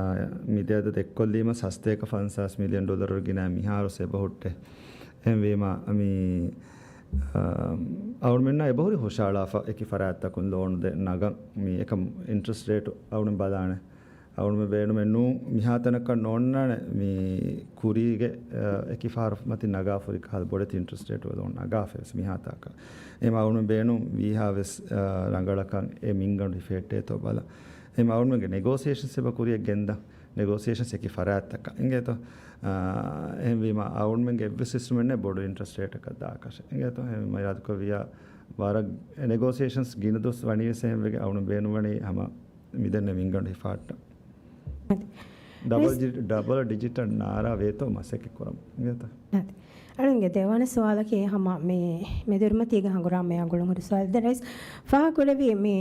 މި ދެ އަދަދު އެއްކޮށްލީމަ ސަސްތޭކަ ފަންސާސް މިލިއަން ޑޮލަރު ގިނަ މިހާރު އެބަހުއްޓޭ. އެހެންވީމަ، މި، އާ، އަޅުގަނޑުމެންނާ އެބަހުރި ހުށައަޅާފަ އެކި ފަރާތްތަކުން ލޯނު ދެ ނަގަން މި އެކަމް އިންޓްރެސްޓް ރޭޓު އަޅުގަނޑު ބަލާނެ. އަޅުގަނޑުމެން ބޭނުމެއް ނޫން މިހާތަނަކަށް ނޯންނާނެ މި ކުރީގެ، އާ، އެކި ފަހަރު މަތިން ނަގާފަހުރި ކަހަލަ ބޮޑެތި އިންޓްރެސްޓް ރޭޓު ލޯން ނަގާފަވެސް މިހާތަކަށް. އެހެން އަޅުގަނޑުމެން ބޭނުން ވީހާވެސް، އާ، ރަނގަޅަކަށް އެ މިންގަނޑު ހިފެހެއްޓޭތޯ ބަލަން. އެހެން އަޅުގަނޑުމެންގެ ނެގޯސިއޭޝަންސް އެބަ ކުރިއަށް ގެންދަން. ނެގޯސިއޭޝަންސް އެކި ފަރާތްތަކަށް އިނގޭތޯ. އާ، އެހެންވީމަ އަޅުގަނޑުމެންގެ އެއްވެސް ސިސްޓަމެއް ނެތް ބޮޑު އިންޓްރެސްޓް ރޭޓަކަށް ދާކަށެއް. އިނގޭތޯ، އެހެން މަ އިރާދަކުރިޔާ ވަރަށް ނެގޯސިއޭޝަންސް ގިނަ ދުވަސް ވަނީވެސް އެހެންވެގެން އަޅުގަނޑު ބޭނުންވަނީ ހަމަ މިދެންނެ މިންގަނޑު ހިފާއްޓަން. އަދި ޑަބަލް ވެސް ޑި-، ޑަބަލް ޑިޖިޓަށް ނާރާ ވޭތޯ މަސައްކަތް ކުރަމުން. އިނގޭތޯ. އަދި އަޅުގަނޑުގެ ދެވަނަ ސުވާލަކީ ހަމަ މި މެދުއިރުމަތީގެ ހަނގުރާމަޔާ ގުޅުންހުރި ސުވާލެއް. ދެން ރައީސް ފާހަގަކުރެއްވި މި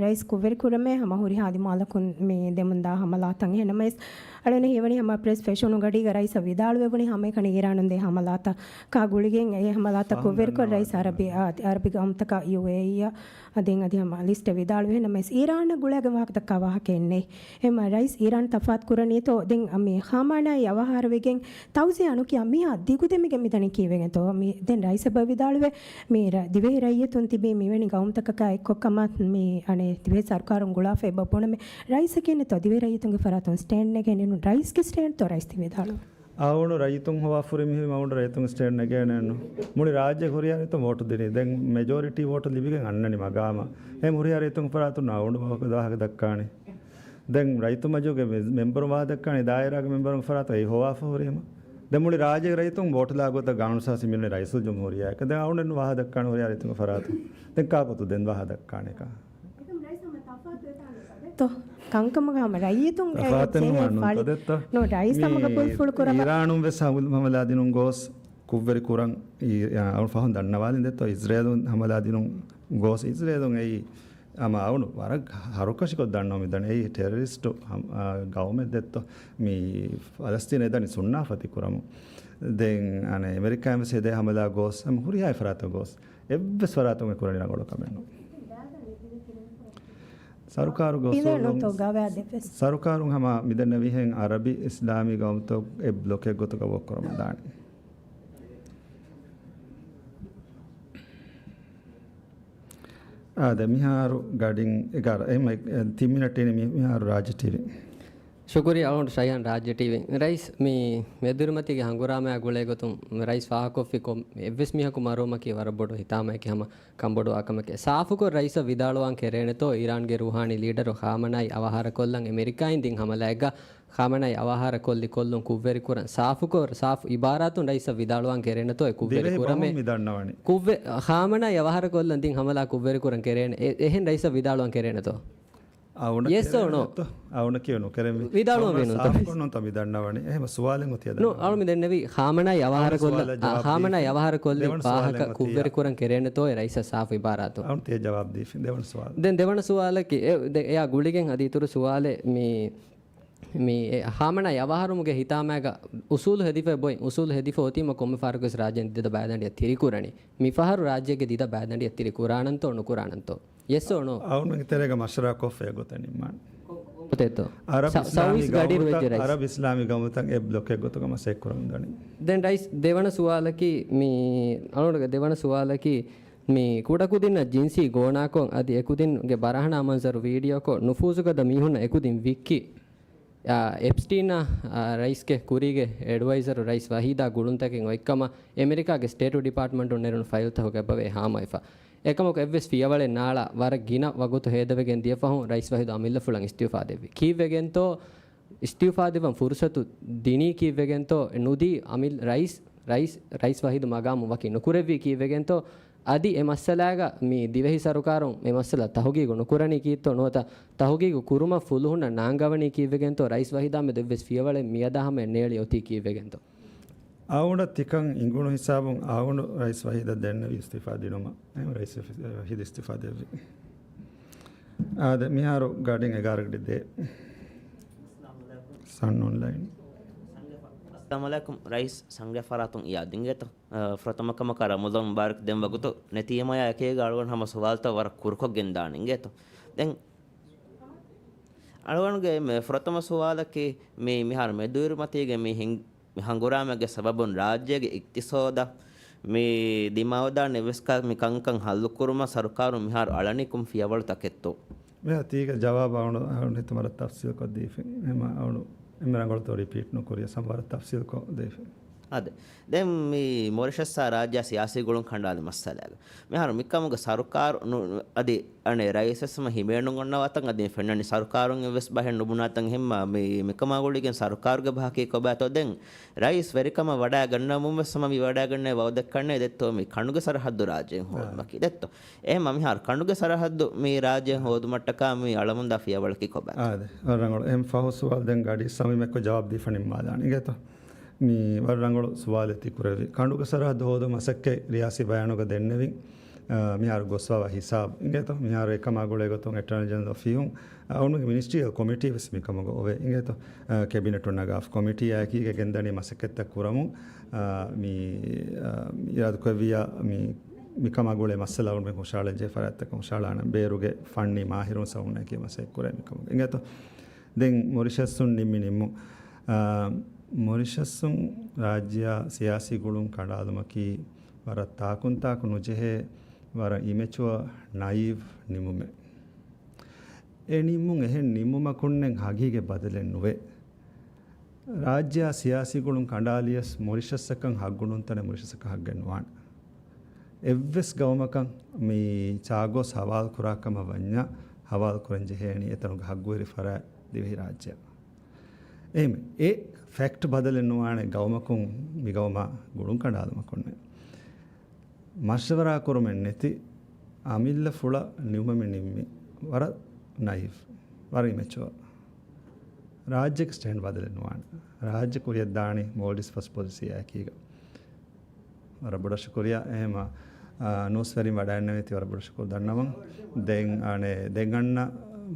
ރައީސް ކުށްވެރިކުރަމޭ ހަމަ ހުރިހާ ދިމާލަކުން މި ދެމުންދާ ހަމަލާތައް. އެހެންނަމަވެސް އަޅުގަނޑު ހީވަނީ ހަމަ ޕްރެސް ފެށުނު ގަޑީގަ ރައީސަށް ވިދާޅުވެވުނީ ހަމައެކަނި އީރާނުން ދޭ ހަމަލާތައް ކާ ގުޅިގެން އެ ހަމަލާތައް ކުށްވެރިކޮށް ރައީސް އަރަބި، އާ، އަރަބި ގައުމުތަކާ ޔޫއޭއީއަށް އަދި އަދި ހަމަ ލިސްޓެއް ވިދާޅުވި. އެހެންނަމަވެސް އީރާނަށް ގުޅޭގެ ވާހަކަ ދައްކާ ވާހަކައެއް ނެތް. އެހެންމަ ރައީސް އީރާން ތަފާތު ކުރަނީތޯ؟ ދެން މި ޚާމާނާއީ އަވަހާރަވެގެން ތައުޒިޔާ ނުކިޔާ މިހާ ދިގުދެމިގެން މިދަނީ ކީއްވެގެންތޯ؟ މި ދެން ރައީސް އެބަ ވިދާޅުވޭ މި ރަ-، ދިވެހި ރައްޔިތުން ތިބީ މިވެނި ގައުމުތަކަކާ އެއްކޮށްކަމަށް މި އަނެއް ދިވެހި ސަރުކާރުން ގުޅާފަ އެބަ ބުނަމޭ. ރައީސަކީ ނެތޯ ދިވެހި ރައްޔިތުންގެ ފަރާތުން ސްޓޭންޑް ނެގެން އިނުން. ރައީސްގެ ސްޓޭންޑްތޯ ރައީސް ތި ވިދާޅު؟ އަޅުގަނޑު ރައްޔިތުން ހޮވާފަހުރި މި މައުންޑު ރައްޔިތުން ސްޓޭންޑް ނެގޭނެއްނު. މުޅި ރާއްޖެ ހުރިހާ ރައްޔިތުން ވޯޓު ދިނީ. ދެން މެޖޯރިޓީ ވޯޓު ލިބިގެން އަންނަނީ މަގާމަށް. އެހެން ހުރިހާ ރައްޔިތުން ފަރާތުން އަޅުގަނޑު ވާހަކަ ދައްކާނީ. ދެން ރައްޔިތުން މަޖިލީހުގެ މެ-، މެމްބަރު ވާހަކަ ދައްކާނީ ދާއިރާގެ މެމްބަރުން ފަރާތުން އެއީ ހޮވާފަ ހުރީމަ. ދެން މުޅި ރާއްޖޭގެ ރައްޔިތުން ވޯޓުލާ ގޮތަށް ގާނޫނުސާޒީ މިއުޅެނީ ރައީސުލްޖުމްހޫރިއްޔާއަކަށް. ދެން އަޅުގަނޑު ވާހަކަ ދައްކާނީ ހުރިހާ ރައްޔިތުންގެ ފަރާތުން. ދެން ކާކުތު ދެން ވާހަކަ ދައްކާނެކަށް. ތޯ، ކަންކަމަކަ ހަމަ ރައްޔިތުން އެ ފާތެން ޖެހޭ ނުވާނުން ފަޅި. ތަދެއްތޯ؟ ނޯ، ރައީސް ހަމަ ގަބޫލުފުޅު ކުރަމަ. އީރާނުން ވެސް ހަމަ-، ހަމަލާ ދިނުން ގޯސް ކުށްވެރި ކުރަން އީ-، އަ-، އަޅު ފަހުން ދަންނަވާލިން ދެއްތޯ؟ އިޒްރޭލުން ހަމަލާ ދިނުން ގޯސް އިޒްރޭލުން އެއީ ހަމަ އަޅު ވަރަށް ހަރުކަށިކޮށް ދަންނަވަ މިދަނީ. އެއީ ޓެރަރިސްޓު ހަމަ-، އަ، ގައުމެއް ދެއްތޯ؟ މި ފަލަސްތީން އެދަނީ ސުންނާ ފަތި ކުރަމުން. ދެން އަނެއް އެމެރިކާއިން ވެސް ހެދޭ ހަމަލާ ގޯސް ހަމަ ހުރިހާ ފަރާތަށް ގޯސް އެއްވެސް ފަރާތުން އެ ކުރަނީ ރަނގަޅު ކަމެއް ނޫން. ސަރުކާރުގެ އުސޫލުން، ސަރުކާރުން ހަމަ މިދެންނެވިހެން އަރަބި އިސްލާމީ ގައުމުތައް އެއް ބްލޮކެއް ގޮތުގަ ވޯކް ކުރަމުން ދާނެ. އާދެ، މިހާރު ގަޑިން އެގާރަ، އެހެން ތިން މިނެޓް އިނީ މި-، މިހާރު ރާއްޖެ ޓީވީ. ޝުކުރިއްޔާ އަޅުގަނޑު ޝައިހާން ރާއްޖެ ޓީވީ. ރައީސް މި މެދުއިރުމަތީގެ ހަނގުރާމަޔާ ގުޅޭގޮތުން ރައީސް ފާހަގަކޮށްފި ކޮ-، އެއްވެސް މީހަކު މަރުވުމަކީ ވަރަށް ބޮޑު ހިތާމައެކޭ ހަމަ ކަންބޮޑުވާ ކަމެކޭ. ސާފުކޮށް ރައީސަށް ވިދާޅުވާން ކެރޭނެތޯ އީރާންގެ ރޫހާނީ ލީޑަރު ޚާމަނާއީ އަވަހާރަކޮށްލަން އެމެރިކާއިން ދިން ހަމަލާއެއްގަ ޚާމަނާއީ އަވަހާރަކޮށްލި ކޮށްލުން ކުށްވެރިކުރަން. ސާފުކޮށް، ސާފު އިބާރާތުން ރައީސަށް ވިދާޅުވާން ކެރޭނެތޯ އެ ކުށްވެރި ދިވެހި ކުރަމޭ. ބަހުން މި ދަންނަވަނީ. ކުށްވެ-، ޚާމަނާއީ އަވަހާރަކޮށްލަން ދިން ހަމަލާ ކުށްވެރިކުރަން ކެރޭނެ. އެ-، އެހެން ރައީސަށް ވިދާޅުވާން ކެރޭނެތޯ؟ އަޅުގަނޑަށް ޔެސް އޯ ނޯ؟ ކެރެންވީތަ؟ އަޅުގަނޑަށް ކިޔުނު ކެރެންވީ. ވިދާޅުވާން ވީނުންތަ؟ ސާފުކޮށް ނޫންތަ މި ދަންނަވަނީ. އެހެން ސުވާލެއް އޮތިއްޔާ ނޫން، ދަންނަވަނީ. އަޅު މި ދެންނެވީ ޚާމަނާއީ އަވަހާރަކޮށްލަ-، ސުވާލަށް ޖަވާބު ދީފި. ޚާމަނާއީ އަވަހާރަކޮށްލި ދެވަނަ ސުވާލެއް ފާހަގަ އޮތިއްޔާ. ކުށްވެރިކުރަން ކެރޭނެތޯ އެ ރައީސަށް ސާފު އިބާރާތުން. އަޅު ތިޔަ ޖަވާބު ދީފި. ދެވަނަ ސުވާލު. ދެން ދެވަނަ ސުވާލަކީ، އެ، ދެ-، އެއާ ގުޅިގެން އަދި އިތުރު ސުވާލެއް މި، މި އެ ޚާމަނާއީ އަވަހާރުމުގެ ހިތާމައިގަ އުސޫލު ހެދިފައި ބޮއި، އުސޫލު ހެދިފަ އޮތީމަ ކޮންމެ ފަހަރަކުވެސް ރާއްޖޭން ދިދަ ބައިދަނޑިއަށް ތިރިކުރަނީ. މި ފަހަރު ރާއްޖޭގެ ދިދަ ބައިދަނޑިއަށް ތިރި ކުރާނަންތޯ ނުކުރާނަންތޯ؟ ޔެސް އޯ ނޯ؟ އަޅުގަނޑުގެ ތެރޭގަ މަޝްވަރާ ކޮށްފައި ގޮތަށް ނިންމާނެ. އޮތޭތޯ؟ އަރަބް ސަ-، އިސްލާމީ ސައުވީސް ގަޑި ގައުމުތައް، ރުއެއްޖެ ރައީސް. އަރަބް އިސްލާމީ ގައުމުތައް އެއް ބްލޮކެއް ގޮތުގަ މަސައްކަތް ކުރަމުން ދަނީ. ދެން ރައީސް ދެވަނަ ސުވާލަކީ މި، އަޅުގަނޑުގެ ދެވަނަ ސުވާލަކީ މި ކުޑަކުދިންނަށް ޖިންސީ ގޯނާކޮށް އަދި އެކުދިންގެ ބަރަހަނާ މަންޒަރު ވީޑިއޯކޮށް ނުފޫޒުގަދަ މީހުންނަށް އެކުދިން ވިއްކި، އާ، އެޕްސްޓީނާ، އާ، ރައީސްގެ ކުރީގެ އެޑްވައިޒަރު ރައީސް ވަހީދާ ގުޅުންތަކެއް އޮތްކަމަށް އެމެރިކާގެ ސްޓޭޓު ޑިޕާޓްމަންޓުން ނެރުނު ފައިލްތަކުގަ އެބަވޭ ހާމަވެފަ. އެކަމަކު އެއްވެސް ފިޔަވަޅެއް ނާޅާ ވަރަށް ގިނަ ވަގުތު ހޭދަވެގެން ދިޔަފަހުން ރައީސް ވަހީދު އަމިއްލަ ފުޅަށް އިސްތިއުފާ ދެއްވި. ކީއްވެގެންތޯ އިސްތިއުފާ ދެއްވަން ފުރުސަތު ދިނީ؟ ކީއްވެގެންތޯ ނުދީ؟ އަމިއްލަ ރައީސް، ރައީސް، ރައީސް ވަހީދު މަގާމު ވަކި ނުކުރެއްވީ؟ ކީއްވެގެންތޯ އަދި އެ މައްސަލާގަ މި ދިވެހި ސަރުކާރުން އެ މައްސަލަ ތަހުގީގު ނުކުރަނީ ކީއްތޯ ނުވަތަ ތަހުގީގު ކުރުމަށް ފުލުހުންނަށް ނާންގަވަނީ ކީއްވެގެންތޯ ރައީސް ވަހީދާ މެދު އެއްވެސް ފިޔަވަޅެއް މިއަދާ ހަމަޔަށް ނޭޅި އޮތީ ކީއްވެގެންތޯ؟ އަޅުގަނޑަށް ތިކަން އިނގުނު ހިސާބުން އަޅުގަނޑު ރައީސް ވަހީދަށް ދެންނެވި އިސްތިއުފާ ދިނުމަށް. އެހެން ރައީސް ވަހީދު އިސްތިއުފާ ދެއްވި. އާދެ، މިހާރު ގާޑިން އެގާރަ ގަޑި ދޭ. ސަން އޮންލައިން. އައްސަލާމު އަލައިކުމް ރައީސް، ސަންގެ ފަރާތުން އިޔާދު އިނގޭތޯ؟ އަ، ފުރަތަމަ ކަމަކަށް ރަމަޟާން މުބާރަކް ދެން ވަގުތު ނެތީމަޔާ އެކީގަ އަޅުގަނޑު ހަމަ ސުވާލުތައް ވަރަށް ކުރުކޮށްގެން ދާނެ އިނގޭތޯ؟ ދެން އަޅުގަނޑުގެ މި ފުރަތަމަ ސުވާލަކީ މި މިހާރު މެދުއިރުމަތީގެ މި ހިން-، މި ހަނގުރާމައިގެ ސަބަބުން ރާއްޖޭގެ އިޤްތިޞާދަށް މި ދިމާވެދާނެ އެއްވެސް ކަ-، މި ކަންކަން ހައްލުކުރުމަށް ސަރުކާރުން މިހާރު އަޅަނީ ކޮން ފިޔަވަޅުތަކެއްތޯ؟ މިހާ ތީގެ ޖަވާބު އަޅުގަނޑު ހިތު ވަރަށް ތަފްސީލްކޮށް ދީފިން. އެމަ އަޅު އެންމެ ރަނގަޅުތޯ ރިޕީޓް ނުކުރިޔަސް ހަމަ ވަރަށް ތަފްސީލްކޮށް ދީފިން. އާދެ. ދެން މި މޮރިޝަސްއާ ރާއްޖެ ސިޔާސީ ގުޅުން ކަނޑާލި މައްސަލާގަ މިހާރު މިކަމުގެ ސަރުކާރު ނު-، އަދި އަނެއް ރައީސްވެސް ހަމަ ހިމޭނުން އޮންނަވާތަން އަދި ފެންނަނީ ސަރުކާރުން އެއްވެސް ބަހެއް ނުބުނާތަން ހެންމާ މި-، މިކަމާ ގުޅިގެން ސަރުކާރުގެ ބަހަކީ ކޮބާތޯ؟ ދެން ރައީސް ވެރިކަމަށް ވަޑައިގަންނަވަމުން ވެސް ހަމަ މި ވަޑައިގަންނަވަނީ ވައުދެއްކަންނޭ ދެއްތޯ މި ކަނޑުގެ ސަރަހައްދު ރާއްޖެއިން ހޯދުމަކީ ދެއްތޯ؟ އެހެންމަ މިހާރު ކަނޑުގެ ސަރަހައްދު މި ރާއްޖެއިން ހޯދުމަށްޓަކާ މި އަޅަމުންދާ ފިޔަވަޅަކީ ކޮބާ؟ އާދެ. ވަރަށް ރަނގަޅު. އެހެން ފަހު ސުވާލު ދެން ގާޑި ސަމީމް އެއްކޮށް ޖަވާބު ދީފަ ނިންމާލާނެ. އިނގޭތޯ؟ މި ވަރަށް ރަނގަޅު ސުވާލެއް ތި ކުރެއްވި. ކަނޑުގެ ސަރަހައްދު ހޯދުމަށް މަސައްކަތް ރިޔާސީ ބަޔާނުގަ ދެންނެވިން، އާ، މިހާރު ގޮސްފަވާ ހިސާބު. އިނގޭތޯ؟ މިހާރު އެކަމާ ގުޅޭ ގޮތުން އެޓާނީ ޖެނެރަލް އޮފީހުން، އާ، އަޅުގަނޑުގެ މިނިސްޓްރީއަލް ކޮމިޓީ ވެސް މިކަމުގަ އޮވޭ. އިނގޭތޯ؟ އާ، ކެބިނެޓުން ނަގާފަ ކޮމިޓީއާ އެކީގަ ގެންދަނީ މަސައްކަތްތައް ކުރަމުން، އާ، މި، އާ، އިރާދަކުރެއްވިއްޔާ މި، މިކަމާ ގުޅޭ މައްސަލަ އަޅުގަނޑުމެން ހުށަހަޅަން ޖެހޭ ފަރާތްތަކަށް ހުށަހަޅާނަން. ބޭރުގެ ފަންނީ މާހިރުން ސައުންނައިކީ މަސައްކަތް ކުރޭ މިކަމުގަ. އިނގޭތޯ؟ ދެން މޮރިޝަސްއުން ނިންމި ނިންމުން. އާ، މޮރިޝަސްއުން ރާއްޖެއާ ސިޔާސީ ގުޅުން ކަނޑާލުމަކީ ވަރަށް ތާކުންތާކު ނުޖެހޭ ވަރަށް އިމެޗުއަ ނައިވް ނިންމުމެއް. އެ ނިންމުން އެހެން ނިންމުމަކުންނެއް ހަގީގަތް ބަދަލެއް ނުވޭ. ރާއްޖެއާ ސިޔާސީ ގުޅުން ކަނޑާލިޔަސް މޮރިޝަސްއަކަށް ހައްގު ނުންތަނެއް މޮރިޝަސްއަކަށް ހައްގެއް ނުވާނެ. އެއްވެސް ގައުމަކަށް މި ޗާގޯސް ހަވާލު ކުރާ ކަމަށް ވަންޏާ ހަވާލު ކުރަން ޖެހޭނީ އެތަނުގެ ހައްގުވެރި ފަރާތް ދިވެހި ރާއްޖެއަށް. އެހެން އެ ފެކްޓް ބަދަލެއް ނުވާނެ ގައުމަކުން މި ގައުމާ ގުޅުން ކަނޑާލުމަކުންނެއް. މަޝްވަރާ ކުރުމެއް ނެތި އަމިއްލަ ފުޅަށް ނިމުމެއް ނިންމި. ވަރަށް ނައިވް، ވަރަށް އިމެޗުއަ. ރާއްޖޭގެ ސްޓޭންޑް ބަދަލެއް ނުވާނެ. ރާއްޖެ ކުރިއަށްދާނީ މޯލްޑިވްސް ފަސް ޕޮލިސީއާ އެކީގަ. ވަރަށް ބޮޑަށް ޝުކުރިޔާ. އެހެމަ، އާ، ނޫސްވެރިން ވަޑައިންނެވިތި ވަރަށް ބޮޑަށް ޝުކުރު ދަންނަވަން. ދެން، އަނެ، ދެން އަންނަ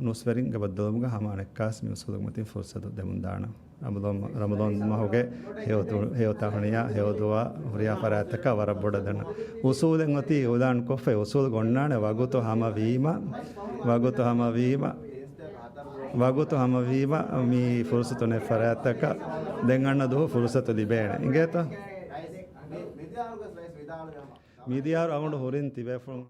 ނޫސްވެރިންގެ ބައްދަލުވުމުގަ ހަމަ އަނެއްކާސް މި އުސޫލުގެ މަތިން ފުރުސަތު ދެމުން ދާނަން. ރަމަޟާން، ރަމަޟާން މަހުގެ ހެޔޮ ތު-، ހެޔޮ ތަހުނިޔާ، ހެޔޮ ދުޢާ ހުރިހާ ފަރާތްތަކަށް ވަރަށް ބޮޑަށް ދަންނަ. އުސޫލެއް އޮތީ އިޢުލާން ކޮށްފަ، އުސޫލު އޮންނާނެ ވަގުތު ހަމަވީމަ، ވަގުތު ހަމަވީމަ، ވަގުތު ހަމަވީމަ، މި ފުރުސަތު ނެތް ފަރާތްތަކަށް ދެން އަންނަ ދުވަހު ފުރުސަތު ލިބޭނެ. އިނގޭތަ؟ މިދިޔާރު އަޅުގަނޑު ހުރިން ތިބޭފުޅުން